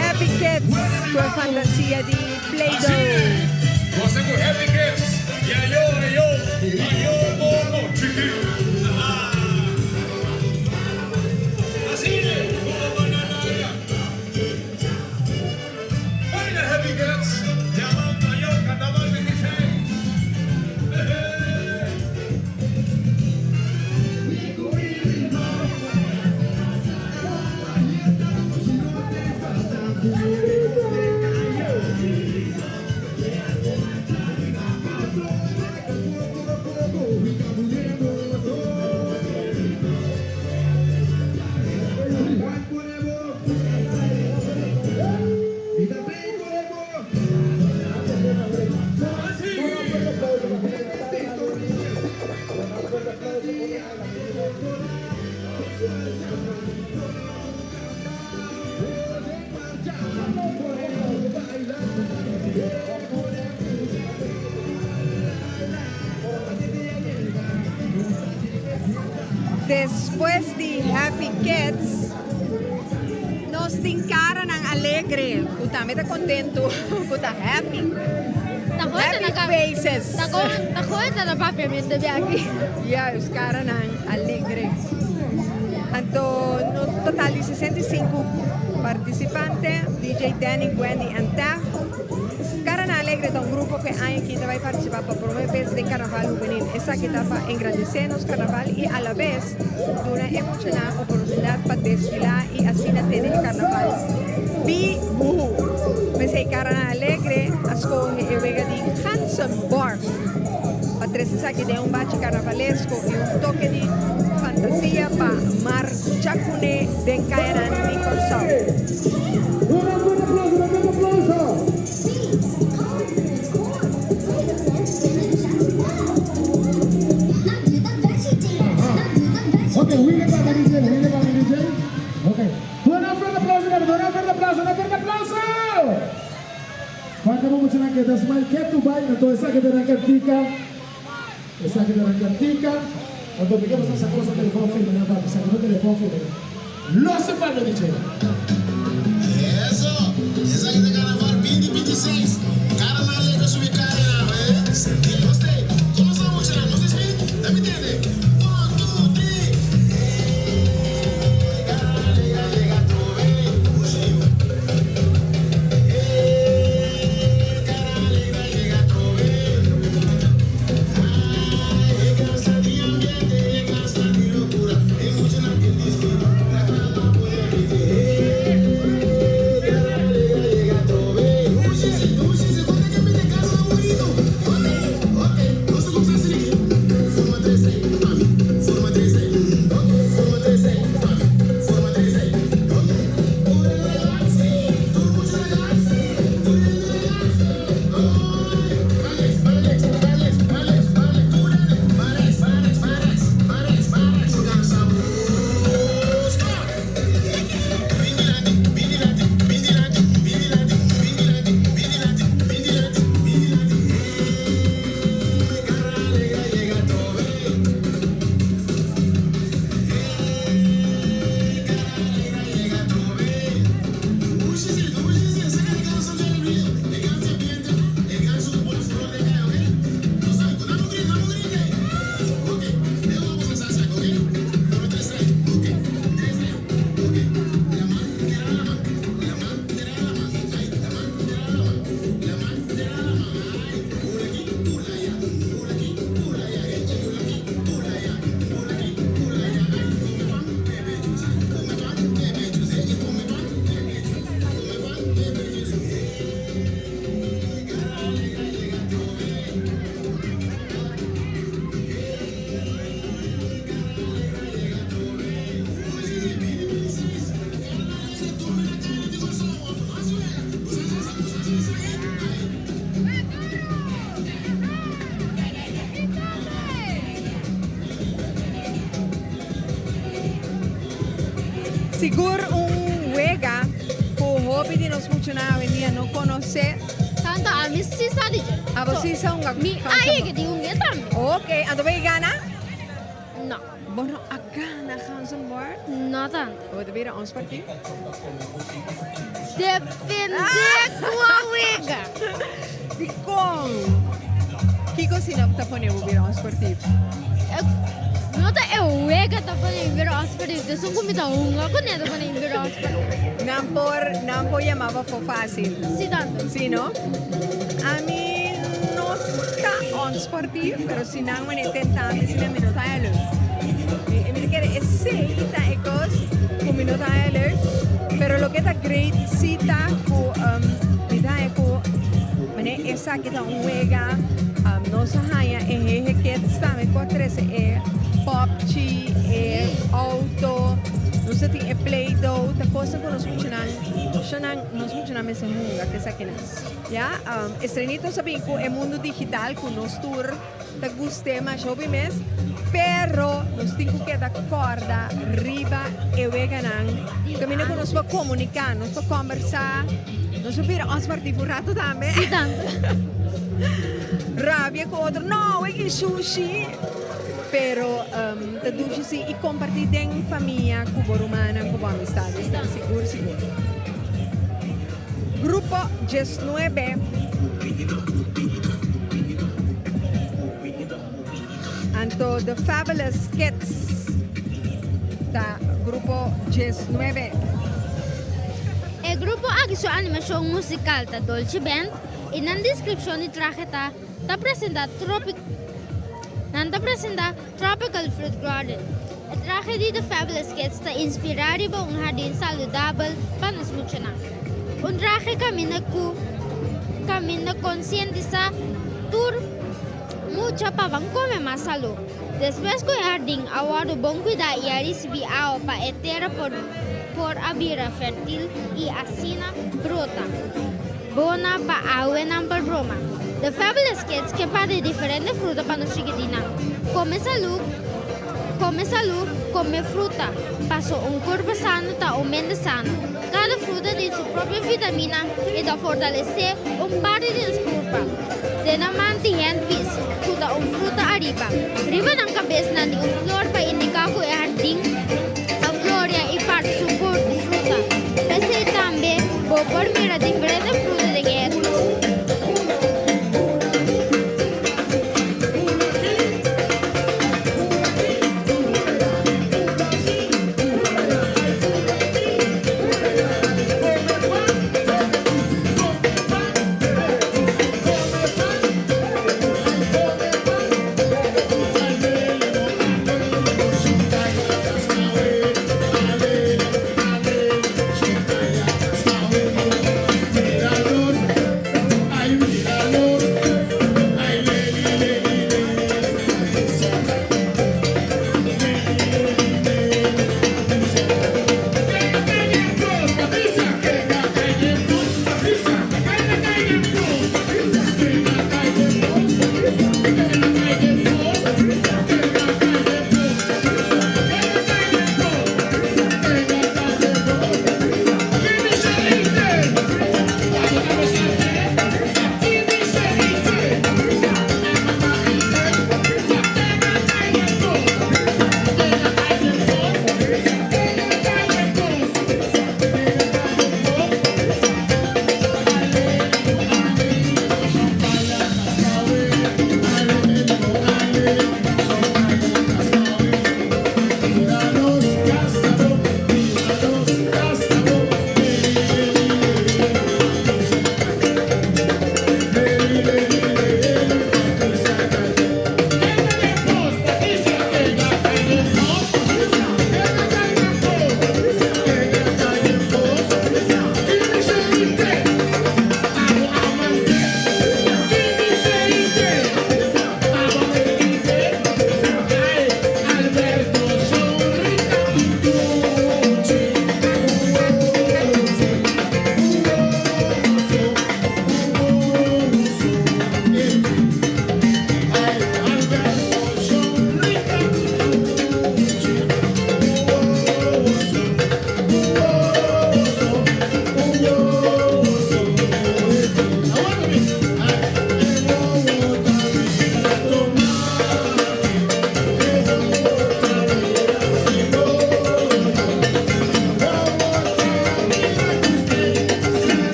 Happy Kids ku e fantasia di Play-Doh. Despues di Happy Kids nos tin caranan alegre cu tambe ta contento cu ta happy. Happy faces.
Ta con ta na papiamento di aki.
Juist, caranan alegre. Anto un total di 65 participante, DJ Danny, Wendy en Tef. Caranan Alegre ta un grupo cu e aña aki ta bay participa pa prome bes den Carnaval Hubenil. Esaki ta pa engrandece nos carnaval y alabes duna e muchanan oportunidad pa desfila y asina tene e carnaval bibu. P'esey Caranan Alegre a scoge e wega di Ganzenborg pa trece esaki den un bachi carnavalesco y un toke di fantasia pa marcha cune den cayanan di Corsou.
Eso! Esaki ta Carnaval 2026. Carnaval llega subi carena, eh? Sentí usted. ¿Cómo está muchanan? ¿No se speak? Dame tende. One, two, three. Hey, Carnaval llega, llega trove. Ushi. Hey, Carnaval llega, llega trove. Ay, cansa di ambiente, cansa di locura. E muchanan que disco, la cama puede vivir. Hey, Carnaval llega, llega trove. Ushi, ushi,
Sigur un wega ku hopi di nos muchanan awendia no konosé.
Tanto ami si sa di dje.
Abo si sa hunga?
Mi a yega di hunga tambe.
Ok, anto bo a gana?
No.
Bo no a gana ganzenbord?
No tanto.
Bo ta bira ons partí?
Depende kua wega.
Dikon? Kiko si no ta pone bo bira ons sportief?
No ta e wega ta pone mi bira ons sportief, ta esun ku mi ta hunga kuné ta pone mi bira ons sportief.
Nan por, nan por yama bo afó fásil.
Si tanto.
Si no? Ami no ta ons sportief, pero si nan wene tenta mi, si nan mi no ta haya leuk. Mi, mi ta kere esei ta e kos ku mi no ta haya leuk, pero loke ta great si ta ku mi ta haya ku mane esaki ta un wega, nos a haya e hehe kids tambe ku a trese e popchi, e auto, nos a tin e play-doh, ta kosnan ku nos muchanan, shownan nos muchanan mester hunga ku esakinan. Ya, Estrenito sa bin ku e mundu digital ku nos tur ta gust'é masha hopi mes, pero nos tin ku keda kòrda riba e weganan kaminda ku nos por komuniká, nos por kòmbersá, nos por bira ons partifu un ratu tambe.
Sí, tanto.
Rabia ku otro, no, weki shushi! Pero ta dushi sí i kompartí den famia ku bo rumannan, ku bo amistades, sigur sigur. Grupo 19. Anto The Fabulous Kids ta grupo 19.
E grupo aki su animashon musikal ta Dolce Band i nan deskripshon di trahe ta ta presenta tropi nan ta presenta Tropical Fruit Garden. E trahe di The Fabulous Kids ta inspirá riba un hardin saludabel pa nos muchanan. Un trahe kaminda ku kaminda konsientisá tur mucha pa ban kome mas salú. Despues ku e hardin a wòrdu bon kuidá i a risibí awa pa e tera por por a bira fèrtil i asina brota bona pa awenan por broma. The Fabulous Kids ke parti diferente fruta pa nos chikitinnan. Kome salú. Kome salú, kome fruta, paso un kurpo sano ta un mente sano. Kada fruta tin su propio vitamina i ta fortalesé un parti di nos kurpa. Den nan man tin handpies, ku ta un fruta ariba. Riba nan kabes nan tin un flor pa indiká ku e hardin a floria i parti su fruta. P'esei tambe bo por mira diferente fruta den e handpies.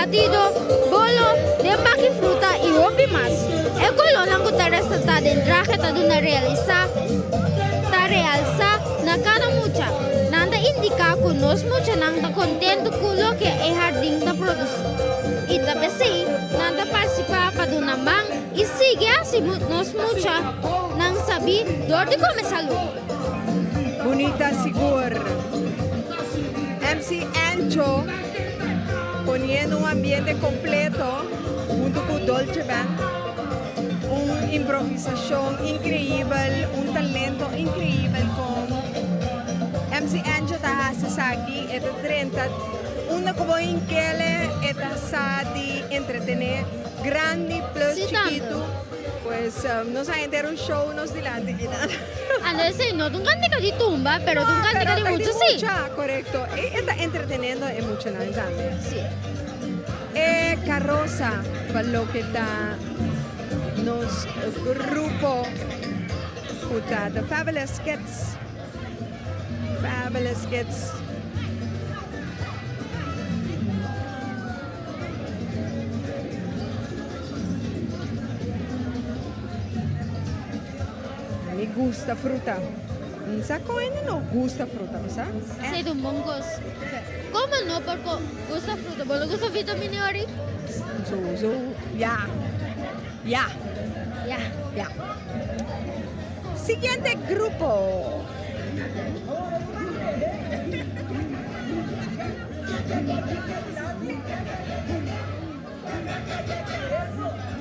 batido, bolo, den baki fruta i hopi mas. E kolónan ku ta resaltá den trahe ta duna realisá ta realsá na kada mucha. Nan ta indiká ku nos muchanan ta kontentu ku loke e hardin ta produsí i ta p'esei nan ta partisipá pa duna man i sigui hasi nos muchanan sabí dor di kome salú.
Bunita sigur. MC Ancho poniendo un ambiente completo hunto cu Dolce Band. Un improvisacion increibel, un talento increibel con MC Ancho ta haci esaki. E ta drenta unda cu bo hinkele e ta sa di entretene grandi plus
Sí, tanto.
chikitu. Pues nos a henter un show nos dilanti kinan.
Anto esei no ta un kantika di tumba, pero ta un
No,
kantika
pero
di
ta di
mucha sí.
mucha, korekto. E e ta entreteniendo e muchanan tambe.
Sí.
E karosa pa loke ta nos grupo ku ta The Fabulous Kids. Fabulous Kids. Mi gusta fruta. Sa con hende no gusta fruta, bo sa?
Esei ta un bon cos. Como no por gusta fruta? Bo no gusta vitamina ori?
So, so, ya. Ya.
Ya.
Ya. Siguiente grupo.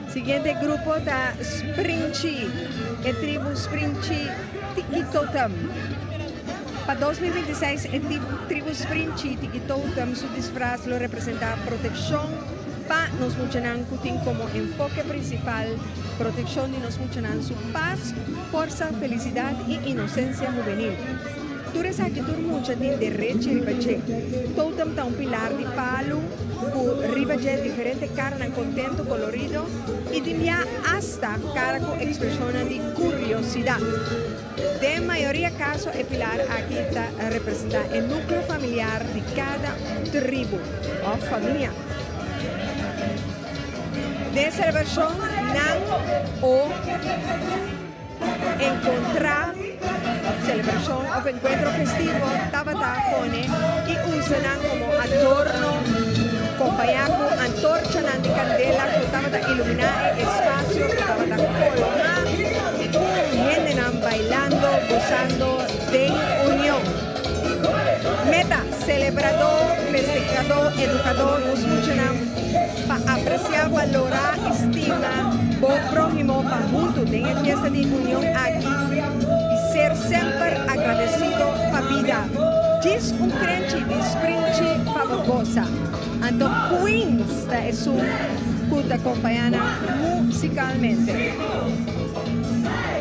Siguiente grupo ta Sprinchi, e tribu Sprinchi Tiki Totem. Pa 2026 e tribu Sprinchi Tiki Totem su disfraz lo representa proteccion pa nos muchanan cu tin como enfoke principal proteccion di nos muchanan su paz, forsa, felicidad y inocencia hubenil. Tur esaki tur mucha tin derechi riba dje. Totem ta un pilar di palu ku riba dje diferente karanan kontentu, kolorido i tin bia asta kara ku ekspreshonnan di kuriosidat. Den mayoria kaso e pilar aki ta representá e núkleo familiar di kada tribu òf famia. Den selebrashon nan o. Encontra of celebracion of encuentro festivo tabata pone y usa nan como adorno compaña cu antorchanan di candela cu tabata ilumina e espacio cu tabata colma cu hendenan bailando, gozando den union. Meta, Celebrador, festejador, educador, nos muchanan pa aprecia, balora y stima bo prohimo pa hunto den e fiesta di union aki y ser semper agradecido pa bida. Djis un krenchi di sprinchi pa bo gosa. Anto Queens ta esun cu ta compaña nan musicalmente.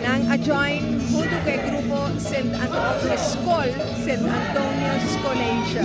Nan a join hunto cu e grupo Sint Anto of e scol Sint Antonius College.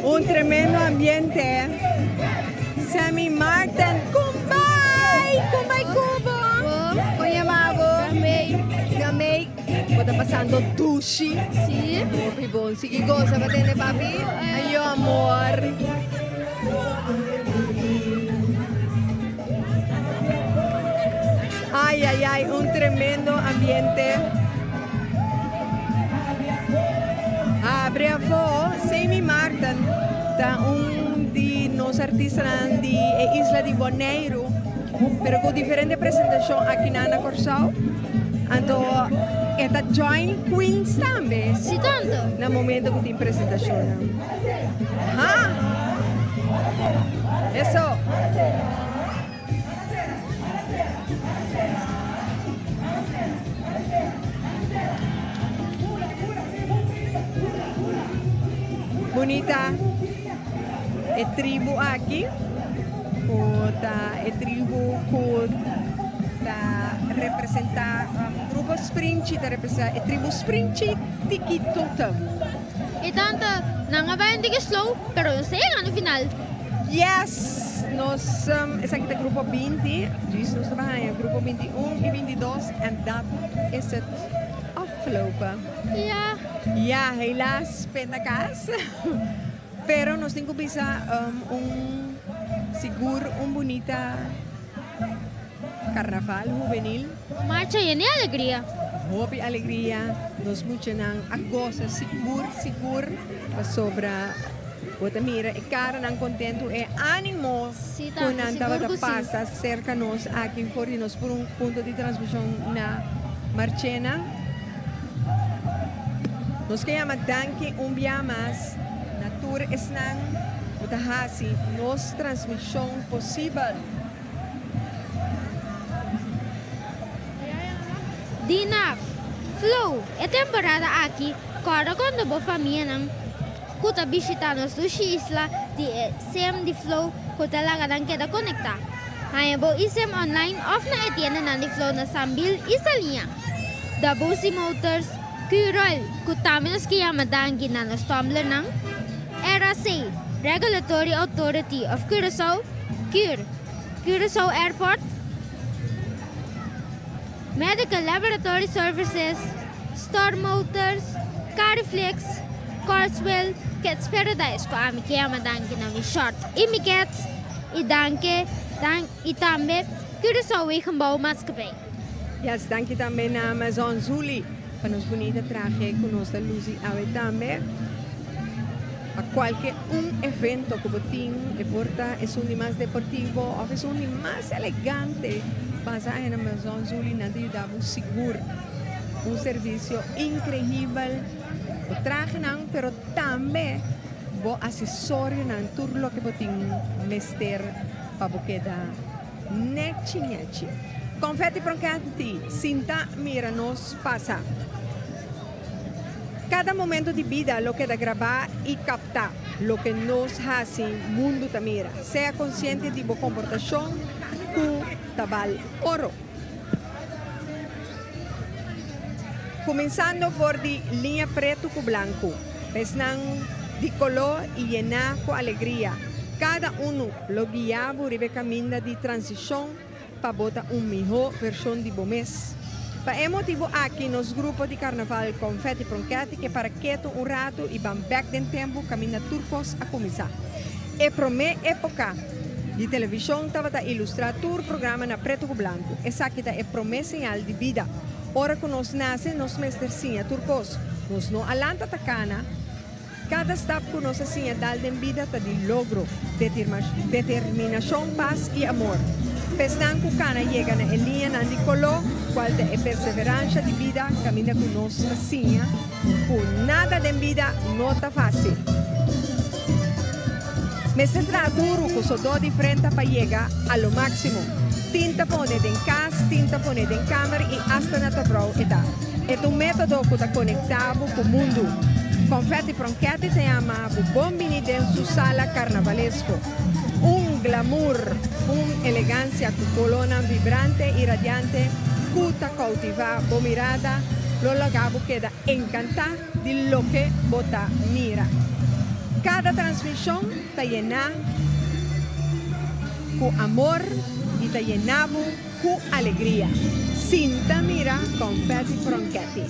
Un tremendo ambiente. Sammy Martin, kumbay! Kumbay kubo! Kon yama bo?
Gamay.
Gamay. Bo ta pasando dushi.
Si.
Hopi bon. Sigui goza pa tende papi. Ayo amor. Ay, ay, ay, un tremendo ambiente. Abre afó, Sammy Martin ta un di nos artistanan di e isla di Boneiru, pero ku diferente presentashon akinan na Kòrsou. Anto e ta join Queens tambe.
Si tanto.
Na momento ku tin presentashonnan. Ha! Eso. Bunita e tribu aki ku ta e tribu ku ta representa grupo Sprinchi ta representa e tribu Sprinchi Tiki Totem.
E tanta nan a bai un tiki slow pero nos ta yega na final.
Yes! Nos, esaki ta grupo 20, djis nos ta haña grupo 21 y 22 en dat is het afgelopen.
Ja.
Ja, helaas pindakaas. Pero nos tin cu bisa un sigur un bunita carnaval hubenil.
Un marcha yen di alegria.
Hopi alegria, nos muchanan a goza sigur sigur pasobra bo ta mira e caranan contento, e animo cu nan tabata pasa cerca nos aki for di nos punto di transmision na Marchena. Nos ke yama danki un bia mas na tur esnan cu ta haci nos transmision posibel.
Dinaf, Flow, e temporada aki kòrda konta bo famianan ku ta bishitá nos dushi isla di e sim di Flow ku ta laga nan keda konektá. Haña bo eSIM online òf na e tiendanan di Flow na Sambil i Saliña. Dabosi Motors, Curoil, ku tambe nos ke yama danki na nos tumblernan, RAC, Regulatory Authority of Curaçao, cur, Curaçao Airport, Medical Laboratory Services, Store Motors, Cariflex, Carswell, Cats Paradise ku ami ke yama danki na mi short i mi cats i danke dan i tambe Curaçao Wegenbouw Maatschappij.
Yes, danki tambe na Amazon Zuli pa nos bunita trahe ku nos ta lusi awe tambe. Pa kualke un evento ku bo tin, e por ta esun di mas deportivo òf esun di mas elegante, pasa ahe na Maison Zuli, nan ta yuda bo sigur. Un servisio inkreibel, bo trahenan pero tambe bo asesorionan, tur loke bo tin mester pa bo keda nechi nechi. Konfeti Pronkèti, sinta mira nos pasa. Kada momento di bida lo keda grabá i kaptá. Loke nos hasi, mundu ta mira. Sea konsiente di bo komportashon ku ta bal oro. Kuminsando for di liña pretu ku blanku, besnan di koló i yená ku alegria, kada unu lo guia bo riba e kaminda di transishon pa bo ta un mihó vershon di bo mes. Pa e motibu aki nos grupo di karnaval Konfèti Pronkèti ke para ketu un ratu i ban bèk den tempu kaminda tur kos a kuminsá. E promé époka di televishon tabata ilustrá tur programa na pretu ku blanku. Esaki ta e promé señal di bida. Ora ku nos nase nos mester siña tur kos. Nos no a lanta ta kana. Kada stap ku nos a siña dal den bida ta di logro, determinashon, pas i amor. P'esnan ku kana yega na e liñanan di koló, kual ta e perseveransha di bida kaminda ku nos ta siña ku nada den bida no ta fásil. Mester traha duru ku sodó di frenta pa yega a lo máksimo. Tin ta pone den kas, tin ta pone den kamer i asta na tabrou e ta. E ta un método ku ta konektá bo ku mundu. Konfèti Pronkèti ta yama bo bon bini den su sala karnavalesko. Un glamour, un elegansia ku kolónan vibrante i radiante ku ta koutivá bo mirada lo laga bo keda enkantá di loke bo ta mira. Kada transmishon ta yená ku amor i ta yená bo ku alegria. Sinta mira Konfèti Pronkèti.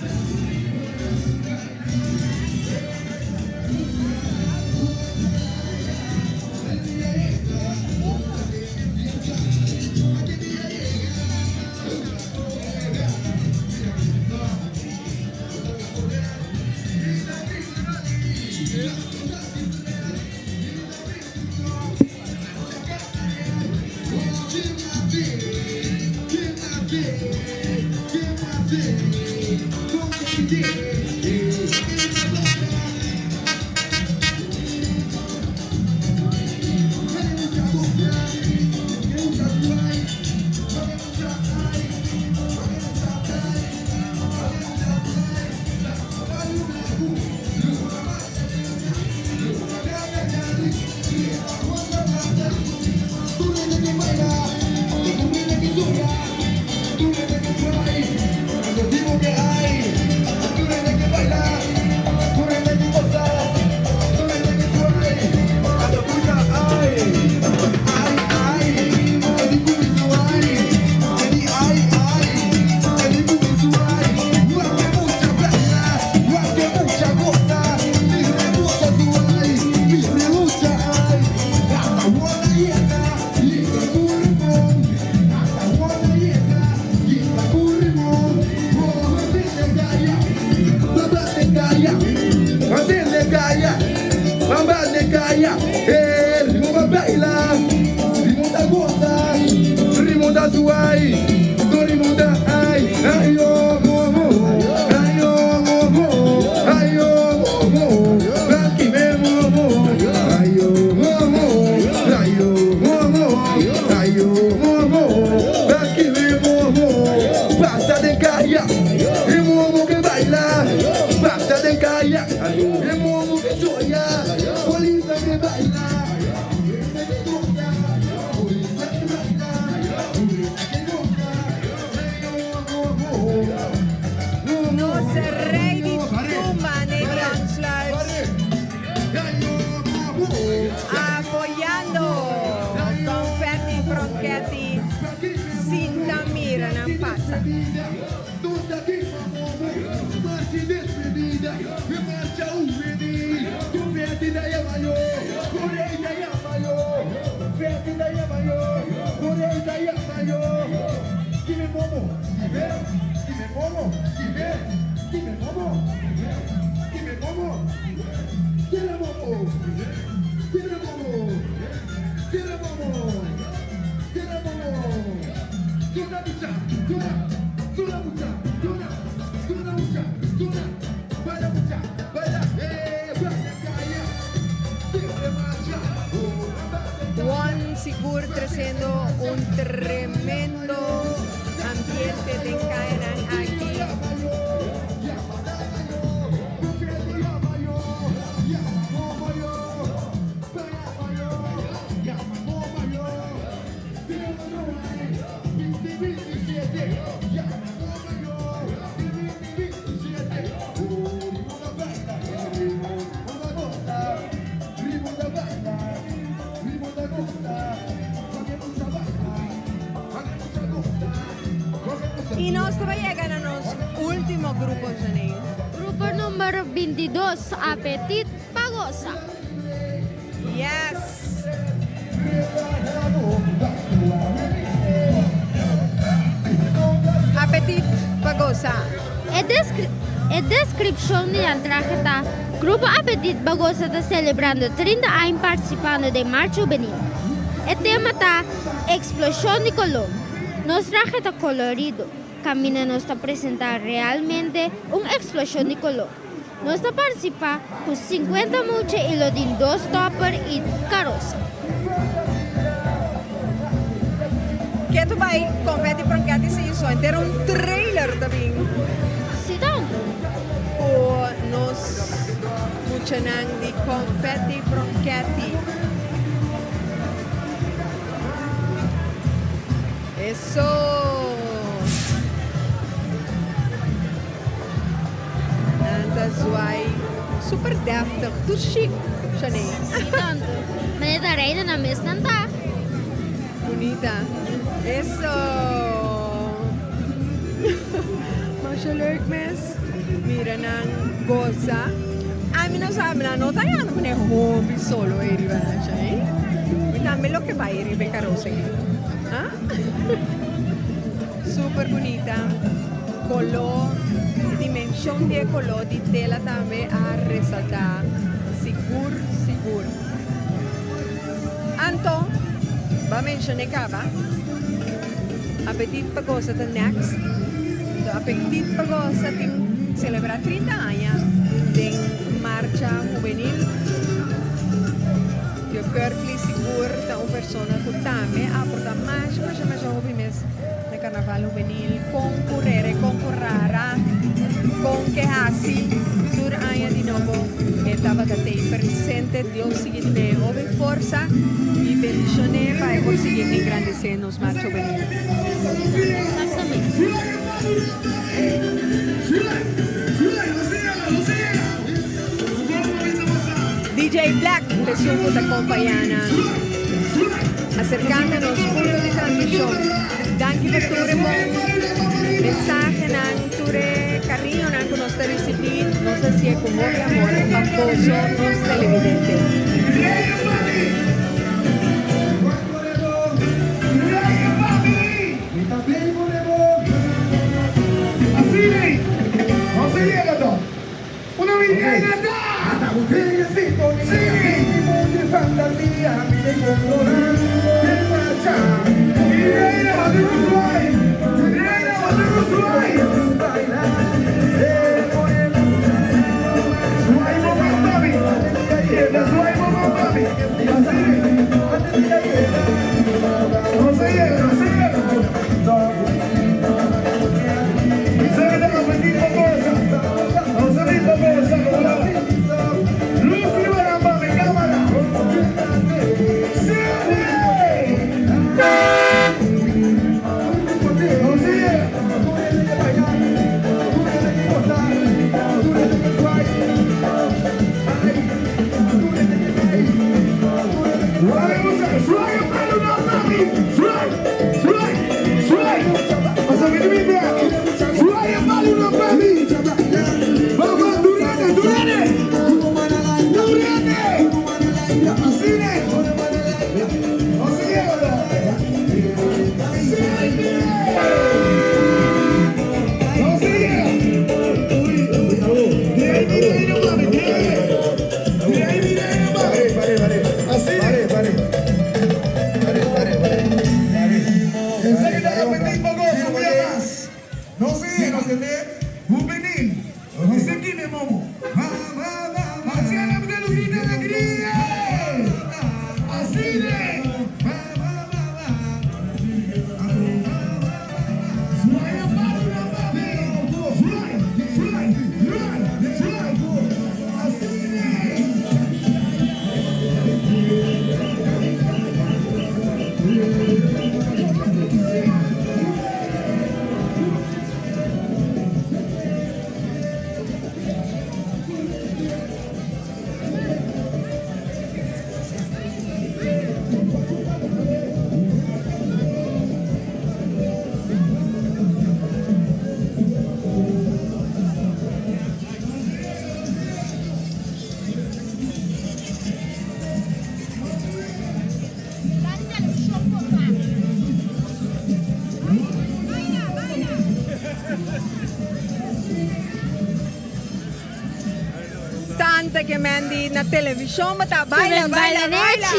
Nos rey di tumba Nedion Sluis apoyando Confetti Bronchetti sinta mira nan pasa. Won sigur treciendo un tremendo ambiente den cayanan aki. Y nos ta yega na nos ultimo grupo, Janine.
Grupo number 22, Apetit pa Goza.
Yes! Apetit pa goza.
E descri e descripcion di nan trahe ta, Grupo Apetit pa Goza ta celebrando 30 aña participando den Marcha Hubenil. E tema ta, Explosion di Color. Nos trahe ta colorido. kaminda nos ta presentá realmente un eksploshon di koló. Nos ta partisipá ku 50 mucha i lo tin dos tòper i karosa.
Ketu bai Confetti Pronketti si so henter un trailer ta bin.
Si tanto.
Ku nos muchanan di Confetti Pronketti. Eso! Nan ta zwaai super deftig, tur chic, Shanae.
Si tanto. Manera ta reina nan mes nan ta.
Bunita. Eso! Masha leuk mes. Mira nan goza. Ami no sa, nan no ta yanda pone hopi solo ei riba nan, Shanae. Mi tambe lo ke bai riba e karosa ei. Ha? Super bunita. Color, e dimension di e color di tela tambe a resalta sigur sigur. Anto, bo a menciona e caba, Apetit pa Goza ta next. Anto Apetit pa Goza tin celebra 30 aña den marcha hubenil. Tio Curtly sigur ta un persona cu tambe a aporta masha masha masha hopi mes na Carnaval Hubenil. Con cu rere, con cu rara, con ke haci tur aña di nobo e tabata tey presente. Dios sigui dun'e hopi forsa y bendicion'e pa e por sigui engrandece nos marcha hubenil. DJ Black t'esun cu ta compaña nan acercando nos punto di transmision. Danki pa tur e bon mensahenan, tur e cariñonan cu nos ta ricibi. Nos ta haci'e cu hopi amor pa boso, nos televidente. Tanta ke men di na televishon bo ta baila baila baila.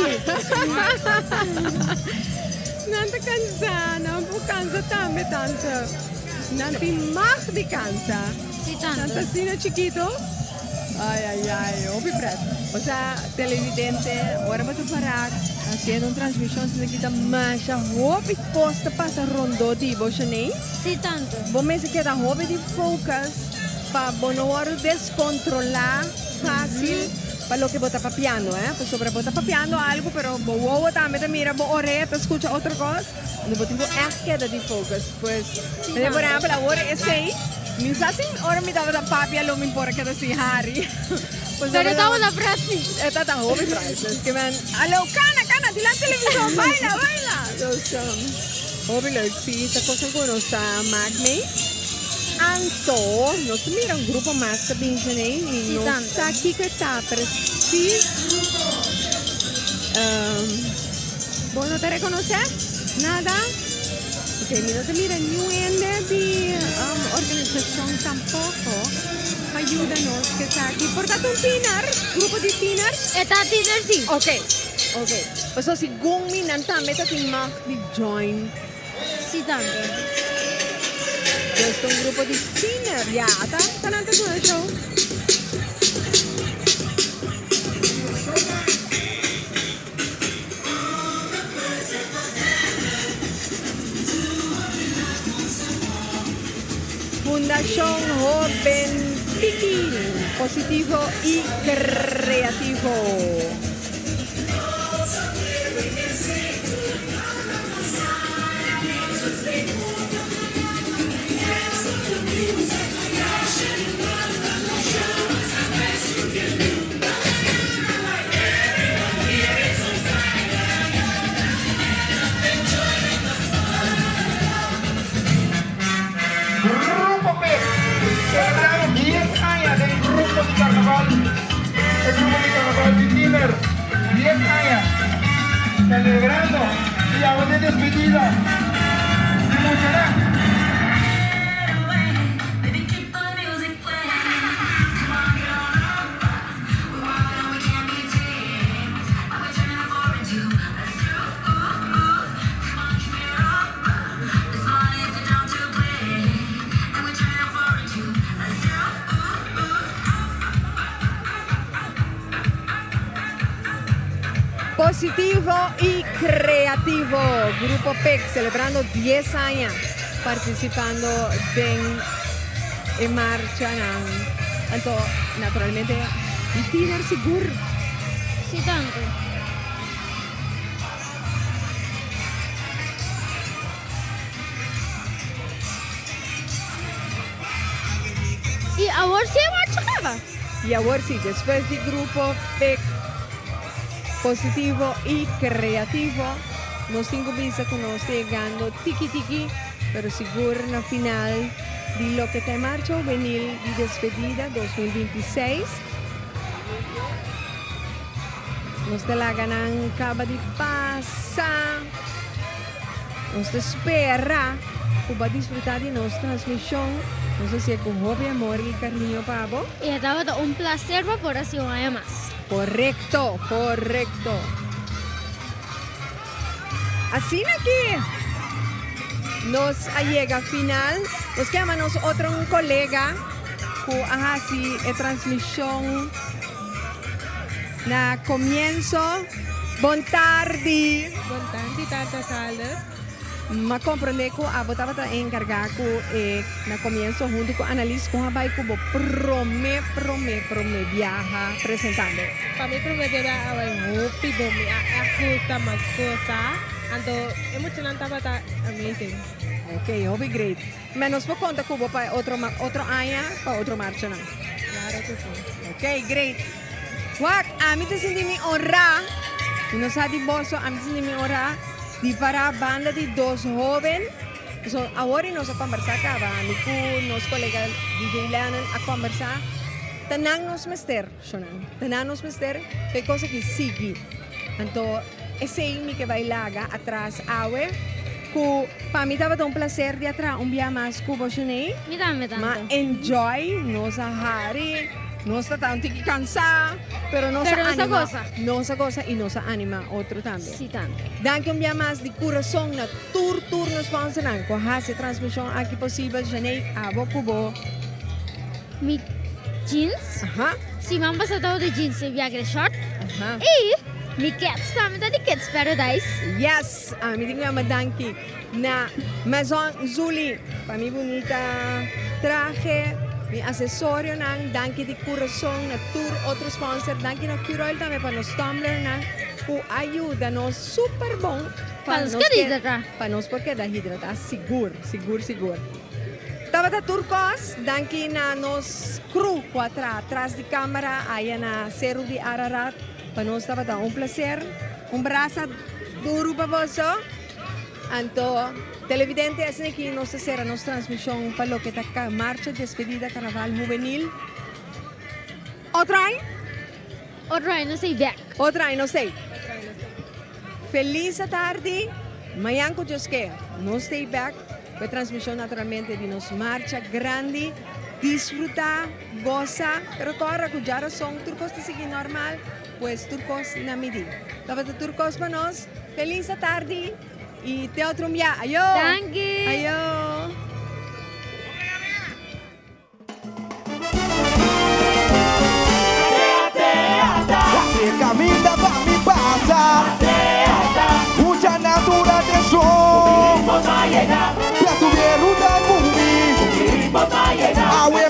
Nan ta kansa, nan por kansa tambe tanta. Nan tin mag di cansa.
Si tanto.
Nan ta asina chikito. Ay ay ay, hopi pret. Osea, televidente, ora bo ta para haciendo un transmision asina aki ta masha hopi cos ta pasa rondó di bo, Shanae.
Si tanto.
Bo mester keda hopi di focus pa bo no wòrdu descontrolá fácil pa loke bo ta papiando, eh. Pasobra bo ta papiando algu pero bo wowo tambe ta mira, bo orea ta scucha otro cos. No bo tin ku ègt keda di focus. Pues, mira por ehèmpel awor esei, mi sa si ora mi tabata papia lo mi por a keda sin hari.
Pero e tabata priceless.
E tabata hopi priceless. Ke men, alo, kana, kana, dilanti televisor, baila, baila. Dus, hopi leuk. Si, ta kosnan ku nos ta mak mee. Anto, nos ta mira un grupo mas ta bin djenei. Mi no sa kiko e ta precies. Bo no ta rekonosé nada? Ok, mi no ta mira niun hende di organisashon tampoko pa yuda nos ku esaki. Por ta ta un tiner? Grupo di tiner?
E ta tiner si.
Ok, ok. Pasobra segun mi nan tambe ta tin mag di join.
Si tambe.
Pues ta un grupo di tiner. Ya, ta ta nan ta duna show. Fundashon Hoben Piki, positivo i kreativo.
Grupo Pep, celebrando 10 aña den grupo di carnaval, e grupo di carnaval di Tiener, 10 aña celebrando y awe den despedida di muchanan.
Positivo y creativo. Grupo PEC celebrando 10 aña participando den e marchanan. Anto, naturalmente, di tiener sigur.
Si tanto. Y awor si e marcha caba.
Y awor si, despues di grupo PEC Positivo y Creativo, nos tin cu bisa cu nos ta yegando tiki tiki, pero sigur na final di loke ta e marcha hubenil di despedida 2026. Nos ta laga nan caba di pasa. Nos ta spera cu bo a disfruta di nos transmision. Nos a hacié cu hopi amor y cariño pa bo.
Y e tabata un placer pa por haci un aña mas.
Correcto, correcto. Asina ki nos a yega final. Nos ke ama nos otro un colega cu a haci e transmision na comienzo. Bon tardi.
Bon tardi Tata Saler.
M'a comprende cu abo tabata encarga cu e na comienzo hunto cu Annalies con a bay cu bo prome prome prome biaha presentando.
Pa mi prome biaha a bay hopi bon mi a echt gusta mas cosa anto e muchanan tabata amazing.
Ok hopi great. Me nos por conta cu bo pa e otro otro aña pa otro marchanan.
Claro cu si.
Ok great. Wak ami ta sinti mi honra mi no sa di boso ami ta sinti mi honra di para banda di dos hoben pasobra awor nos a combersa caba ami cu nos colega DJ Lennon a combersa ta nan nos mester shonan ta nan nos mester pa e cosa aki sigui anto esey mi ke bay laga atras awe cu pa mi tabata un placer di a traha un bia mas cu bo Shuney
Mi tambe tanto.
Ma enjoy nos a hari. Nos ta un tiki cansá, pero nos
Pero
a
nos a
anima.
goza.
Nos a goza y nos a anima otro tambe.
Sí, tambe.
Danki un bia mas di curason na tur tur nos sponsornan cu a haci e transmision aki posibel. Janey, abo cu bo.
Mi jeans.
Aha.
Siman pasa tabata di jeans e biaha short.
Aha.
Y mi keds tambe ta di Kids Paradise.
Yes, ami tin cu yama danki na Maison Zuli pa mi bunita trahe, mi asesorionan. Danki di curason na tur otro sponsor. Danki na Curoil tambe pa nos tumblernan cu a yuda nos super bon
Pa nos keda hidrata.
Pa nos por keda hidrata sigur, sigur, sigur. Tabata tur cos, danki na nos crew cu a traha tras di camera aya na Ceru di Ararat. Pa nos tabata un placer. Un brasa duro pa boso. Anto, televidente, asina aki nos ta cera nos transmision pa loke ta Marcha Despedida Carnaval Hubenil. Otro aña?
Otro aña nos ei bek.
Otro aña nos ei. Feliz atardi. Mañan cu Dios ke, nos ta ei bek cu e transmision naturalmente di nos marcha grandi. Disfruta, goza, pero corda cu djarason tur cos ta sigui normal, pues tur cos na midi. Tabata tur cos pa nos. Feliz atardi y te otro un bia. Ayo!
Danki!
Ayo!